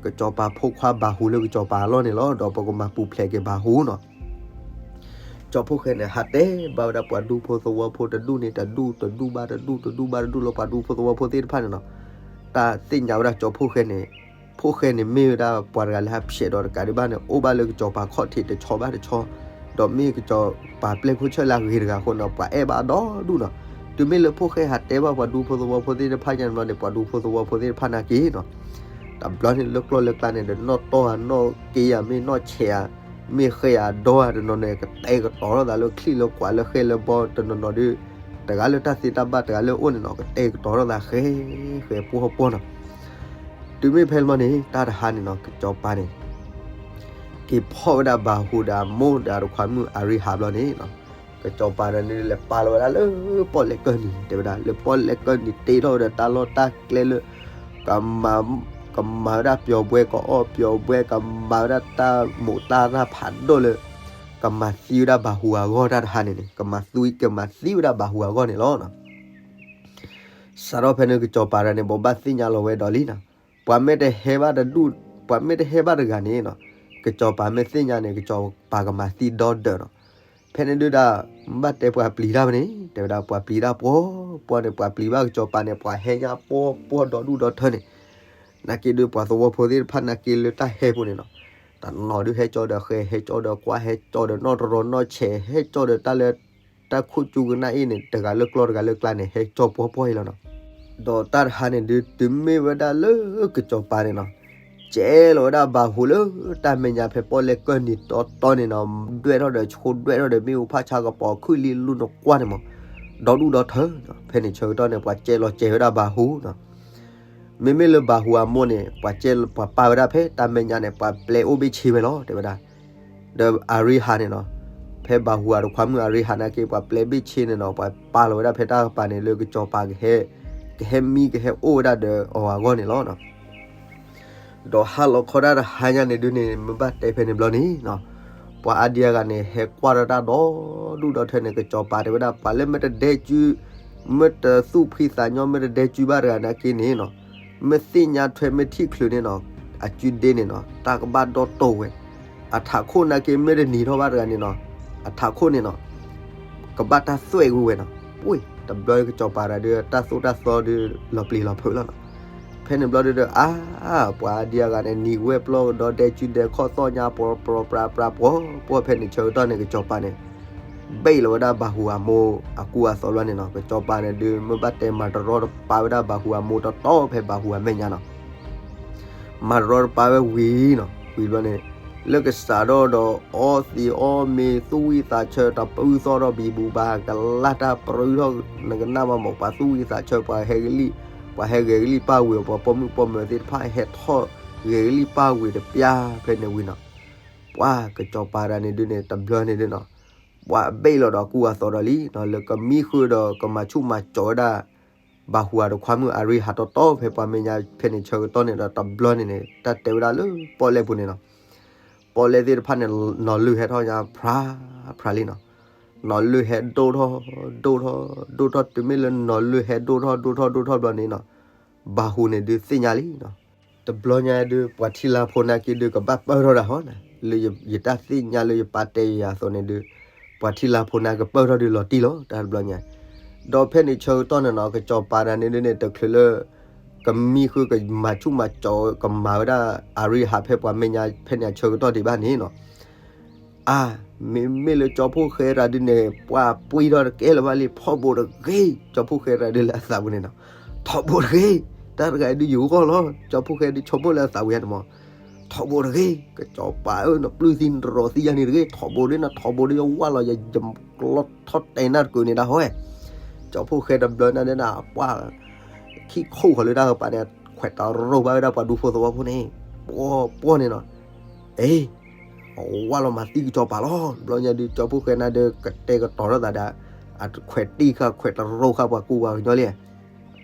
ကစီၤပၤဖိခွါဘၤဟူးလၢကစီၤပၤအလီၢ်န့ၣ်လီၤ. ဒီးပကမၤပူၤဖျဲးက့ၤဘၤဟူးနီၤ. ကၠီဖိၣ်ဃဲန့ၣ် ဟးတဲဘၣ်ဝဲဒၣ်ပှၤဒူဖိသဝီဖိတဒူၣ်န့ၣ်တဒူၣ် တဒူၣ်ဘၣ်တဒူၣ် တဒူၣ်ဘၣ်တဒူၣ်လၢပှၤဒူဖိသဝီဖိသ့ၣ်တဖၣ်န့ၣ်နီၤ, တၢ်သ့ၣ်ညါဝဲဒၣ်ကၠီဖိၣ်ဃဲန့ၣ်, ဖိၣ်ဃဲန့ၣ်မ့ၢ်ဝဲဒၣ်ပှၤတဂၤလၢဟးဖျဲးဒီးတကးဒံးဘၣ်န့ၣ် အိၣ်ဘၣ်လၢကစီၤပၤခီၣ်ထံးတဆီဘၣ်တဆီ, ဒီးမ့ၢ်ကစီၤပၤပျဲၢ်ခိၣ်ဆၢၣ်လၢအဂ့ၤတဂၤအဃိန့ၣ် ပှၤအဲၣ်ဘၣ်အီၤဒီဒူၣ်နီၤ. တုၤမ့ၢ်လၢဖိၣ်ဃဲဟးတဲဘၣ်ပှၤဒူဖိသဝီဖိသ့ၣ်တဖၣ်ညါန့ၣ်ဘျီန့ၣ် ပှၤဒူဖိသဝီဖိသ့ၣ်တဖၣ်နာ်က့နီၤ တဘျီန့ၣ်လၢကျီၢ်လၢကျါန့ၣ်ဒီး နီၣ်တီၢ်ဧါ နီၣ်က့ဧါ မ့ၢ်နီၣ်ဆဲးဧါ မ့ၢ်ဃဲဧါဒီဧါ တနီၤန့ၣ် ကတဲာ်ကတီၤထီၣ်သးလၢချံၣ်လၢကွးလၢဃဲလၢဘီ တနီၤနီၤဒုး တဂၤလၢတၢ်သ့တၢ်ဘၣ် တဂၤလၢအိၣ်န့ၣ်နီၤ ကတဲာ်ကတီၤထီၣ်သးဃဲဃဲပှီၢ်ပှီၢ်နီၤ. တုၤမ့ၢ်ဖဲလၢမီၢ်န့ၣ် တၢ်တဟါန့ၣ်နီၤ ကစီၤပၤန့ၣ် က့ၤဖီၣ်ဝဲဒၣ်ဘၤဟူးဒီးအမိၢ်ဒီးအတခွါမုၣ်အရံဟးဘျီန့ၣ်နီၤ ကစီၤပၤဒီးန့ၣ်လဲၤပာ်လီၤဝဲဒၣ်လၢပီၣ်လဲၣ်ကၢၢ်နံၤ တဲဝဲဒၣ် လၢပီၣ်လဲၣ်ကၢၢ်နံၤတ့ထီၣ်ဝဲဒီးတၢ်လီၢ်တၢ်ကျဲလၢ ကမၤ, ကမၤဝဲဒၣ်ပျီၤဘှဲ ကအီၣ်ပျီၤဘှဲ ကမၤဝဲဒၣ်တၢ်မိၢ်တၢ်နၢ်ဖးဒိၣ်လၢ ကမၤသံဝဲဒၣ်ဘၤဟူးအဂီၢ်တၢ်တဟါန့ၣ်န့ၣ် ကမၤသံ, ကမၤသံဝဲဒၣ်ဘၤဟူးအဂီၢ်န့ၣ်လီၤ. စးထီၣ်ဖဲန့ၣ်ကစီၤပၤတဂၤန့ၣ် ဘိးဘၣ်သ့ၣ်ညါလီၤဝဲဒီးလံနီၤ ပှၤမ့ၢ်တဟဲဘၣ်တဒူၣ်, ပှၤမ့ၢ်တဟဲဘၣ်တဂၤန့ၣ်နီၤ ကစီၤပၤမ့ၢ်သ့ၣ်ညါန့ၣ် ကစီၤပၤကမၤသံဒီဒၢးနီၤ. ဖဲန့ၣ်ဒုးဒၣ် ဘၣ်တဲပှၤပျံၤတၢ်မနုၤ တဲဝဲဒၣ်ပှၤပျံၤတၢ်ပှီၢ်ပှီၢ်န့ၣ် ပှၤပျံၤဘၣ်ကစီၤပၤန့ၣ် ပှၤဟဲညါပှီၢ်ပှီၢ်ဒီဒူၣ်ဒီထၢန့ၣ် နာ်က့ဒုးပှၤသဝီဖိသ့ၣ်တဖၣ်နာ်က့လၢတၢ်ဟဲပူၤန့ၣ်နီၤ တနီၤဒုးဟဲကၠီဒီးဃဲ ဟဲကၠီဒီးကွၢ် ဟဲကၠီဒီးနီၣ်တရီနီၣ်ဆဲး ဟဲကၠီဒီးတၢ်လၢ တၢ်ခိၣ်ကၠူကနၣ်အ့ၣ်န့ၣ် တဂၤလၢကျီၢ်တဂၤလၢကျါန့ၣ် ဟဲကၠီပှီၢ်ပှီၢ်အံၤလီၤနီၤ. ဒီးတၢ်တဟါန့ၣ်ဒုး တုၤမ့ၢ်ဝဲဒၣ်လၢကစီၤပၤန့ၣ်နီၤ ကဲလီၤဝဲဒၣ်ဘၤဟူးလၢတၢ်မဲာ်ညါဖဲပီၣ်လဲၣ်ကၢၢ်နံၤတီတီန့ၣ်နီၤ ဒွဲၣ်ထီၣ်ဒီးဆိဒွဲၣ်ထီၣ်ဒီးမ့ၣ်အူဖးဆါကပီၤခုၣ်လံလူနကွၢ်န့ၣ်မး ဒီဒူၣ်ဒီထၢ ဖဲန့ၣ်ဆၢကတီၢ်န့ၣ် ပှၤကဲလီၤကဲဝဲဒၣ်ဘၤဟူးနီၤ. မ့မ့ၢ်လၢဘၤဟူးအမိၢ်န့ၣ် ပှၤကဲ ပှၤပာ်ဝဲဒၣ်ဖဲတၢ်မဲာ်ညါန့ၣ် ပှၤပျဲအိၣ်ဘ့ၣ်ဆ့ဝဲလီၤ တဲဝဲဒၣ်. ဒီးအရံဟးန့ၣ်နီၤ, ဖဲဘၤဟူးအတခွါမုၣ်အရံဟးနာ်က့ ပှၤပျဲဘ့ၣ်ဆ့န့ၣ်နီၤ, ပှၤပာ်လီၤဝဲဒၣ်ဖဲတၢ်ကပၤန့ၣ် လၢကစီၤပၤကဟဲ, ကဟဲမံကဟဲအိၣ်ဝဲဒၣ်ဒီးအီၤအဂီၢ်န့ၣ်လီၤ. ဒီးဟါလီၤခီဒၣ်တဟါညါန့ၣ်ဒုန့ၣ် မ့ၢ်ဘၣ်တဲဖဲန့ၣ်ဘျီန့ၣ်နီၤ, ပှၤအါဒံအါဂၤန့ၣ် ဟဲကွၢ်ထီၣ်တၢ်ဒီဒူၣ်ဒီထၢန့ၣ် ကစီၤပၤတဲဝဲဒၣ် ပှၤလၢမ့ၢ်တဒဲကု, မ့ၢ်တသူၣ်ဖှံသးညီ မ့ၢ်တဒဲကုဘၣ်တဂၤနာ်က့န့ၣ်နီၤ, မ့ၢ်သ့ၣ်ညါထွဲမ့ၢ်ထံၣ်ချုးန့ၣ်နီၤ, အကုဒ့န့ၣ်နီၤ တၢ်ကဘၣ်ဒီတိၢ်ဝဲ, အထးခိၣ်နာ်က့မ့ၢ်တနံၤထီၣ်ဘၣ်တဂၤန့ၣ်နီၤ, အထးခိၣ်န့ၣ်နီၤ ကဘၣ်တၢ်သွဲၣ်ဂ့ၤဝဲနီၤ. ပှ့ၤ တဘျီကစီၤပၤတဂၤဒုး တၢ်သိၣ်တၢ်သီဒုး လီၤပျံၤလီၤဖုးလီၤနီၤ. ဖဲန့ၣ်ဘျီဒုးဒီး အါ, ပှၤအါဒံအါဂၤန့ၣ် နံၤဝဲပျီကဒီး ဒဲကုဒဲခီၣ်သီၣ်ညါ ပျီပျီပြါပြါ ပှီၤပှီၤ ဖဲန့ၣ်ဆၢကတီၢ်န့ၣ် ကစီၤပၤန့ၣ် ဘ့ၣ်လီၤဝဲဒၣ်ဘၤဟူးအမိၢ်အကူအသိးလီၤန့ၣ်နီၤ. ကစီၤပၤန့ၣ်ဒုး မ့ၢ်ဘၣ်တဲမၤတရီတပါဝဲဒၣ်ဘၤဟူးအမိၢ်တီတီ ဖဲဘၤဟူးအမဲာ်ညါနီၤ. မၤတရီတပါဝဲဝံၤနီၤ, ဝံၤဘျီန့ၣ် လၢကစးထီၣ်ဒီး အီသံးအီမ့ၤ သူၣ်ဝံၣ်သးဆၢ တပူၤသီၣ်ထီၣ်ဘံဘူဘါ ကလၢ်တၢ်ပြူထီၣ် နကနၣ်မးမး ပှၤသူၣ်ဝံၣ်သးဆၢ ပှၤဟဲကလံၣ်, ပှၤဟဲဂဲၤကလံၣ်ပၢ်ဝံၤ ပှၤပိာ်မုၣ်ပိာ်မၢၤသ့ၣ်တဖၣ် ဟဲထီၣ်ဂဲၤကလံၣ်ပၢ်ဝံၤတပျၢ် ဖဲန့ၣ်ဝံၤနီၤ. ပှၤကစီၤပၤတဂၤန့ၣ်ဒုးန့ၣ် တဘျီန့ၣ်ဒုးနီၤ, ပှၤဘ့ၣ်လီၤဒီးအကူအသိးဒီးလံနီၤ, လၢကမံဃုာ်ဒီးကမၤဆူၣ်မၤစီၤဝဲဒၣ် ဘၤဟူးအတခွါမုၣ်အရံဟးတီတီ ဖဲပှၤမဲာ်ညါဖဲန့ၣ်ဆၢကတီၢ်န့ၣ်ဒီး တဘျီန့ၣ်န့ၣ် တၢ်တဲဝဲဒၣ်လၢပီၣ်လဲၣ်ပူၤန့ၣ်နီၤ, ပီၣ်လဲၣ်သ့ၣ်တဖၣ်န့ၣ် နီၢ်လုၢ်ဟဲထီၣ်ညါဖြါဖြါလံနီၤ. နီၢ်လုၢ်ဟဲဒိၣ်ထီၣ်ဒိၣ်ထီၣ်ဒိၣ်ထီၣ် တုၤမ့ၢ်လၢနီၢ်လုၢ်ဟဲဒိၣ်ထီၣ်ဒိၣ်ထီၣ်ဒိၣ်ထီၣ်ဘျီန့ၣ်နီၤ, ဘၤဟူးန့ၣ်ဒုးသ့ၣ်ညါလံနီၤ. တဘျီညါဒုး ပှၤထံလါဖိနာ်က့ဒုး ကဘၣ်ပၢၢ်ထီၣ်ဒၣ်ဟီနီၤ, လၢယတၢ်သ့ၣ်ညါလၢယပၢ်တဲယၤအသိးန့ၣ်ဒုး ပှၤထံလါဖိနာ်က့ပၢၢ်ထီၣ်ဒုးလီၤတံၢ်လီၤ တၢ်တဘျီညါ. ဒီးဖဲန့ၣ်ဆၢကတီၢ်န့ၣ်နီၤ ကစီၤပၤတဂၤန့ၣ်ဒုးန့ၣ် တချုးလၢ ကမံဃုာ်ကမၤဆူၣ်မၤစီၤ ကမၤဝဲဒၣ်အရံဟးဖဲပှၤမဲာ်ညါဖဲန့ၣ်အဆၢကတီၢ်ဒံးဘၣ်န့ၣ်နီၤ. အါ, မ့မ့ၢ်လၢကၠီဖှိၣ်ဃဲတဂၤဒုးန့ၣ် ပှၤပှံထီၣ်တကဲလၢၤဘၣ်လံ ထီဘိတဂ့ၤ, ကၠီဖှိၣ်ဃဲတဂၤဒုးလၢအသးပူၤန့ၣ်နီၤ, ထီဘိတဂ့ၤ, တၢ်တဂၤဒုးယဂီၢ်လီၤ, ကၠီဖှိၣ်ဃဲဒုးဆိကမိၣ်လၢအသးပူၤယါန့ၣ်မး, ထီဘိတဂ့ၤ, ကစီၤပၤဧၢ နပျုၢ်သံနရီၤသံယါန့ၣ်တဂ့ၤ, ထီဘိဒုး နထီဘိဒုး ယဝၢ်လီၤယ ယကျီထီၣ်တဲနၢ်တကုာ်န့ၣ်ဒၣ်ဟီ, ကၠီဖှိၣ်ဃဲတဘျီန့ၣ်ဒုး ပှၤ ခံခိၣ်ဃီလၢတၢ်ကပၤန့ၣ် ခွဲးတရိးဘၣ်ဝဲဒၣ်ပှၤဒူဖိသဝီဖိန့ၣ်, ပှီၢ်ပှီၢ်န့ၣ်နီၤ, အ့ အဝၢ်လီၤမၤသံကစီၤပၤလီၤ, တဘျီညါဒုး ကၠီဖှိၣ်ဃဲန့ၣ်ဒုး ကတဲာ်ကတီၤထီၣ်သးဒီး အခွဲးတံၢ်ဃာ်ခွဲးတရိးဃာ်ပှၤကူပှၤကညီလံ.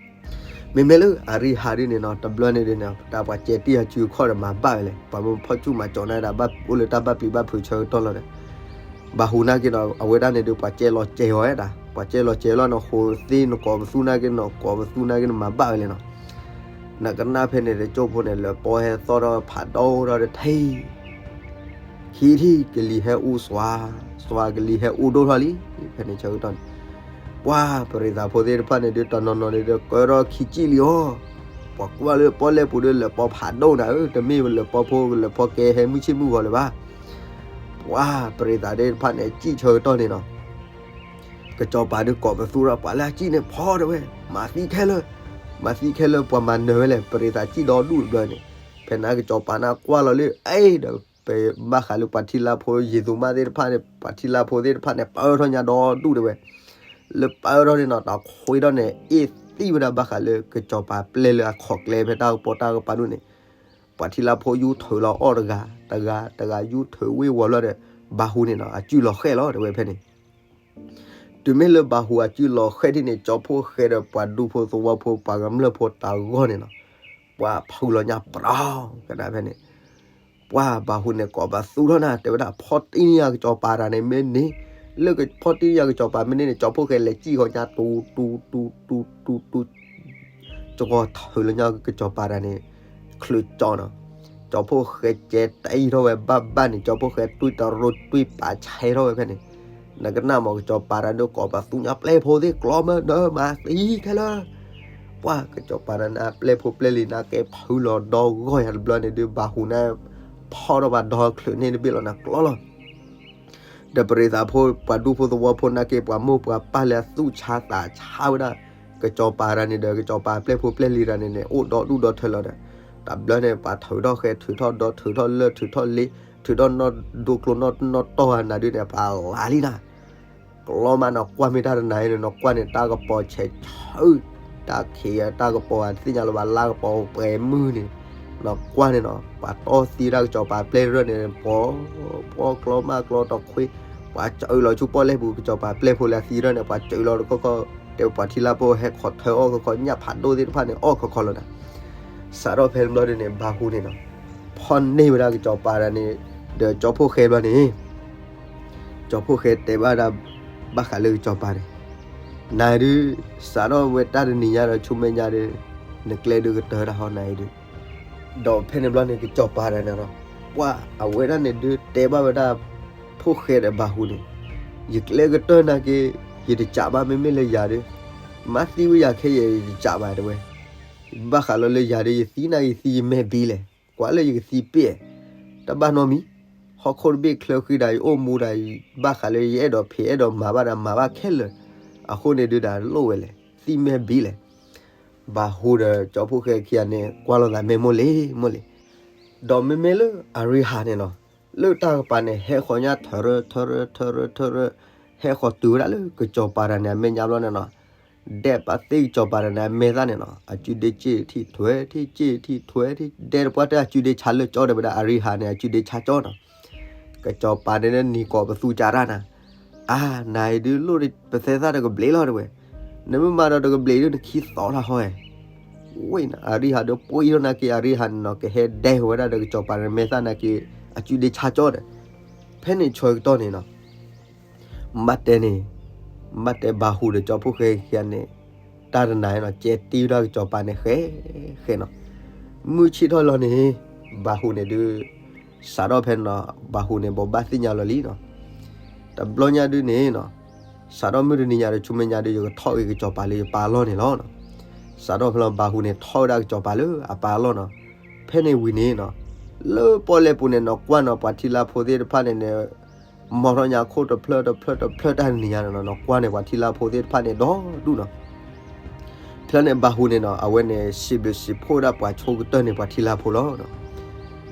မ့မ့ၢ်လၢအရံဟးဒုးန့ၣ်နီၤ တဘျီန့ၣ်ဒုးန့ၣ် တၢ်ပှၤကဲတံၢ်အစုအခီၣ်ဒီးမၤဘၣ်ဝဲလဲၣ်, ပှၤမ့ၢ်ဖီၣ်ဆူၣ်မၤကၠီၤန့ၣ်ဒီး ဘၣ်အိၣ်လၢတၢ်ဘၣ်ပျံၤဘၣ်ဖုးဆၢကတီၢ်လီၤဒီး ဘၣ်ဟူးနာ်က့ဒီး အဝဲဒၣ်န့ၣ်ဒုး ပှၤကဲလီၤစဲၤအီၤဝဲဒၣ်, ပှၤကဲလီၤစဲၤလီၤန့ၣ် ဃိးသ့ၣ်နကိးပသူနာ်က့နီၤ ကိးပသူနာ်က့န့ၣ် မၤဘၣ်ဝဲလဲၣ်နီၤ. နကနၣ်ဖဲန့ၣ်တကၠိဖိန့ၣ် လၢပီၢ်ဟဲသီၣ်ထီၣ်ဖးဒိၣ်ထီၣ်တထံၣ် ခံထံၣ်ကလံၤဟဲအူစွါ, စွါကလံၤဟဲအူဒိၣ်ထီၣ်လံ, ဖဲန့ၣ်ဆၢကတီၢ်န့ၣ် ပှၤပရံးသးဖိသ့ၣ်တဖၣ်န့ၣ်ဒုး တနီၤနီၤန့ၣ်ဒီး ကၢထီၣ်ခံကံၣ်လံအီၤ, ပှၤကွၢ်လၢပီၣ်လဲၣ်ပူၤဒီး လၢပီၢ်ဖးဒိၣ်နၤဧၢ, တမ့ၢ်လၢပီၢ်ဖိလၢပီၢ်ကဲဟဲမုၢ်ဆ့ၣ်မုၢ်ဂီၤလၢၤဘၣ်. ပှၤပရံးသးသ့ၣ်တဖၣ်န့ၣ် ကံၣ်ဆၢကတီၢ်န့ၣ်နီၤ ကစီၤပၤဒုးကိးပသူဒီး ပှၤလၢအကံၣ်န့ၣ်ဖီတဲဝဲ, မၤသံခဲလၢာ်, မၤသံခဲလၢာ်ပှၤမၤနၢၤဝဲလဲၣ်, ပရံးသးကံၣ်ဒီဒူၣ်တဘျီန့ၣ်, ဖဲန့ၣ်ကစီၤပၤန့ၣ်ကွၢ်လီၤလၢ အဲၣ်ဒီး ပဘၣ်ဃးလၢပှၤထံလါဖိယံာ်သူမါသ့ၣ်တဖၣ်န့ၣ် ပှၤထံလါဖိသ့ၣ်တဖၣ်န့ၣ် ပၢၢ်ထီၣ်ညါဒီဒူၣ်တဲဝဲ, လၢပၢၢ်ထီၣ်န့ၣ်နီၤ တၢ်ခွ့ထီၣ်န့ၣ် အ့ၣ်သံဝဲဒၣ်ဘၣ်ဃးလၢကစီၤပၤပျဲလၢအခီၣ်ကျဲဖဲတၢ်ကပီၤတၢ်ကပၤဒိၣ်န့ၣ်, ပှၤထံလါဖိယူၤထုးလီၤအီၣ်တဂၤ, တဂၤ, တဂၤယူၤထုးဝ့ၢ်ဝီၤလီၤဒီး ဘၤဟူးန့ၣ်နီၤ အစုလီၤဃဲၣ်လီၤတဲဝဲဖဲန့ၣ် တုၤမ့ၢ်လၢဘၤဟူးအစုလီၤဃဲၣ်ဒ်န့ၣ် ကၠီဖှိၣ်ဃဲဒီးပှၤဒူဖိသဝီဖိ ပှၤကမျၢၢ်ဖိတၢ်ဂီၢ်န့ၣ်နီၤ, ပှၤဖုးလီၤညါပြီကဒၣ်ဖဲန့ၣ်, ပှၤဘၤဟူးန့ၣ် ကိးပသူထီၣ်နၤ တဲဝဲဒၣ် ဖီၣ်တံၢ်ယၤကစီၤပၤတဂၤန့ၣ်မ့ၢ်န့ၣ်, လၢကဖီၣ်တံၢ်ယၤကစီၤပၤမ့ၢ်န့ၣ်န့ၣ် ကၠီဖှိၣ်ဃဲလဲၤစံၣ်ဃီၤညါ တူတူတူတူတူတူ ကဂီၤထုးလီၤညါကစီၤပၤတဂၤန့ၣ် ချုးကၠီနီၤ, ကၠီဖှိၣ်ဃဲကဲတအံၤထီၣ်ဝဲဘၣ်ဘၣ်န့ၣ် ကၠီဖှိၣ်ဃဲတွံၢ်တရိးတွံၢ်ပာ်ဆဲးထီၣ်ဝဲဖဲန့ၣ်, နကနၣ်မး ကစီၤပၤတဂၤဒုးကိးပသူညါ ပျဲဖိသ့ၣ်ကျီမ့ၢ်နၢမၤသံခဲလၢာ်, ပှၤကစီၤပၤတဂၤန့ၣ်အပျဲၢ်ဖိပျဲၢ်လံၤန့ၣ် ကဲဖုးလီၤဒီဂီၢ်ယၤတဘျီန့ၣ်ဒုး ဘၤဟူးန့ၣ် ဖီၣ်ထီၣ်ပှၤဒီချုးန့ၣ်တဘ့ၣ်လီၤန့ၣ်ကျီလီၤ ဒီးပရံးသးဖိ ပှၤဒူဖိသဝီဖိနာ်က့ ပှၤမိၢ်ပှၤပၢ်လၢအသူၣ်ဆါသးဆါဝဲဒၣ် ကစီၤပၤတဂၤန့ၣ်ဒီး ကစီၤပၤပျဲၢ်ဖိပျဲၢ်လံၤတဂၤန့ၣ်န့ၣ် အိၣ်ဒီဒူၣ်ဒီထၢလီၤဒီး တဘျီန့ၣ် ပှၤထုးထီၣ်ဃဲ ထုးထီၣ်ဒီ ထုးထီၣ်လၢၢ် ထုးထီၣ်လ့ ထုးထီၣ်နီၢ်ဒိကျိနီၢ်နီၢ်တီၢ်ဂၤနၤဒုးန့ၣ် ပှၤလၢလံနၤ ကျီမးနီၢ်ကွၢ်မ့ၢ်တၢ်တနၤအံၤန့ၣ် နီၢ်ကွၢ်န့ၣ် တၢ်ကပီၤဆဲးဆၢ တၢ်ခ့တၢ်ကပီၤ သ့ၣ်ညါလီၤဘၣ်လါကပီၤပှဲၤမုၢ်န့ၣ်, နီၢ်ကွၢ်န့ၣ်နီၤ ပှၤတီၢ်သံဒၣ်ကစီၤပၤပျဲၢ်တရၢၢ်န့ၣ် ပှီၢ် ပှီၢ်ကျီမးကျီတီခွ့, ပှၤစၢလီၤဆူပီၣ်လဲၣ်ပူၤ ကစီၤပၤပျဲၢ်ဖိလၢအသံတရၢၢ်န့ၣ် ပှၤစၢလီၤတခီခီ, တဲပှၤထံလၢ်ဖိဟဲခိးထၢအီၣ်ခီခီ ညၣ်ဖးဒိၣ်သ့ၣ်တဖၣ်န့ၣ် အီၣ်ခီခီလီၤနၤ. စးထီၣ်ဖဲန့ၣ်ဘျီဒ်န့ၣ် ဘၤဟူးန့ၣ်နီၤ ဖီၣ်န့ၢ်ဝဲဒၣ်ကစီၤပၤတဂၤန့ၣ်, ဒီးကၠီဖှိၣ်ဃဲဘျီန့ၣ် ကၠီဖှိၣ်ဃဲတဲဘၣ်ဒၣ် ဘၣ်ဃးလၢကစီၤပၤန့ၣ်, နၤဒုး စးထီၣ်ဝဲတၢ်တနံၤညါဒီးဆူမဲာ်ညါဒီး နကျဲဒုးကတၢၢ်တၢ်ဟီနၤအံၤဒုး, ဒီးဖဲန့ၣ်ဘျီန့ၣ် ကစီၤပၤတဂၤန့ၣ်ဒီး ပှၤအဝဲဒၣ်န့ၣ်ဒုးတဲဘၣ်ဝဲဒၣ် ဖှိၣ်ဃဲဒီးဘၤဟူးန့ၣ်, ယကျဲကတၢၢ်နာ်က့ ယတစးဘၣ် မ့မ့ၢ်လၢယၤဒုး, မၤသံဝဲယၤခဲအံၤ ယတစးဘၣ်တဲဝဲ, ဘၣ်ဃးလီၤလၢယၤဒုး ယသံနာ်က့ ယသံယမဲာ်ဘံလဲၣ်, ကွၢ်လၢယကသံပ့ၢ်, တဘၣ်နီတမံၤ, ဟီၣ်ခိၣ်တဘ့ၣ်ချၢဃံဒၣ် ယအိၣ်မူဒၣ်, ဘၣ်ဃးလၢယအဲၣ်ဒိးဖံးအဲၣ်ဒိးမၤဘၣ်ဒီးမၤဘၣ်ခဲလၢာ်, အဃိန့ၣ်ဒုးဒၣ်လိၣ်ဝဲလဲၣ်, သံမဲာ်ဘံလဲၣ်. ဘၤဟူးဒီးကၠီဖှိၣ်ဃဲခံဂၤန့ၣ် ကွၢ်လိာ်သးမဲာ်မိၢ်လံ မိၢ်လံ. ဒီးမ့မ့ၢ်လၢအရံဟးန့ၣ်နီၤ, လၢတၢ်ကပၤန့ၣ် ဟဲဃီၤညါထၢရၢ ထၢရၢ ထၢရၢ ထၢရၢ, ဟဲဃီၤတုၤဝဲဒၣ်လၢကစီၤပၤတဂၤန့ၣ် အမဲာ်ညါဘျီန့ၣ်နီၤ, ဒဲးပာ်သ့ၣ်ကစီၤပၤတဂၤန့ၣ် အမဲာ်သၣ်န့ၣ်နီၤ, အစုဒ့စ့ၣ်ထံၣ်ထွဲထံၣ် စ့ၣ်ထံၣ်ထွဲထံၣ် ဒဲးတပှၢ်တၢ်အစုဒ့ဆါလၢကၠီဒီးဝဲဒၣ် အရံဟးန့ၣ် အစုဒ့ဆါကၠီနီၤ. ကစီၤပၤန့ၣ်နံၤကိးပသူကၢ်တၢ်နၤ, အါ နၤအံၤဒုးလိၣ်ပသဲသၣ်တကဘျံးလီၤတဲဝဲ, နမ့ၢ်မၤဒီးတကဘျံးဒုး နခံသီလၢဟီဧဲ. ဝဲအရံဟးဒီးပှ့ၤထီၣ်နာ်က့ အရံဟးန့ၣ်နီၤ ကဟဲဒဲးဝဲဒၣ်ဒီးကစီၤပၤန့ၣ်မဲာ်သၣ်နာ်က့ အစုဒ့ဆါကၠီဒီး, ဖဲန့ၣ်ဆၢကတီၢ်န့ၣ်နီၤ ဘၣ်တဲန့ၣ်, ဘၣ်တဲဘၤဟူးဒီးကၠီဖှိၣ်ဃဲခံဂၤန့ၣ်, တၢ်တနၤနီၤ ကဲတံၢ်ဝဲဒၣ်ကစီၤပၤန့ၣ်ဃဲ, ဃဲနီၤ. မုၢ်ဆ့ၣ်ထီၣ်လီၤန့ၣ်, ဘၤဟူးန့ၣ်ဒုး, စးထီၣ်ဖဲန့ၣ်နီၤ ဘၤဟူးန့ၣ် ဘိးဘၣ်သ့ၣ်ညါလီၤလံနီၤ. တဘျီညါဒုးန့ၣ်နီၤ, စးထီၣ်မုၢ်တနံၤညါဒီးဆူမဲာ်ညါဒုး ယကထီၣ်ဂ့ၤကစီၤပၤလၢယပၢ်အလီၢ်န့ၣ်လီၤ. စးထီၣ်ဖဲလီၤဘၤဟူးန့ၣ် ထီၣ်ဝဲဒၣ်ကစီၤပၤလၢအပၢ်အလီၢ်နီၤ. ဖဲန့ၣ်ဝံၤန့ၣ်နီၤ, လၢပီၣ်လဲၣ်ပူၤန့ၣ် နီၢ်ကွၢ်နီၤ ပှၤထံလၢဖိသ့ၣ်တဖၣ်န့ၣ်န့ၣ် မီထီၣ်ညါခိၣ်တဖျၢၣ်တဖျၢၣ်တဖျၢၣ်တၢ်တနံၤညါန့ၣ်နီၤ ကွၢ်န့ၣ် ပှၤထံလၢဖိသ့ၣ်တဖၣ်န့ၣ် ဒီဒူၣ်နီၤ. ဖဲန့ၣ်ဘၤဟူးန့ၣ်နီၤ အဝဲန့ၣ် စံးဘျုးစံးဖှိၣ်ဝဲဒၣ်ပှၤဆိကတၢၢ်န့ၣ် ပှၤထံလၢဖိလီၤ.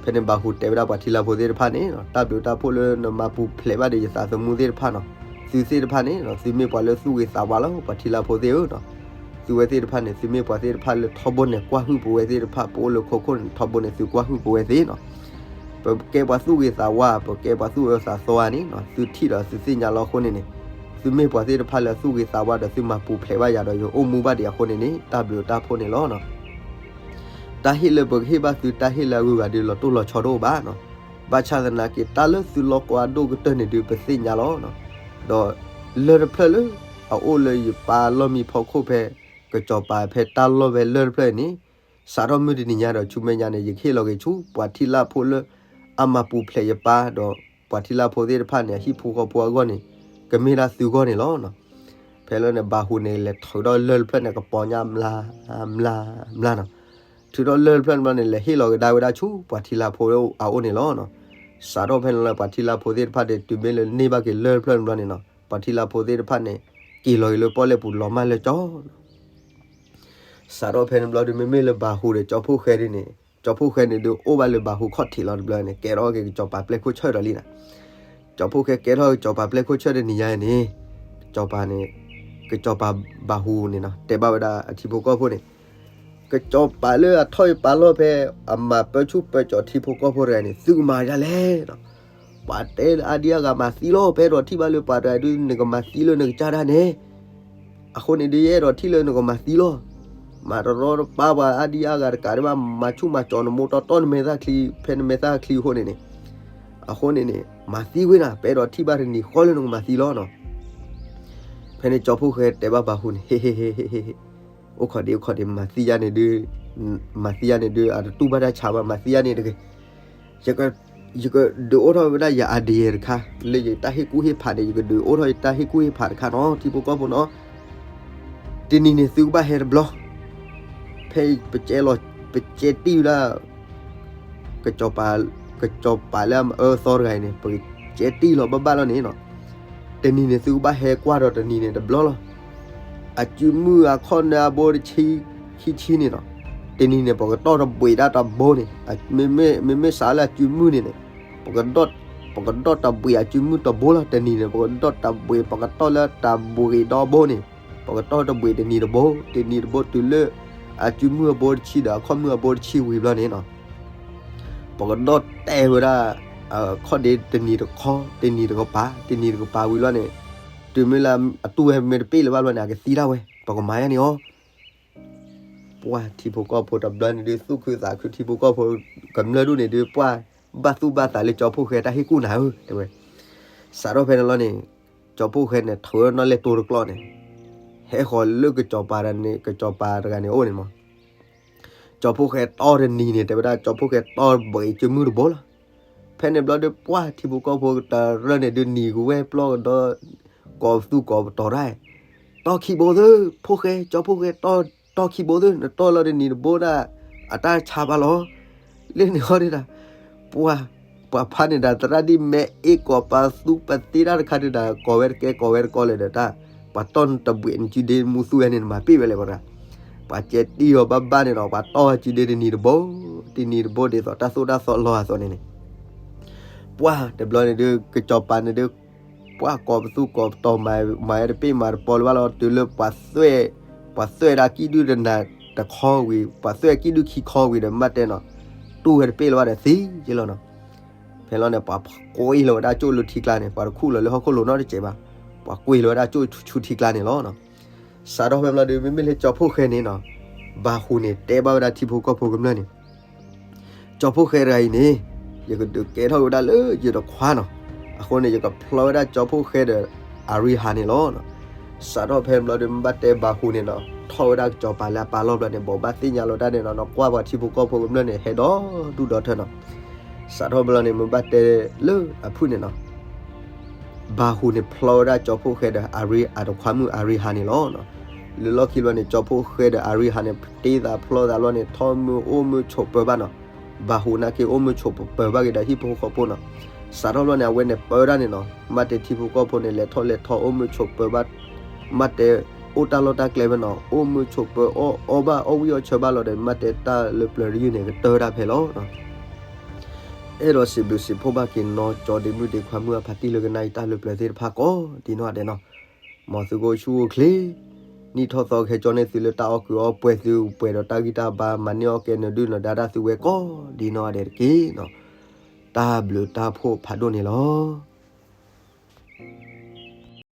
ဖဲန့ၣ်ဘၤဟူးတဲဝဲဒၣ်ပှၤထံလၢဖိသ့ၣ်တဖၣ်န့ၣ်နီၤ တၢ်ဘျုးတၢ်ဖှိၣ်လၢနမၤပူၤဖျဲးဘၣ်ဒီးယသးသမူသ့ၣ်တဖၣ်နီၤ. သုသ့ၣ်တဖၣ်န့ၣ်နီၤ သုမ့ၢ်ပှၤလၢသူၣ်ဂ့ၤသးဝါလီၤ ပှၤထံလၢဖိသ့ၣ်ဧၢနီၤ. သုဝဲသ့ၣ်တဖၣ်န့ၣ် သုမ့ၢ်ပှၤသ့ၣ်တဖၣ်လၢထီဘိန့ၣ် ကွၢ်ဟုၣ်ပဝဲသ့ၣ်တဖၣ် ပအိၣ်လၢခိခိၣ်န့ၣ် ထီဘိန့ၣ် သုကွၢ်ဟုၣ်ပဝဲသ့ၣ်နီၤ. ပကဲပှၤသူၣ်ဂ့ၤသးဝါ ပကဲပှၤသူၣ်အၢသးသီဧါန့ၣ်နီၤ သုထံၣ်ဒီးသုသ့ၣ်ညါလီၤအဃိန့ၣ်န့ၣ် သုမ့ၢ်ပှၤသ့ၣ်တဖၣ်လၢအသူၣ်ဂ့ၤသးဝါဒီးသုမၤပူၤဖျဲးဘၣ်ယၤဒီးယအိၣ်မူဘၣ်ဒံးအဃိန့ၣ်န့ၣ် တၢ်ဘျုးတၢ်ဖှိၣ်န့ၣ်လီၤနီၤ. တၢ်ဟ့ၣ်လၢပကဟ့ၣ်ဘၣ်သု တၢ်ဟ့ၣ်လၢအဂုၤအဂၤဒီး လီၤတိၢ်လီၤဆီတအိၣ်ဘၣ်နီၤ. ဘၣ်ဆၣ်သနာ်က့ တၢ်လၢသုလီၢ်ကိးအဒိၣ်ကတၢၢ်န့ၣ်ဒုး ပသ့ၣ်ညါလီၤနီၤ. ဒီးလၢၢ်တဖျၢၣ်လၢ အအိၣ်လၢယပၢ်လီၢ်မံဖီခိၣ်ဖဲ ကစီၤပၤဖဲတၢ်လီၢ်ဖဲလၢၢ်တဖျၢၣ်အံၤန့ၣ် စးထီၣ်မုၢ်တနံၤညါဒီးဆူမဲာ်ညါန့ၣ် ယကဟ့ၣ်လီၤက့ၤဆူ ပှၤထံလၢဖိလၢ အမၤပူၤဖျဲးယပၢ်ဒီး ပှၤထံလၢဖိသ့ၣ်တဖၣ်န့ၣ် အဟံၣ်ဖိဃီဖိအဂီၢ်န့ၣ် ကမ့ၢ်ဒၣ်သုဂီၢ်န့ၣ်လီၤနီၤ. ဖဲလၢန့ၣ် ဘၤဟူးန့ၣ် လဲၤထုးထီၣ်လၢၢ်တဖျၢၣ်န့ၣ် ကပီၤညါမျါ မျါ မျါနီၤ. ထုးထီၣ်လၢၢ်တဖျၢၣ်န့ၣ်ဘျီန့ၣ် လဲၤဟ့ၣ်လီၤကဒါဝဲဒၣ်ဆူ ပှၤထံလၢဖိအအိၣ်န့ၣ်လီၤနီၤ. စးထီၣ်ဖဲန့ၣ်လၢပှၤထံလၢဖိသ့ၣ်တဖၣ်န့ၣ် တုၤမ့ၢ်လၢန့ၢ်ဘၣ်က့ၤလၢၢ်တဖျၢၣ်န့ၣ်ဘျီန့ၣ်နီၤ ပှၤထံလၢဖိသ့ၣ်တဖၣ်န့ၣ် က့ၤလီၤက့ၤလၢပီၣ်လဲၣ်ပူၤလီၤမၢ်လၢကၠီနီၤ. စးထီၣ်ဖဲန့ၣ်ဘျီဒုး မ့မ့ၢ်လၢဘၤဟူးဒီးကၠီဖှိၣ်ဃဲဒုးန့ၣ် ကၠီဖှိၣ်ဃဲန့ၣ်ဒုး အိၣ်ဘၣ်လၢဘၤဟူးခီၣ်ထံးလီၤတဘျီန့ၣ် ကဲထီၣ်က့ၤကစီၤပၤပျဲၢ်ခိၣ်ဆၢၣ်ဒီးလံနီၤ. ကၠီဖှိၣ်ဃဲကဲထီၣ်ကစီၤပၤပျဲၢ်ခိၣ်ဆၢၣ်တနံၤညါအံၤန့ၣ် ကစီၤပၤန့ၣ် ကစီၤပၤဘၤဟူးန့ၣ်နီၤ တဲဘၣ်ဝဲဒၣ်အထံဖိကီၢ်ဖိန့ၣ် ကစီၤပၤလၢအထီၣ်ယပၢ်လီၢ်ဖဲ အမၤပၢဆူၣ်ပၢကၠီၤထံဖိကီၢ်ဖိတဂၤန့ၣ် သုကမၤဒ်လဲၣ်နီၤ. ပှၤတဲအါဒံအါဂၤမၤသံလီၤ ပအဲၣ်ဒိးထံၣ်ဘၣ်လၢပှၤတဂၤဒုး နကမၤသံလၢနကစၢ်ဒၣ်န့ၣ် အဃိန့ၣ်ဒုး ယအဲၣ်ဒိးထံၣ်လၢနကမၤသံလီၤ. မၤတရီတပါပှၤအါဒံအါဂၤတကးဒံးဘၣ် မၤဆူၣ်မၤကၠီၤနမိၢ်တီတီနမဲာ်သၣ်ချံ ဖဲနမဲာ်သၣ်ချံအဃိန့ၣ်န့ၣ် အဃိန့ၣ်န့ၣ် မၤသံဝဲနီၤ ပအဲၣ်ဒိးထံၣ်ဘၣ်တနံၤဃီလၢနကမၤသံလီၤနီၤ. ဖဲန့ၣ်ကၠီဖှိၣ်ဃဲတဲဘၣ်ဘၤဟူးန့ၣ် ဟ့ၣ်ဟ့ၣ်ဟ့ၣ်ဟ့ၣ် အိၣ်ခိးဒံးအိၣ်ခိးဒံး မၤသံယါန့ၣ်ဒုး မၤသံယါန့ၣ်ဒုး အတတူၢ်ဘၣ်တၢ်ဆါဘၣ် မၤသံယါန့ၣ်တဂ့ၤ ယကဒုးအိၣ်ထီၣ်ဝဲဒၣ်ယၤအဒံယဲတခါ လၢယတၢ်ဟ့ၣ်ကူၣ်ဟ့ၣ်ဖးန့ၣ် ယကဒုးအိၣ်ထီၣ်ယတၢ်ဟ့ၣ်ကူၣ်ဟ့ၣ်ဖးတခါနီၤ ထံဖိကီၢ်ဖိနီၤ. တနံၤန့ၣ် သုကဘၣ်ဟဲတဘျီ ဖဲပကဲလီၤ ပကဲတံၢ်ဝဲဒၣ် ကစီၤပၤ ကစီၤပၤလၢအမၤအၢသီတဂၤအံၤန့ၣ် ပကကဲတံၢ်လီၤဘၣ်ဘၣ်လီၤန့ၣ်နီၤ. တနံၤန့ၣ် သုကဘၣ်ဟဲကွၢ်ဒီးတနံၤန့ၣ်တဘျီလီၤ. အစုမုၢ်အခီၣ်နၢအဘိတဆံ ခံဆံန့ၣ်နီၤ. တနံၤန့ၣ် ပကတီၢ်တဘှံးဒၣ်တဘိန့ၣ် မ့မ့ၢ်စးလၢအစုမုၢ်န့ၣ်န့ၣ် ပကဒီး ပကဒီးတဘှံးအစုမုၢ်တဘိလီၤ. တနံၤန့ၣ် ပကဒီးတဘှံး ပကတီၢ်လၢတဘှံးဒီဘိန့ၣ် ပကတီၢ်တဘှံးတနံၤတဘိ တနံၤတဘိတုၤလၢ အစုမုၢ်အဘိတဆံဒီးအခီၣ်မုၢ်အဘိတဆံဝံၤဘျီန့ၣ်နီၤ ပကဒီၣ်တဲဝဲဒၣ် ခီၣ်ဒ့တနံၤတခီ တနံၤတကပၤ တနံၤတကပၤဝံၤဘျီန့ၣ် တုၤမ့ၢ်လၢအတူၢ်ဝဲမ့ၢ်တပ့ၢ်လၢၤဘၣ်ဘျီန့ၣ် အကသံဒၣ်ဝဲ ပကမၤယါန့ၣ်အီၤ ပှၢ်ထံဖိကီၢ်ဖိတဘျီန့ၣ်ဒုး သူၣ်ခုသးခုထံဖိကီၢ်ဖိကမျၢၢ်ဒိၣ်န့ၣ်ဒုး ပှၢ်ဘၣ်သူၣ်ဘၣ်သးလၢကၠီဖှိၣ်ဃဲတၢ်ဟ့ၣ်ကူၣ်နၤဧၢ တဲဝဲ စးထီၣ်ဖဲန့ၣ်လီၤန့ၣ် ကၠီဖှိၣ်ဃဲန့ၣ် ထုးနီၣ်လဲၢ်တိတကျီၢ်န့ၣ် ဟဲဃီၤလၢကစီၤပၤန့ၣ် ကစီၤပၤတဂၤန့ၣ်အိၣ်န့ၣ်မး ကၠီဖှိၣ်ဃဲတီတနံၤန့ၣ် တဲဝဲဒၣ် ကၠီဖှိၣ်ဃဲတီဘှံးစုမုၢ်တဘိလီၤ. ဖဲန့ၣ်ဘျီဒုး ပှၢ်ထံဖိကီၢ်ဖိကတၢၢ်န့ၣ်ဒုး နံၤကဝဲၢ်ပျီၢ်ကဒီး ကိးပသူကိးပတီၤတၢ် တီခံဘိသု ဖှိၣ်ဃဲ ကၠီဖှိၣ်ဃဲ တီခံဘိသု နတီၢ်လီၤတနံၤတဘိဒၣ် အတၢ်ဆါဘၣ်လီၤ. လၢန့ၣ်ဟီဒုးဒၣ် ပှၢ် ပှၤဖးန့ၣ်ဒၣ် သရၣ်ဒ်မဲအ့ၣ်ကိးပသူပသ့တၢ်တခါဒုးဒၣ် ကိးဝဲတကဲ ကိးဝဲတကီလၢၤဒီးတၢ် ပှၤတီၢ်နတဘှံးနစုဒ့မူသူဝဲန့ၣ် နမၤပ့ၢ်ဝဲလဲၣ်ပှၤတၢ် ပှၤကဲတံၢ်အီၤဘၣ်ဘၣ်န့ၣ်ဒီး ပှၤတီၢ်စုဒ့တနံၤတဘိ တနံၤတဘိဒ်သိးတၢ်သိၣ်တၢ်သီလီၤအသိးန့ၣ်န့ၣ် ပှၢ်တဘျီန့ၣ်ဒုး ကစီၤပၤန့ၣ်ဒုး ပှၢ်ကိးပသူကိးပတီၤ မၤဝဲတပ့ၢ်မၤတပီလၢၤဘၣ်လီၤ တုၤလၢပှၤသွဲၣ် ပှၤသွဲၣ်ဒၣ်ကံၣ်ဒုၣ်တနၤတခီဝံၤ ပှၤသွဲၣ်ကံၣ်ဒုၣ်ခံခီဝံၤဒီး မ့ၢ်တဲနီၤ တူၢ်ဝဲတပ့ၢ်လၢၤဘၣ်ဒီးသံယလီၤနီၤ. ဖဲလီၤန့ၣ် ပှၤကွ့လီၤဝဲဒၣ်ကၠိၣ်လၢထံကျါန့ၣ် ပှၤတခူၣ်လီၤလၢဟီၣ်ခိၣ်လိၤနီတစဲးဘၣ် ပှၤကွ့လီၤဝဲဒၣ်ကၠိၣ်ဆူထံကျါန့ၣ်လီၤ. စးထီၣ်ဖဲဘျီဒုး မ့မ့ၢ်လၢကၠီဖှိၣ်ဃဲန့ၣ်နီၤ ဘၤဟူးန့ၣ် တဲဘၣ်ဝဲဒၣ်ထံဖိကီၢ်ဖိကမျၢၢ်န့ၣ် ကၠီဖှိၣ်ဃဲတဂၤအံၤန့ၣ် ယကဒုးကဲထီၣ်က့ၤဝဲဒၣ်လၢယတခွါနီၤ အဃိန့ၣ် ယကဖျီဝဲဒၣ်ကၠီဖှိၣ်ဃဲဒီးအရံဟးန့ၣ်လီၤ. စးထီၣ်ဖဲဘျီဒုး မ့ၢ်ဘၣ်တဲဘၤဟူးန့ၣ်နီၤ ထီၣ်ဝဲဒၣ်ကစီၤပၤလၢအပာ်လီၢ်ဘျီန့ၣ် ဘိးဘၣ်သ့ၣ်ညါလီၤတၢ်န့ၣ်နီၤ နကွၢ်ပှၤထံဖိကီၢ်ဖိကမျၢၢ်န့ၣ် ဟဲဒီဒူၣ်ဒီထၢနီၤ. စးထီၣ်ဘျီန့ၣ် မ့ၢ်ဘၣ်တဲလၢအဖုၣ်န့ၣ်နီၤ ဘၤဟူးန့ၣ်ဖျီဝဲဒၣ်ကၠီဖှိၣ်ဃဲဒီးအရံအတခွါမုၣ်အရံဟးန့ၣ်လီၤ. လၢလီၢ်ခံဘျီန့ၣ် ကၠီဖှိၣ်ဃဲဒီးအရံဟးန့ၣ် တ့သးဖျီသးဘျီန့ၣ် ထီၣ်မုၢ်အိၣ်မုၢ်ဆိးပၢၤဘၣ်နီၤ. ဘၤဟူးနာ်က့အိၣ်မုၢ်ဆိးပၢၤဘၣ်က့ၤဒီးဟံၣ်ဖိဃီဖိနီၤ. စးထီၣ်ဘျီန့ၣ် အဝဲန့ၣ်ပၢဝဲဒၣ်န့ၣ်နီၤ မ့ၢ်တဲထံဖိကီၢ်ဖိန့ၣ် လဲၤထီၣ်လဲၤထီအိၣ်မုၢ်ဆိးပၢၤဘၣ် မ့ၢ်တဲအိၣ်တၢ်လီၢ်တၢ်ကျဲဖဲနီၤ အိၣ်မုၢ်ဆိးပၢၤအီၣ်အီဘၣ်အီၣ်ဝံၣ်အီၣ်ဆၢဘၣ်လီၤဒီး မ့ၢ်တဲတၢ်လၢပျၢၤတယုၢ်န့ၣ် ကတၢၢ်ဒၣ်ဖဲလီၤ. အဲၣ်ဒိးစံးဘျုးစံးဖှိၣ်ဘၣ်က့ၤနီၢ်ကၠီဒ့မုၣ်ဒ့ခွါမုၣ်အဖါတံၢ်လၢကနၣ်အံၤတၢ်လၢပျၢၤသ့ၣ်တဖၣ်ကိးဒ်နီၢ်ဒဲးနီၤ. မ်သုကအိၣ်ဆူၣ်အိၣ်ချ့ နံၣ်ထီၣ်သီကဟဲကၠီန့ၢ်သုလၢတၢ်အီၣ်ကုးအီပှဲၤသုပှဲၤဒီးတၢ်ဂံၢ်တၢ်ဘါ မၤန့ၢ်အီၣ်ကဲနဒုၣ်နဒါတၢ်သုဝဲကိးဒ်နီၢ်ဒဲးတက့ၢ်နီၤ. တၢ်ဘျုးတၢ်ဖှိၣ်ဖးဒိၣ်န့ၣ်လီၤ.